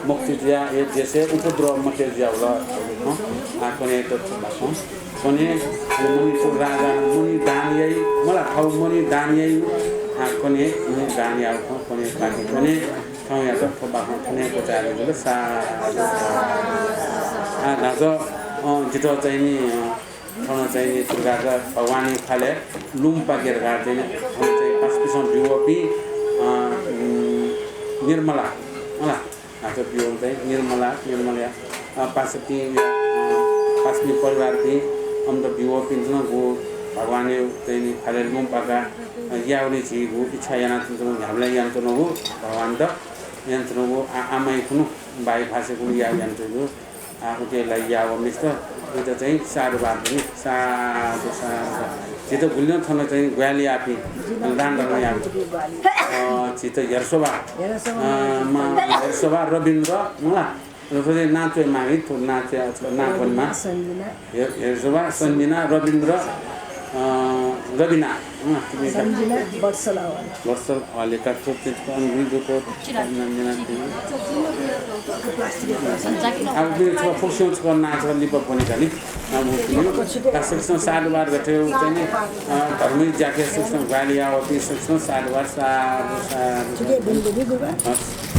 मुक्ति जुयाः हे देशय् उपद्रव मते जुयावल। हँ, आ, कन्हय्‌यात थ्व बाखं। कन्हय्, अले मणिपुर राजां मणि दान याइ, मला, थःगु मणि दान याइ। आ, कन्हय् मणि दान याःगु खँ, कन्हय् बाकी कन्हय् थौंयात थ्व बाखं थन हे क्वचाय् जुल। साधु। आ, न्हाचः, अँ, जितः चाहिँ नि, अँ, थन चाहिँ नि थुलि का भगवानया ख्वालय् लुमपाके धकाः चाहिँ नि थन चाहिँ पासापिसं ब्यूवःपिं, अ, उम्, निर्मला, मला, न्हाचः ब्यूवःपिं चाहिँ निर्मला, निर्मलाया, अ, पासापिं, अ, पासापिं परिवारपिं अमित ब्यूवःपिन्त नं गु भगवानया चाहिँ नि ख्वालय् लुमपाकाः, अ, यावलि झीगु इच्छा यानाच्वनागु, न्ह्याबलें यानाच्वनागु भगवानत यानाच्वनागु आ-, आमाया खुन्हु, बाया भासय् खुन्हु या-, यानाच्वनागु। आ, उके लागि याःम्हस्यात, उइत चाहिँ साधुवाद नि, साधु, साधु। झीत गुलिं थन चाहिँ ग्वाहालि याःपिं, दान धर्म याःपिं। अ, झीत हेरशोभा, अ, मा हेरशोभा, रविन्द्र, मला। र थ्व चाहिँ नां च्वयेमाः कि, थ्व नां च्वये, नां पनेमाः। सन्जिना। हेर-, हेरशोभा, सन्जिना, रविन्द्र, अ, रविना, अँ, तिमी का। सन्जिना बत्सल आवाले। बत्सल आवाले का, थ्व चाहिँ छकः अन गुलि दु, थ्व नाम न्यना तिमी। अब तिमी छकः फुक्कसिनं छकः नां छकः लिपा ब्वने का नि। अब तिमी का सकसिनं साधुवाद गथे चाहिँ नि, अ, धर्मया ज्याखँय् सकसिनं ग्वाहालि याःपिं सकसिनं साधुवाद, साधु, साधु। हस्।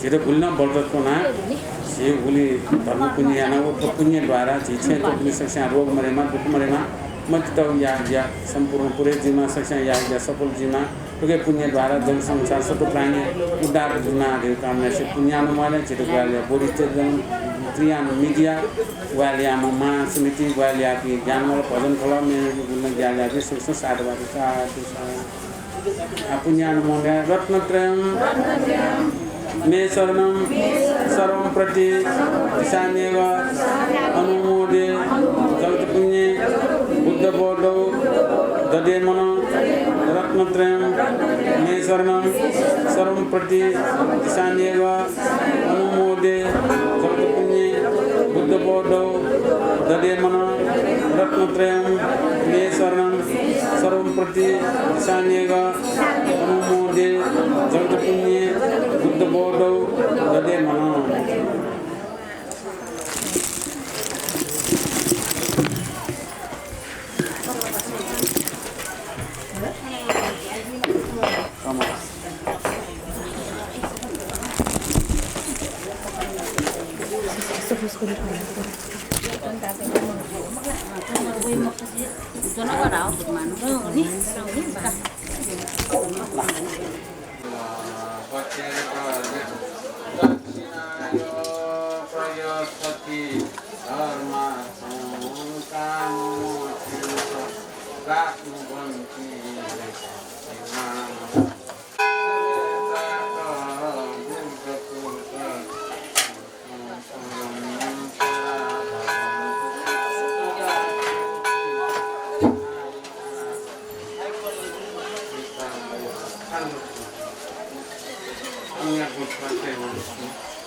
झीत गुलिं नं बल्त च्वनाः, झी गुलि धर्म पुण्य यानागु, थ्व पुण्य द्वारा झी छेँय् च्वंपिं सकसियां रोग मरेमा, दुःख मरेमा, मतित याः ज्या सम्पूर्ण पूरे जुइमा, सकसियां याः ज्या सफल जुइमा, थुकिया पुण्य द्वारा जग संसार सकल प्राणी उद्धार जुइमा धइगु कामनासे पुण्यानुमोदन झीत ग्वाहालि याः बोधिसत्त्व जन, त्रियान media ग्वाहालि याःम्ह महासमिति, ग्वाहालि याःपिं ज्ञानमाला भजन खलः, मेमेपिं गुलिं नं ग्वाहालि याःपिं सकसिनं साधुवाद, साधु, साधु। आ, पुण्यानुमोदन। रत्नत्रयं मे शरणं सर्वं प्रतिदिशाम्यघम्। अनुमोदे जगत्पुण्ये बुद्धबोधौ दधे मनः। रत्नत्रयं मे शरणं सर्वं प्रतिदिशाम्यघम्। अनुमोदे जगत्पुण्ये बुद्धबोधौ दधे मनः। रत्नत्रयं मे शरणं सर्वं प्रतिदिशाम्यघम्। अनुमोदे जगत्पुण्ये बुद्धबोधौ दधे मनः। दक्षिणायो प्रयच्छति धर्मार्थं काममोक्षं च प्राप्नुवन्ति।